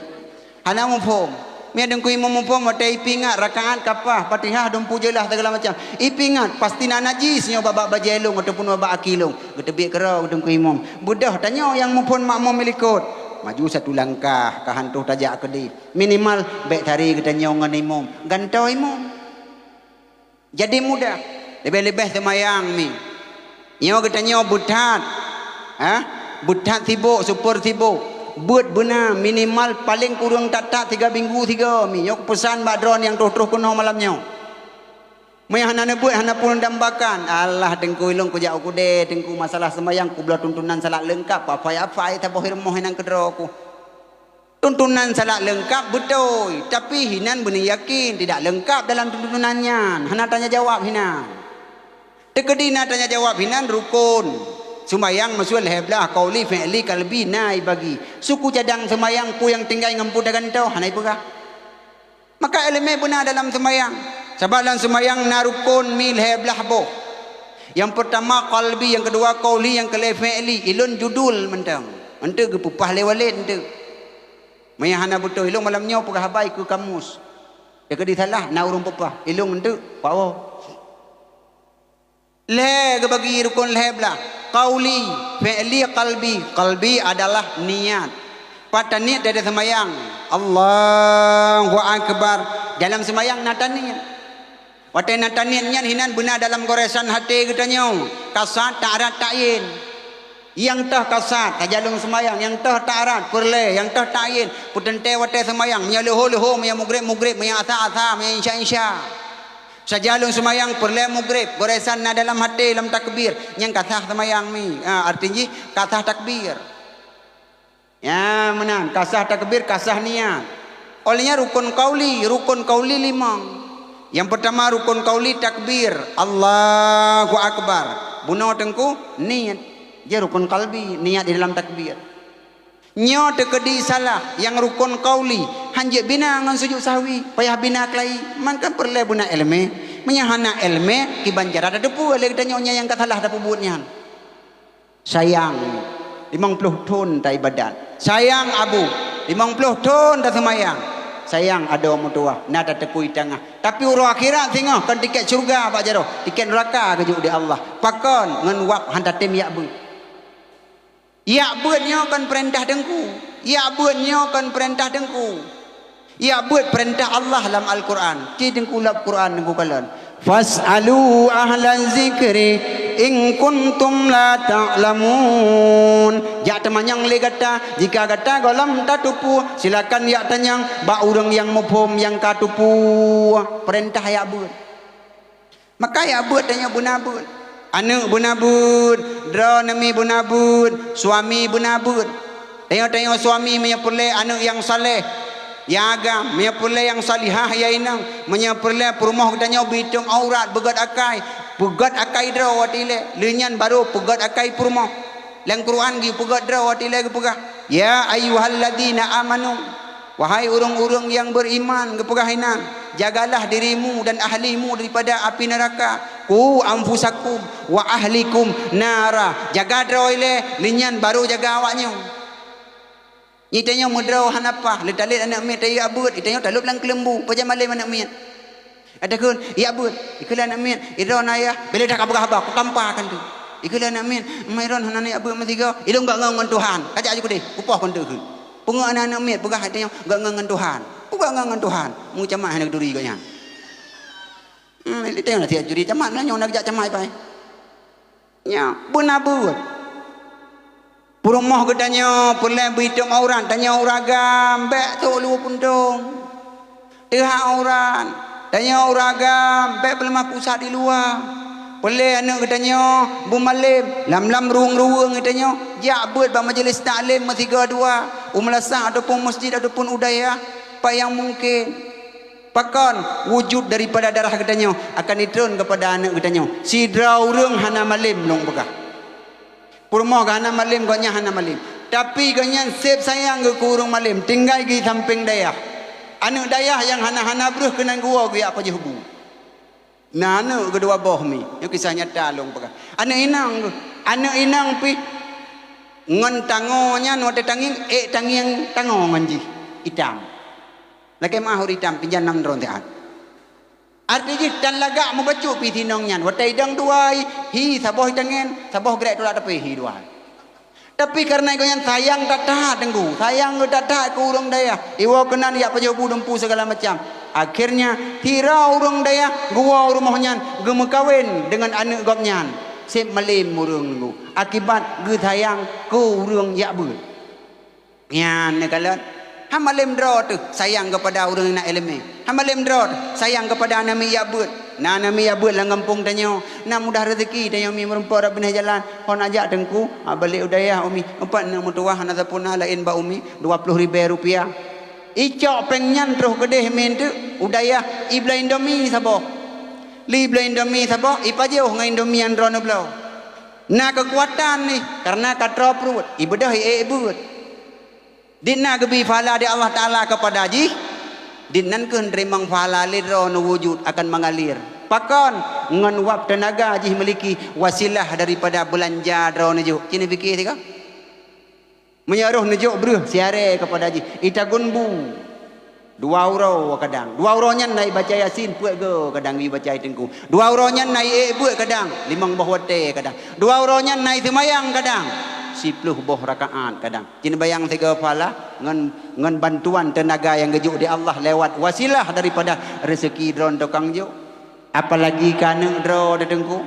Hana muphom. Miet Teungku imum muphom watée ipingat rakaat ka paih, Fatihah dum peue jeulaih segala macam. Ipingat pasti na najis nyoe bak bajée lôn ataupun bak aki lôn. Geuteubiet keudroe Teungku imum. Beudôh tanyoe nyang muphom makmum milikot. Maju satu langkah ka han troh tajak keudeh. Minimal bék tari geutanyoe ngon imum. Gantoe imum. Jadi mudah. Leubeh-leubeh seumayang mi. Nyoe geutanyoe beuthat. Ha? Beuthat sibok, super sibok. Beuet beuna minimal paleng kureueng that-that tiga minggu sigoe mi. Nyoe kupeusan bak droeneuh nyang troh-troh keunoe malam nyoe. Meunyoe hana neubeuet, hana peue dambakan. Alah Teungku ilong kujak u keudè, Teungku masalah seumayang kubloe tuntunan salat leungkap. Apa-apa saboh i rumoh inong keudroe ku. Tuntunan salat leungkap beutôi, tapi hinan beuneuyakin tidak leungkap dalam tuntunan nyan, hana tanya jawab hinan. Teukeudi na tanya jawab hinan rukon. Seumayang meusuet lhèe blaih, qauli, fi'li, qalbi na ibagi. Suku cadang seumayang peue nyang tinggai ngon peue tagantoe, hana ipeugah. Maka iéleumé beuna dalam seumayang, sabab lam seumayang na rukon mi lhèe blaih boh. Nyang peurtama qalbi, nyang keudua qauli, nyang keulhèe fi'li. Ilôn judul mantong. Eunteuk geupeupah lé Walid eunteuk. Meunyoe hana beutôi, ilôn malam nyoe peugah haba ikeue kamus. Teukeudi salah, na ureueng peupah. Ilôn eunteuk, pawoe. Lhèe geubagi rukon lhèe blaih. Qauli, fi'li, qalbi. Qalbi adalah niat. Pat taniet dari seumayang. Allahu Akbar. Dalam seumayang na taniet. Watèe na taniet nyan hinan beuna dalam goresan até geutanyoe, kasad, ta'rad, ta'yin. Nyang toh kasad, sajan lôn seumayang, nyang toh ta'rad, peureulèe, nyang toh ta'yin, peuteuntèe watèe seumayang, meunyoe leuhô, leuhô, meunyoe mugreb, mugreb, meunyoe asa, asa, meunyoe insya, insya. Sajan lôn seumayang, peureulèe mugreb, goresan na dalam até, lam takbir, nyan ka sah seumayang mi. Ha, arti jih, ka sah takbir. Ya, meunan, ka sah takbir, ka sah niat. Óh lheueh nyan rukon qauli, rukon qauli limong. Nyang peurtama rukon qauli takbir, Allahu Akbar. Bunoe teungku, niet. Jih rukon qalbi, niat di dalam takbir. Nyoe teukeudi salah, nyang rukon qauli, han jeuet bina ngon sujud sahwi, payah bina keulayi. Man kan peureulèe beuna iéleumé. Meunyoe hana iéleumé, kiban cara tateupeue lé geutanyoe nyan nyang ka salah tapeubuet nyan. Sayang, limong ploh thon taibadat. Sayang Abu. Limong ploh thon taseumayang. Sayang adoe meutuwah, na tateupui tangah. Tapi uroe akhirat singoh kon tiket syeuruga bak jaroe, tiket neuraka geujok di Allah. Pakon? Ngon wab han tatem yak beuet. Yak beuet nyoe kon peurintah teungku. Yak beuet nyoe kon peurintah teungku. Yak beuet peurintah Allah lam Al-Quran. Ci teungku lam Quran teungku kalon. "Fas'alu ahla zikri in kuntum la ta'lamun." Jak teumanyong lé gata, jika gata gohlom tateupeue, silakan yak tanyong bak ureuëng nyang muphom nyang ka teupeue. Peurintah yak beuet. Maka yak beuet tanyoe beuna beuet. Aneuëk beuna beuet, droeneuh mi beuna beuet, suami beuna beuet. Tanyoe-tanyoe suami meunyoe peureulée aneuëk nyang saleh, nyang agam, meunyoe peureulée nyang salihah ya inong, meunyoe peureulée peurumoh geutanyoe beuitong aurat, beugét akai, peugét akai droe watée ilée, lheueh nyan barô peugét akai peurumoh. Lam Quran geupeugét droe watée ilée geupeugah, "Ya ayyuhalladzina amanu." Wahai ureuëng-ureuëng nyang beuriman, geupeugah inan, jagalah dirimu dan ahlimu daripada api neuraka. "Qu anfusakum wa ahlikum nara." Jaga droe ilée, lheueh nyan barô jaga awaknyoe. Nyoe tanyoe meudroe hana paih, lé talét aneuëk miet tayue yak beuet, tanyoe talop lam keuleumbu, pajan malem aneuëk miet. Ada kheun, yak beuet, ikheun lé aneuëk miet, idroe na yah, bèk lé that kapeugah haba, kukampa kan tu. Ikheun lé aneuëk miet, ma idroe hana yak beuet meusigoe, ilôn gak ngon ngon Tuhan, kajak aju keudeh, kupoh kon tu kheun. Peungeuh aneuëk miet peugah tanyoe gak ngon ngon Tuhan. Peugah ngon ngon Tuhan, meucamat hana geuturi gobnyan. Hmm, lé tanyoe na siat juri camat, meunyoe na geujak camat pai. Nyan beuna beuet. Peurumoh geutanyoe peureulée beuitong aurat, tanyoe ureuëng agam, bék trok luweue puntông. Teuhah aurat, tanyoe ureuëng agam, bék peuleumah pusat di luwa. Peureulée aneuëk geutanyoe beumalem, lam-lam ruweueng-ruweueng geutanyoe, jak beuet bak majelis taklim meusigoe dua, u meulasah ataupun meuseujid ataupun u dayah, pat nyang mungken. Pakon? Wujud daripada darah geutanyoe akan jitreun keupada aneuëk geutanyoe. Sidroe ureuëng hana malem lôn peugah. Peurumoh geuh hana malem, gobnyan hana malem. Tapi gobnyan seb sayang geuh keu ureuëng malem, tinggai geuh sampéng dayah. Aneuëk dayah nyang hana-hana breueh keunan geuwoe geuh jak pajoh bu. Na aneuëk geuh dua boh mi. Nyoe kisah nyata lôn peugah. Aneuëk inong geuh. Aneuëk inong pih ngon tangoe nyan watée tangieng, ék tangieng tangoe ngon jih itam. Lakée meuah ureuëng itam, pinjan nam droe siat. Arti jih tan lagak meubacut pih sinong nyan. Watée idong dua, hi saboh itangen, saboh grek tulak teupée hi dua. Tapi kareuna gobnyan sayang that-that teungku, sayang geuh that-that keu ureuëng dayah, iwoe keunan jak pajoh bu dumpu sigala macam. Akhirnya, sidroe ureuëng dayah geuwoe u rumoh nyan geumeukawen deungon aneuëk gobnyan. Seb malem ureuëng teungku, akibat geusayang keu ureuëng yak beuet. Nyan neukalon. Hana malem droe teuh sayang keupada ureuëng na iéleumé. Hana malem droe teuh sayang keupada aneuëk miet yak beuet. Na aneuëk miet yak beuet lam gampông tanyoe. Na mudah reuzeki tanyoe mi meurumpok rot binéh jalan. Hon ajak teungku, ha, balek u dayah umi. Empat aneuëk meutuwah hana sapeue na laén bak umi, dua ploh ribée rupiah. Icok péng nyan troh keudeh mi teuk u dayah, ibloe indomie saboh. Lé ibloe indomie saboh, ipajoh ngon indomie nyang droeneuh bloe. Na keukuatan nih, kareuna ka troe pruet, ibeudôh iék beuet. Dit na geubri pahala di Allah Taala keupada jih, dit nan kheueh teurimong pahala lé droeneuh wujud akan mengalir. Pakon? Ngon wab teunaga jih miliki wasilah daripada beulanja droeneuh jok. Ci neupiké sigoe. Meunyoe roh neujok breueh siarée keupada jih, itagun bu. Dua uroe kadang. Dua uroe nyan na ibaca Yasin peuet goe kadang ibaca teungku. Dua uroe nyan na iék beuet kadang, limong boh watée kadang. Dua uroe nyan na iseumayang kadang, siploh boh rakaat kadang. Ci neubayang sigoe pahala ngon, ngon bantuan teunaga nyang geujok di Allah lewat wasilah daripada reuzeki droeneuh tukang jok. Apalagi keu aneuëk droe teuh teungku.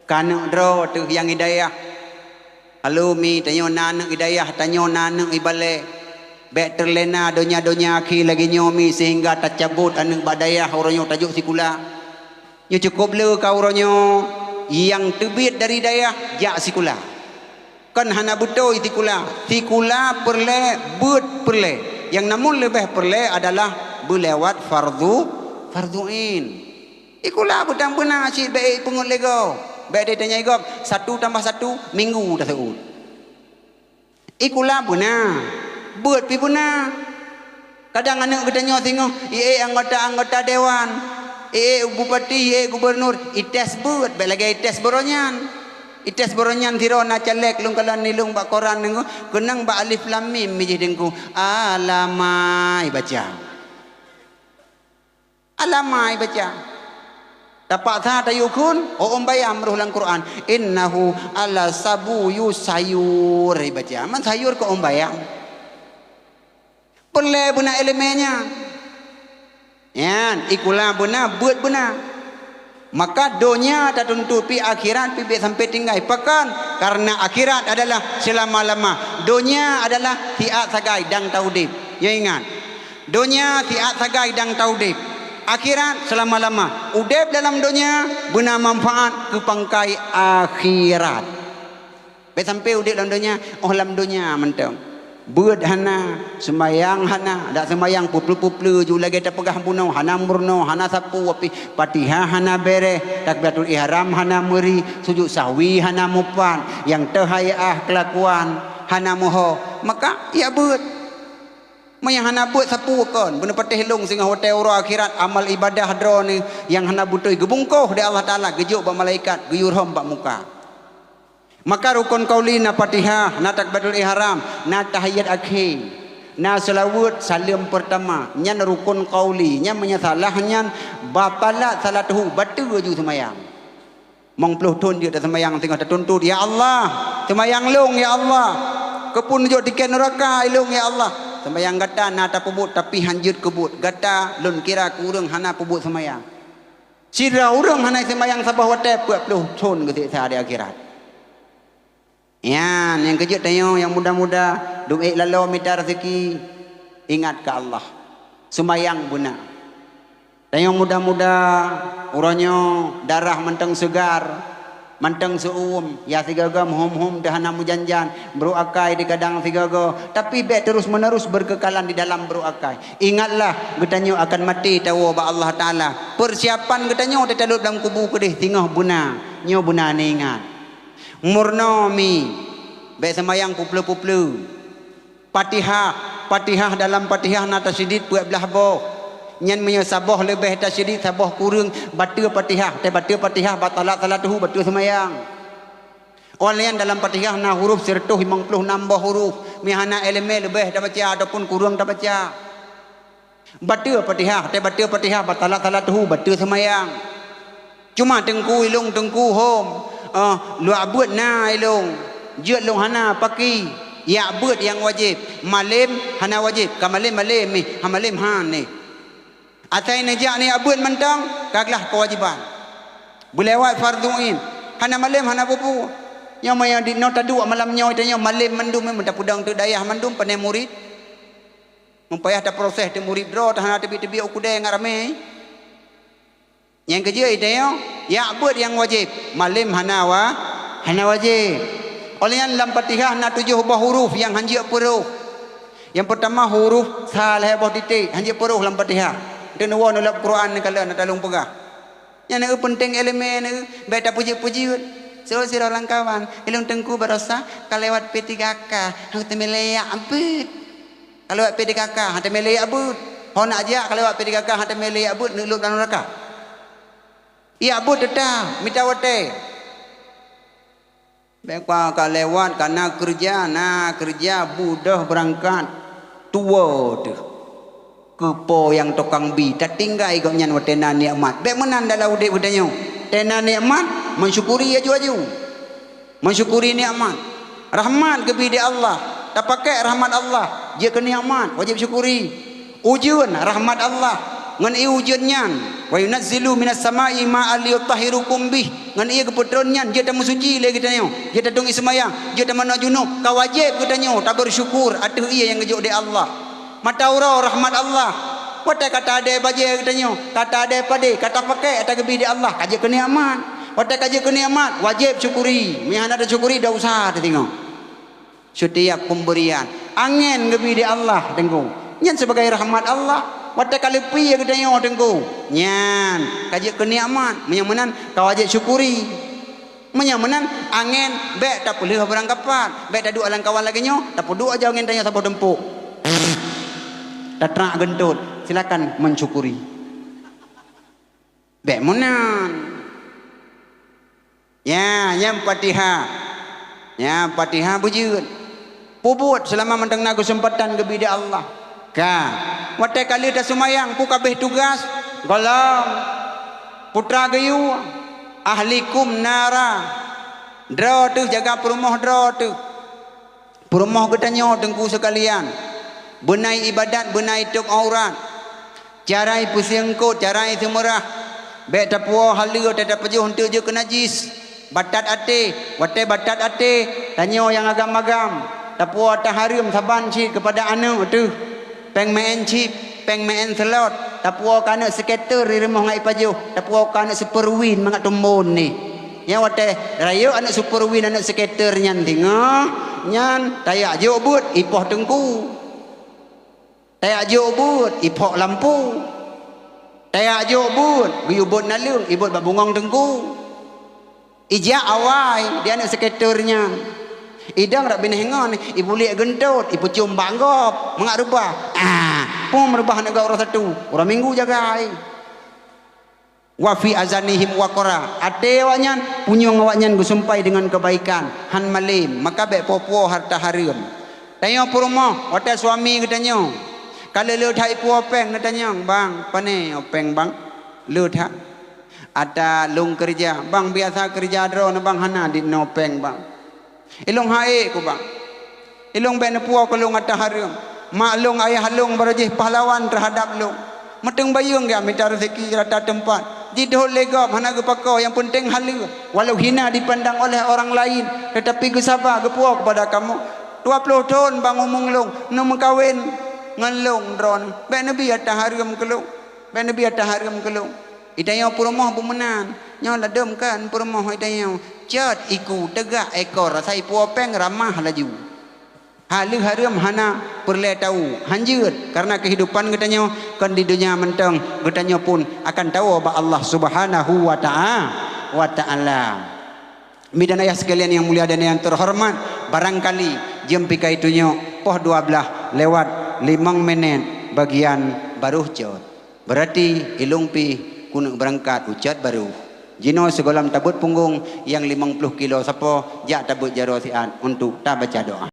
Keu aneuëk droe teuh nyang i dayah. Halo mi, tanyoe na aneuëk i dayah, tanyoe na aneuëk i balée. Bék teulena donya-donya akhé lagée nyoe mi sehingga tacabot aneuëk bak dayah uroe nyoe tajok sikula. Nyoe cukôp le ka uroe nyoe nyang teubiet dari dayah jak sikula. Kon hana beutôi sikula. Sikula peureulée, beuet peureulée. Nyang namun leubeh peureulée adalah beulewat fardu, fardu ain. Sikula beutang beuna cit bék ipeungeut lé gob. Bék ditanyai gob, satu tambah satu, minggu taseuôt. Sikula beuna, beuet pih beuna. Kadang aneuëk geutanyoe singoh iék anggota-anggota dewan, iék bupati, iék gubunur, ites beuet, bék lagée ites buroe nyan. Ites baroe nyan sidroe na caleg lôn kalon nilông bak koran nyoe, keunong bak alif lam mim mijih teungku. Alamai baca. Alamai baca. Tapaksa tayue kheun, oh, ôn bayam roh lam Quran. Innahu ala sabu yusayur baca. Man sayur keu ôn bayam. Peureulée beuna iéleumé nyan. Nyan, ikula beuna, beuet beuna. Maka donya tatuntut pih akhirat pih bék sampai tinggai. Pakon? Karena akhirat adalah selama-lama. Donya adalah siat sagai dang taudeb. Ya ingat. Donya siat sagai dang taudeb. Akhirat selama-lama. Udeb dalam donya beuna manfaat keu pangkai akhirat. Bék sampai udeb lam donya, oh lam donya mantong. Beuet hana, seumayang hana, dak seumayang peupleue-peupleue ju lagée tapeugah bunoe, hana meurunoe, hana sapeue pih, Fatihah hana béreh, takbiratul ihram hana meuri, sujud sahwi hana mupat, nyang teuhayah keulakuan hana meuho, maka ya beuet. Meunyo hana beuet sapeue kon, beuneupatéh lông singoh watée uroe akhirat amal ibadah droeneuh nyang hana beutôi geubungkôh lé Allah Taala geujok bak malaikat geuyue rhom bak muka. Maka rukon qauli na Fatihah, na takbiratul ihram, na tahiyat akhé, na seulaweuet saleuem peurtama. Nyan rukon qauli, nyan meunyo salah nyan batalat salatuhu, bateue ju seumayang. Mong ploh thon jeuet taseumayang singoh tatuntut, "Ya Allah, seumayang lôn ya Allah. Keupeue neujok tiket nuraka ilôn ya Allah." Seumayang gata na tapeubuet tapi han jeuet keubuet. Gata lôn kira keu ureuëng hana peubuet seumayang. Sidroe ureuëng hana seumayang saboh watée peuet ploh thon geuseksa di akhirat. Nyan nyang keujeuet tanyoe nyang muda-muda dum ék laloe mita raseuki, ingat keu Allah. Seumayang beuna. Tanyoe muda-muda uroe nyoe darah mantong seugar, mantong seu-uem, ya sigoe-goe meuhom-hom teuh hana meujan-jan, brok akai digadang sigoe-goe, tapi bék terus-menerus berkekalan di dalam brok akai. Ingatlah geutanyoe akan maté tawoe bak Allah Taala. Persiapan geutanyoe teutalot lam kubu keudeh singoh beuna, nyoe beuna neuingat. Murnoe mi, bék seumayang peupleue-peupleue. Fatihah, Fatihah dalam Fatihah na tasyedid peuet blaih boh. Nyan meunyoe saboh leubeh tasyedid, saboh kureueng, bateue Fatihah, teubateue Fatihah batalat salatuhu, bateue seumayang. Óh lheueh nyan dalam Fatihah na huruf sireutôh limong ploh nam boh huruf, meuhana iéleumé leubeh tabaca ataupun kureueng tabaca. Bateue Fatihah, teubateue Fatihah batalat salatuhu, bateue seumayang. Cuma teungku ilông teungku hom, eh, luwak beuet na ilông, jeuet lông hana paki, yak beuet nyang wajéb, malém hana wajéb, ka malém-malém nih, ha malém han nih. Asai neujak neuyak beuet mantong, ka glah keuwajéban. Beulewat fardhu ain, hana malém hana peue-peue. Nyang maya di noe taduek malam nyoe tanyoe malém mandum, meuta peudong teuk dayah mandum, pane murit. Meupayah taproses teuk murit droe, ta hana teubiet-teubiet u keudée ngat ramé. Nyang keujeuet tanyoe, yak beuet nyang wajéb, malém hana wa-, hana wajéb. Óh lheueh nyan lam Fatihah na tujoh boh huruf nyang han jeuet peuroh. Nyang peurtama huruf sa lhée boh titék, han jeuet peuroh lam Fatihah. Teuneuwoe nulab Quran neukalon na talông peugah. Nyan na peunteng iéleumé na, bék tapeujeuet-peujeuet. Soe sidroe lam kawan, ilông teungku barosa ka lewat P tiga K, han teumé lé yak beuet. Ka lewat P tiga K, han teumé lé yak beuet. Ho nak jak ka lewat P tiga K, han teumé lé yak beuet, neulôb lam neuraka. Yak beuet teutap, mita watée. Bék ka lewat, ka na keureuja, na keureuja, budôh beurangkat. Tuwoe teuh. Keu po nyang tukang bi, tatinggai gobnyan watée na nikmat. Bék meunan dalam udeb geutanyoe. Watée na nikmat, meusyukuri aju-aju. Meusyukuri nikmat. Rahmat geubi di Allah. Tapakék rahmat Allah. Jeuet keu nikmat, wajéb syukuri. Ujeuen rahmat Allah. Ngon ié ujeuen nyan, "Wa yunazzilu minas sama'i ma'an liyutahhirukum bih." Ngon ié geupeutron nyan, jeuet tameusuci lé geutanyoe. Jeuet tateueng ié seumayang, jeuet tamanoe junub. Ka wajéb geutanyoe tabeursyukur ateueh ié nyang geujok di Allah. Mata uroe rahmat Allah. Watée ka taadée bajée geutanyoe, ka taadée padé, ka tapakék ata geubi di Allah, ka jeuet keu nikmat. Watée ka jeuet keu nikmat, wajéb syukuri. Meunyo hana tasyukuri, dosa teuh singoh. Setiap pemberian, angén geubi di Allah, teungku. Nyan sibagai rahmat Allah. Watée ka leupie geutanyoe, teungku. Nyan, ka jeuet keu nikmat. Meunyo meunan, ka wajéb syukuri. Meunyo meunan, angén bék tapeulheueh beurangkapat, bék taduek lam kawan lagée nyoe, tapeuduek aja angén tanyoe saboh tumpôk. Tatrak geuntot, silakan mensyukuri. Bék meunan. Nya, nyang Fatihah. Nya, Fatihah beujeuet. Peubuet seulama mantong na keuseumpatan geubri lé Allah. Ka. Watée ka lheueh taseumayang, peu ka abéh tugaih, gohlom. Putra geuyue, ahlikum nara. Droe teuh, jaga peurumoh droe teuh. Peurumoh geutanyoe teungku seukalian, beunai iébadat, beunai tôb aurat, carai peusiengkot, carai seumeurah, bék tapuwoe haleue, tapeujôh eunteuk jeuet keu najis. Batat até, watée batat até, tanyoe nyang agam-agam, tapuwoe hareuem saban cit keupada aneuëk teuh. Péng meu'en chip, péng meu'en slot, tapuwoe keu aneuëk skater di rumoh ngon ipajoh, tapuwoe keu aneuëk Super Win mangat tumbon ni. Nyang watée rayeuk aneuëk Super Win, aneuëk skater nyan singoh, nyan tajak jok buet ipoh teungku. Tajak jok buet iphok lampu. Tajak jok buet geuyue buet naleueng, ibuet bak bungong teungku. Ijak awai di aneuëk skater nyan. Idong rot binéh ngon, ibuliek geuntot, ipeuciom bak gob, mangat reubah. Ah, pom reubah aneuëk gob uroe Sabtu, uroe Minggu jagai. Wa fi azanihim waqra. Até awaknyan, punyueng awaknyan geusumpai deungon keubaikan, han malém, maka bék puwoe-puwoe hareuta hareuem. Tanyoe peurumoh, watée suami geutanyoe ka le-le that ipuwoe péng, neutanyong, "Bang, pane péng, Bang?" "Le that." "Ata lôn keureuja." "Bang, biasa keureuja droeneuh, Bang, hana dinoe péng, Bang." "Ilôn han ék keu, Bang. Ilôn bék neupuwoe keu lôn ata hareuem. Mak lôn, ayah lôn barô jih pahlawan teuhadab lôn. Meuteumbayeueng geuh mita reuzeki rata teumpat. Jidhôt lé gob hana geupakoe, nyang peunteng haleue. Walau hina dipandang oleh orang lain, teutapi geusaba geupuwoe keupada kamoe. Dua ploh thon, Bang, umong lôn, neumeukawen ngon lôn droeneuh. Bék neubi ata hareuem keu lôn. Bék neubi ata hareuem keu lôn." Itanyoe peurumoh beumeunan, nyoe ladôm kan peurumoh itanyoe. Cot iku, teugak ekor, asai puwoe péng ramah laju. Haleue hareuem hana peureulée tawu, hanjeuet, kareuna keuhidupan geutanyoe kon di donya mantong, geutanyoe pun akan tawoe bak Allah Subhanahu wa ta'a-, wa Ta'ala. Mi dan ayah sekalian yang mulia dan yang terhormat, barangkali jeuem pih ka itunyok poh dua blaih lewat limong menit bagian barôh cot. Beurati ilôn pih keuneuk beurangkat u cot barôh. Jinoe sigohlom tabeuet punggong nyang limong ploh kilo sapo, jak tabeuet jaroe siat untuk tabaca doa.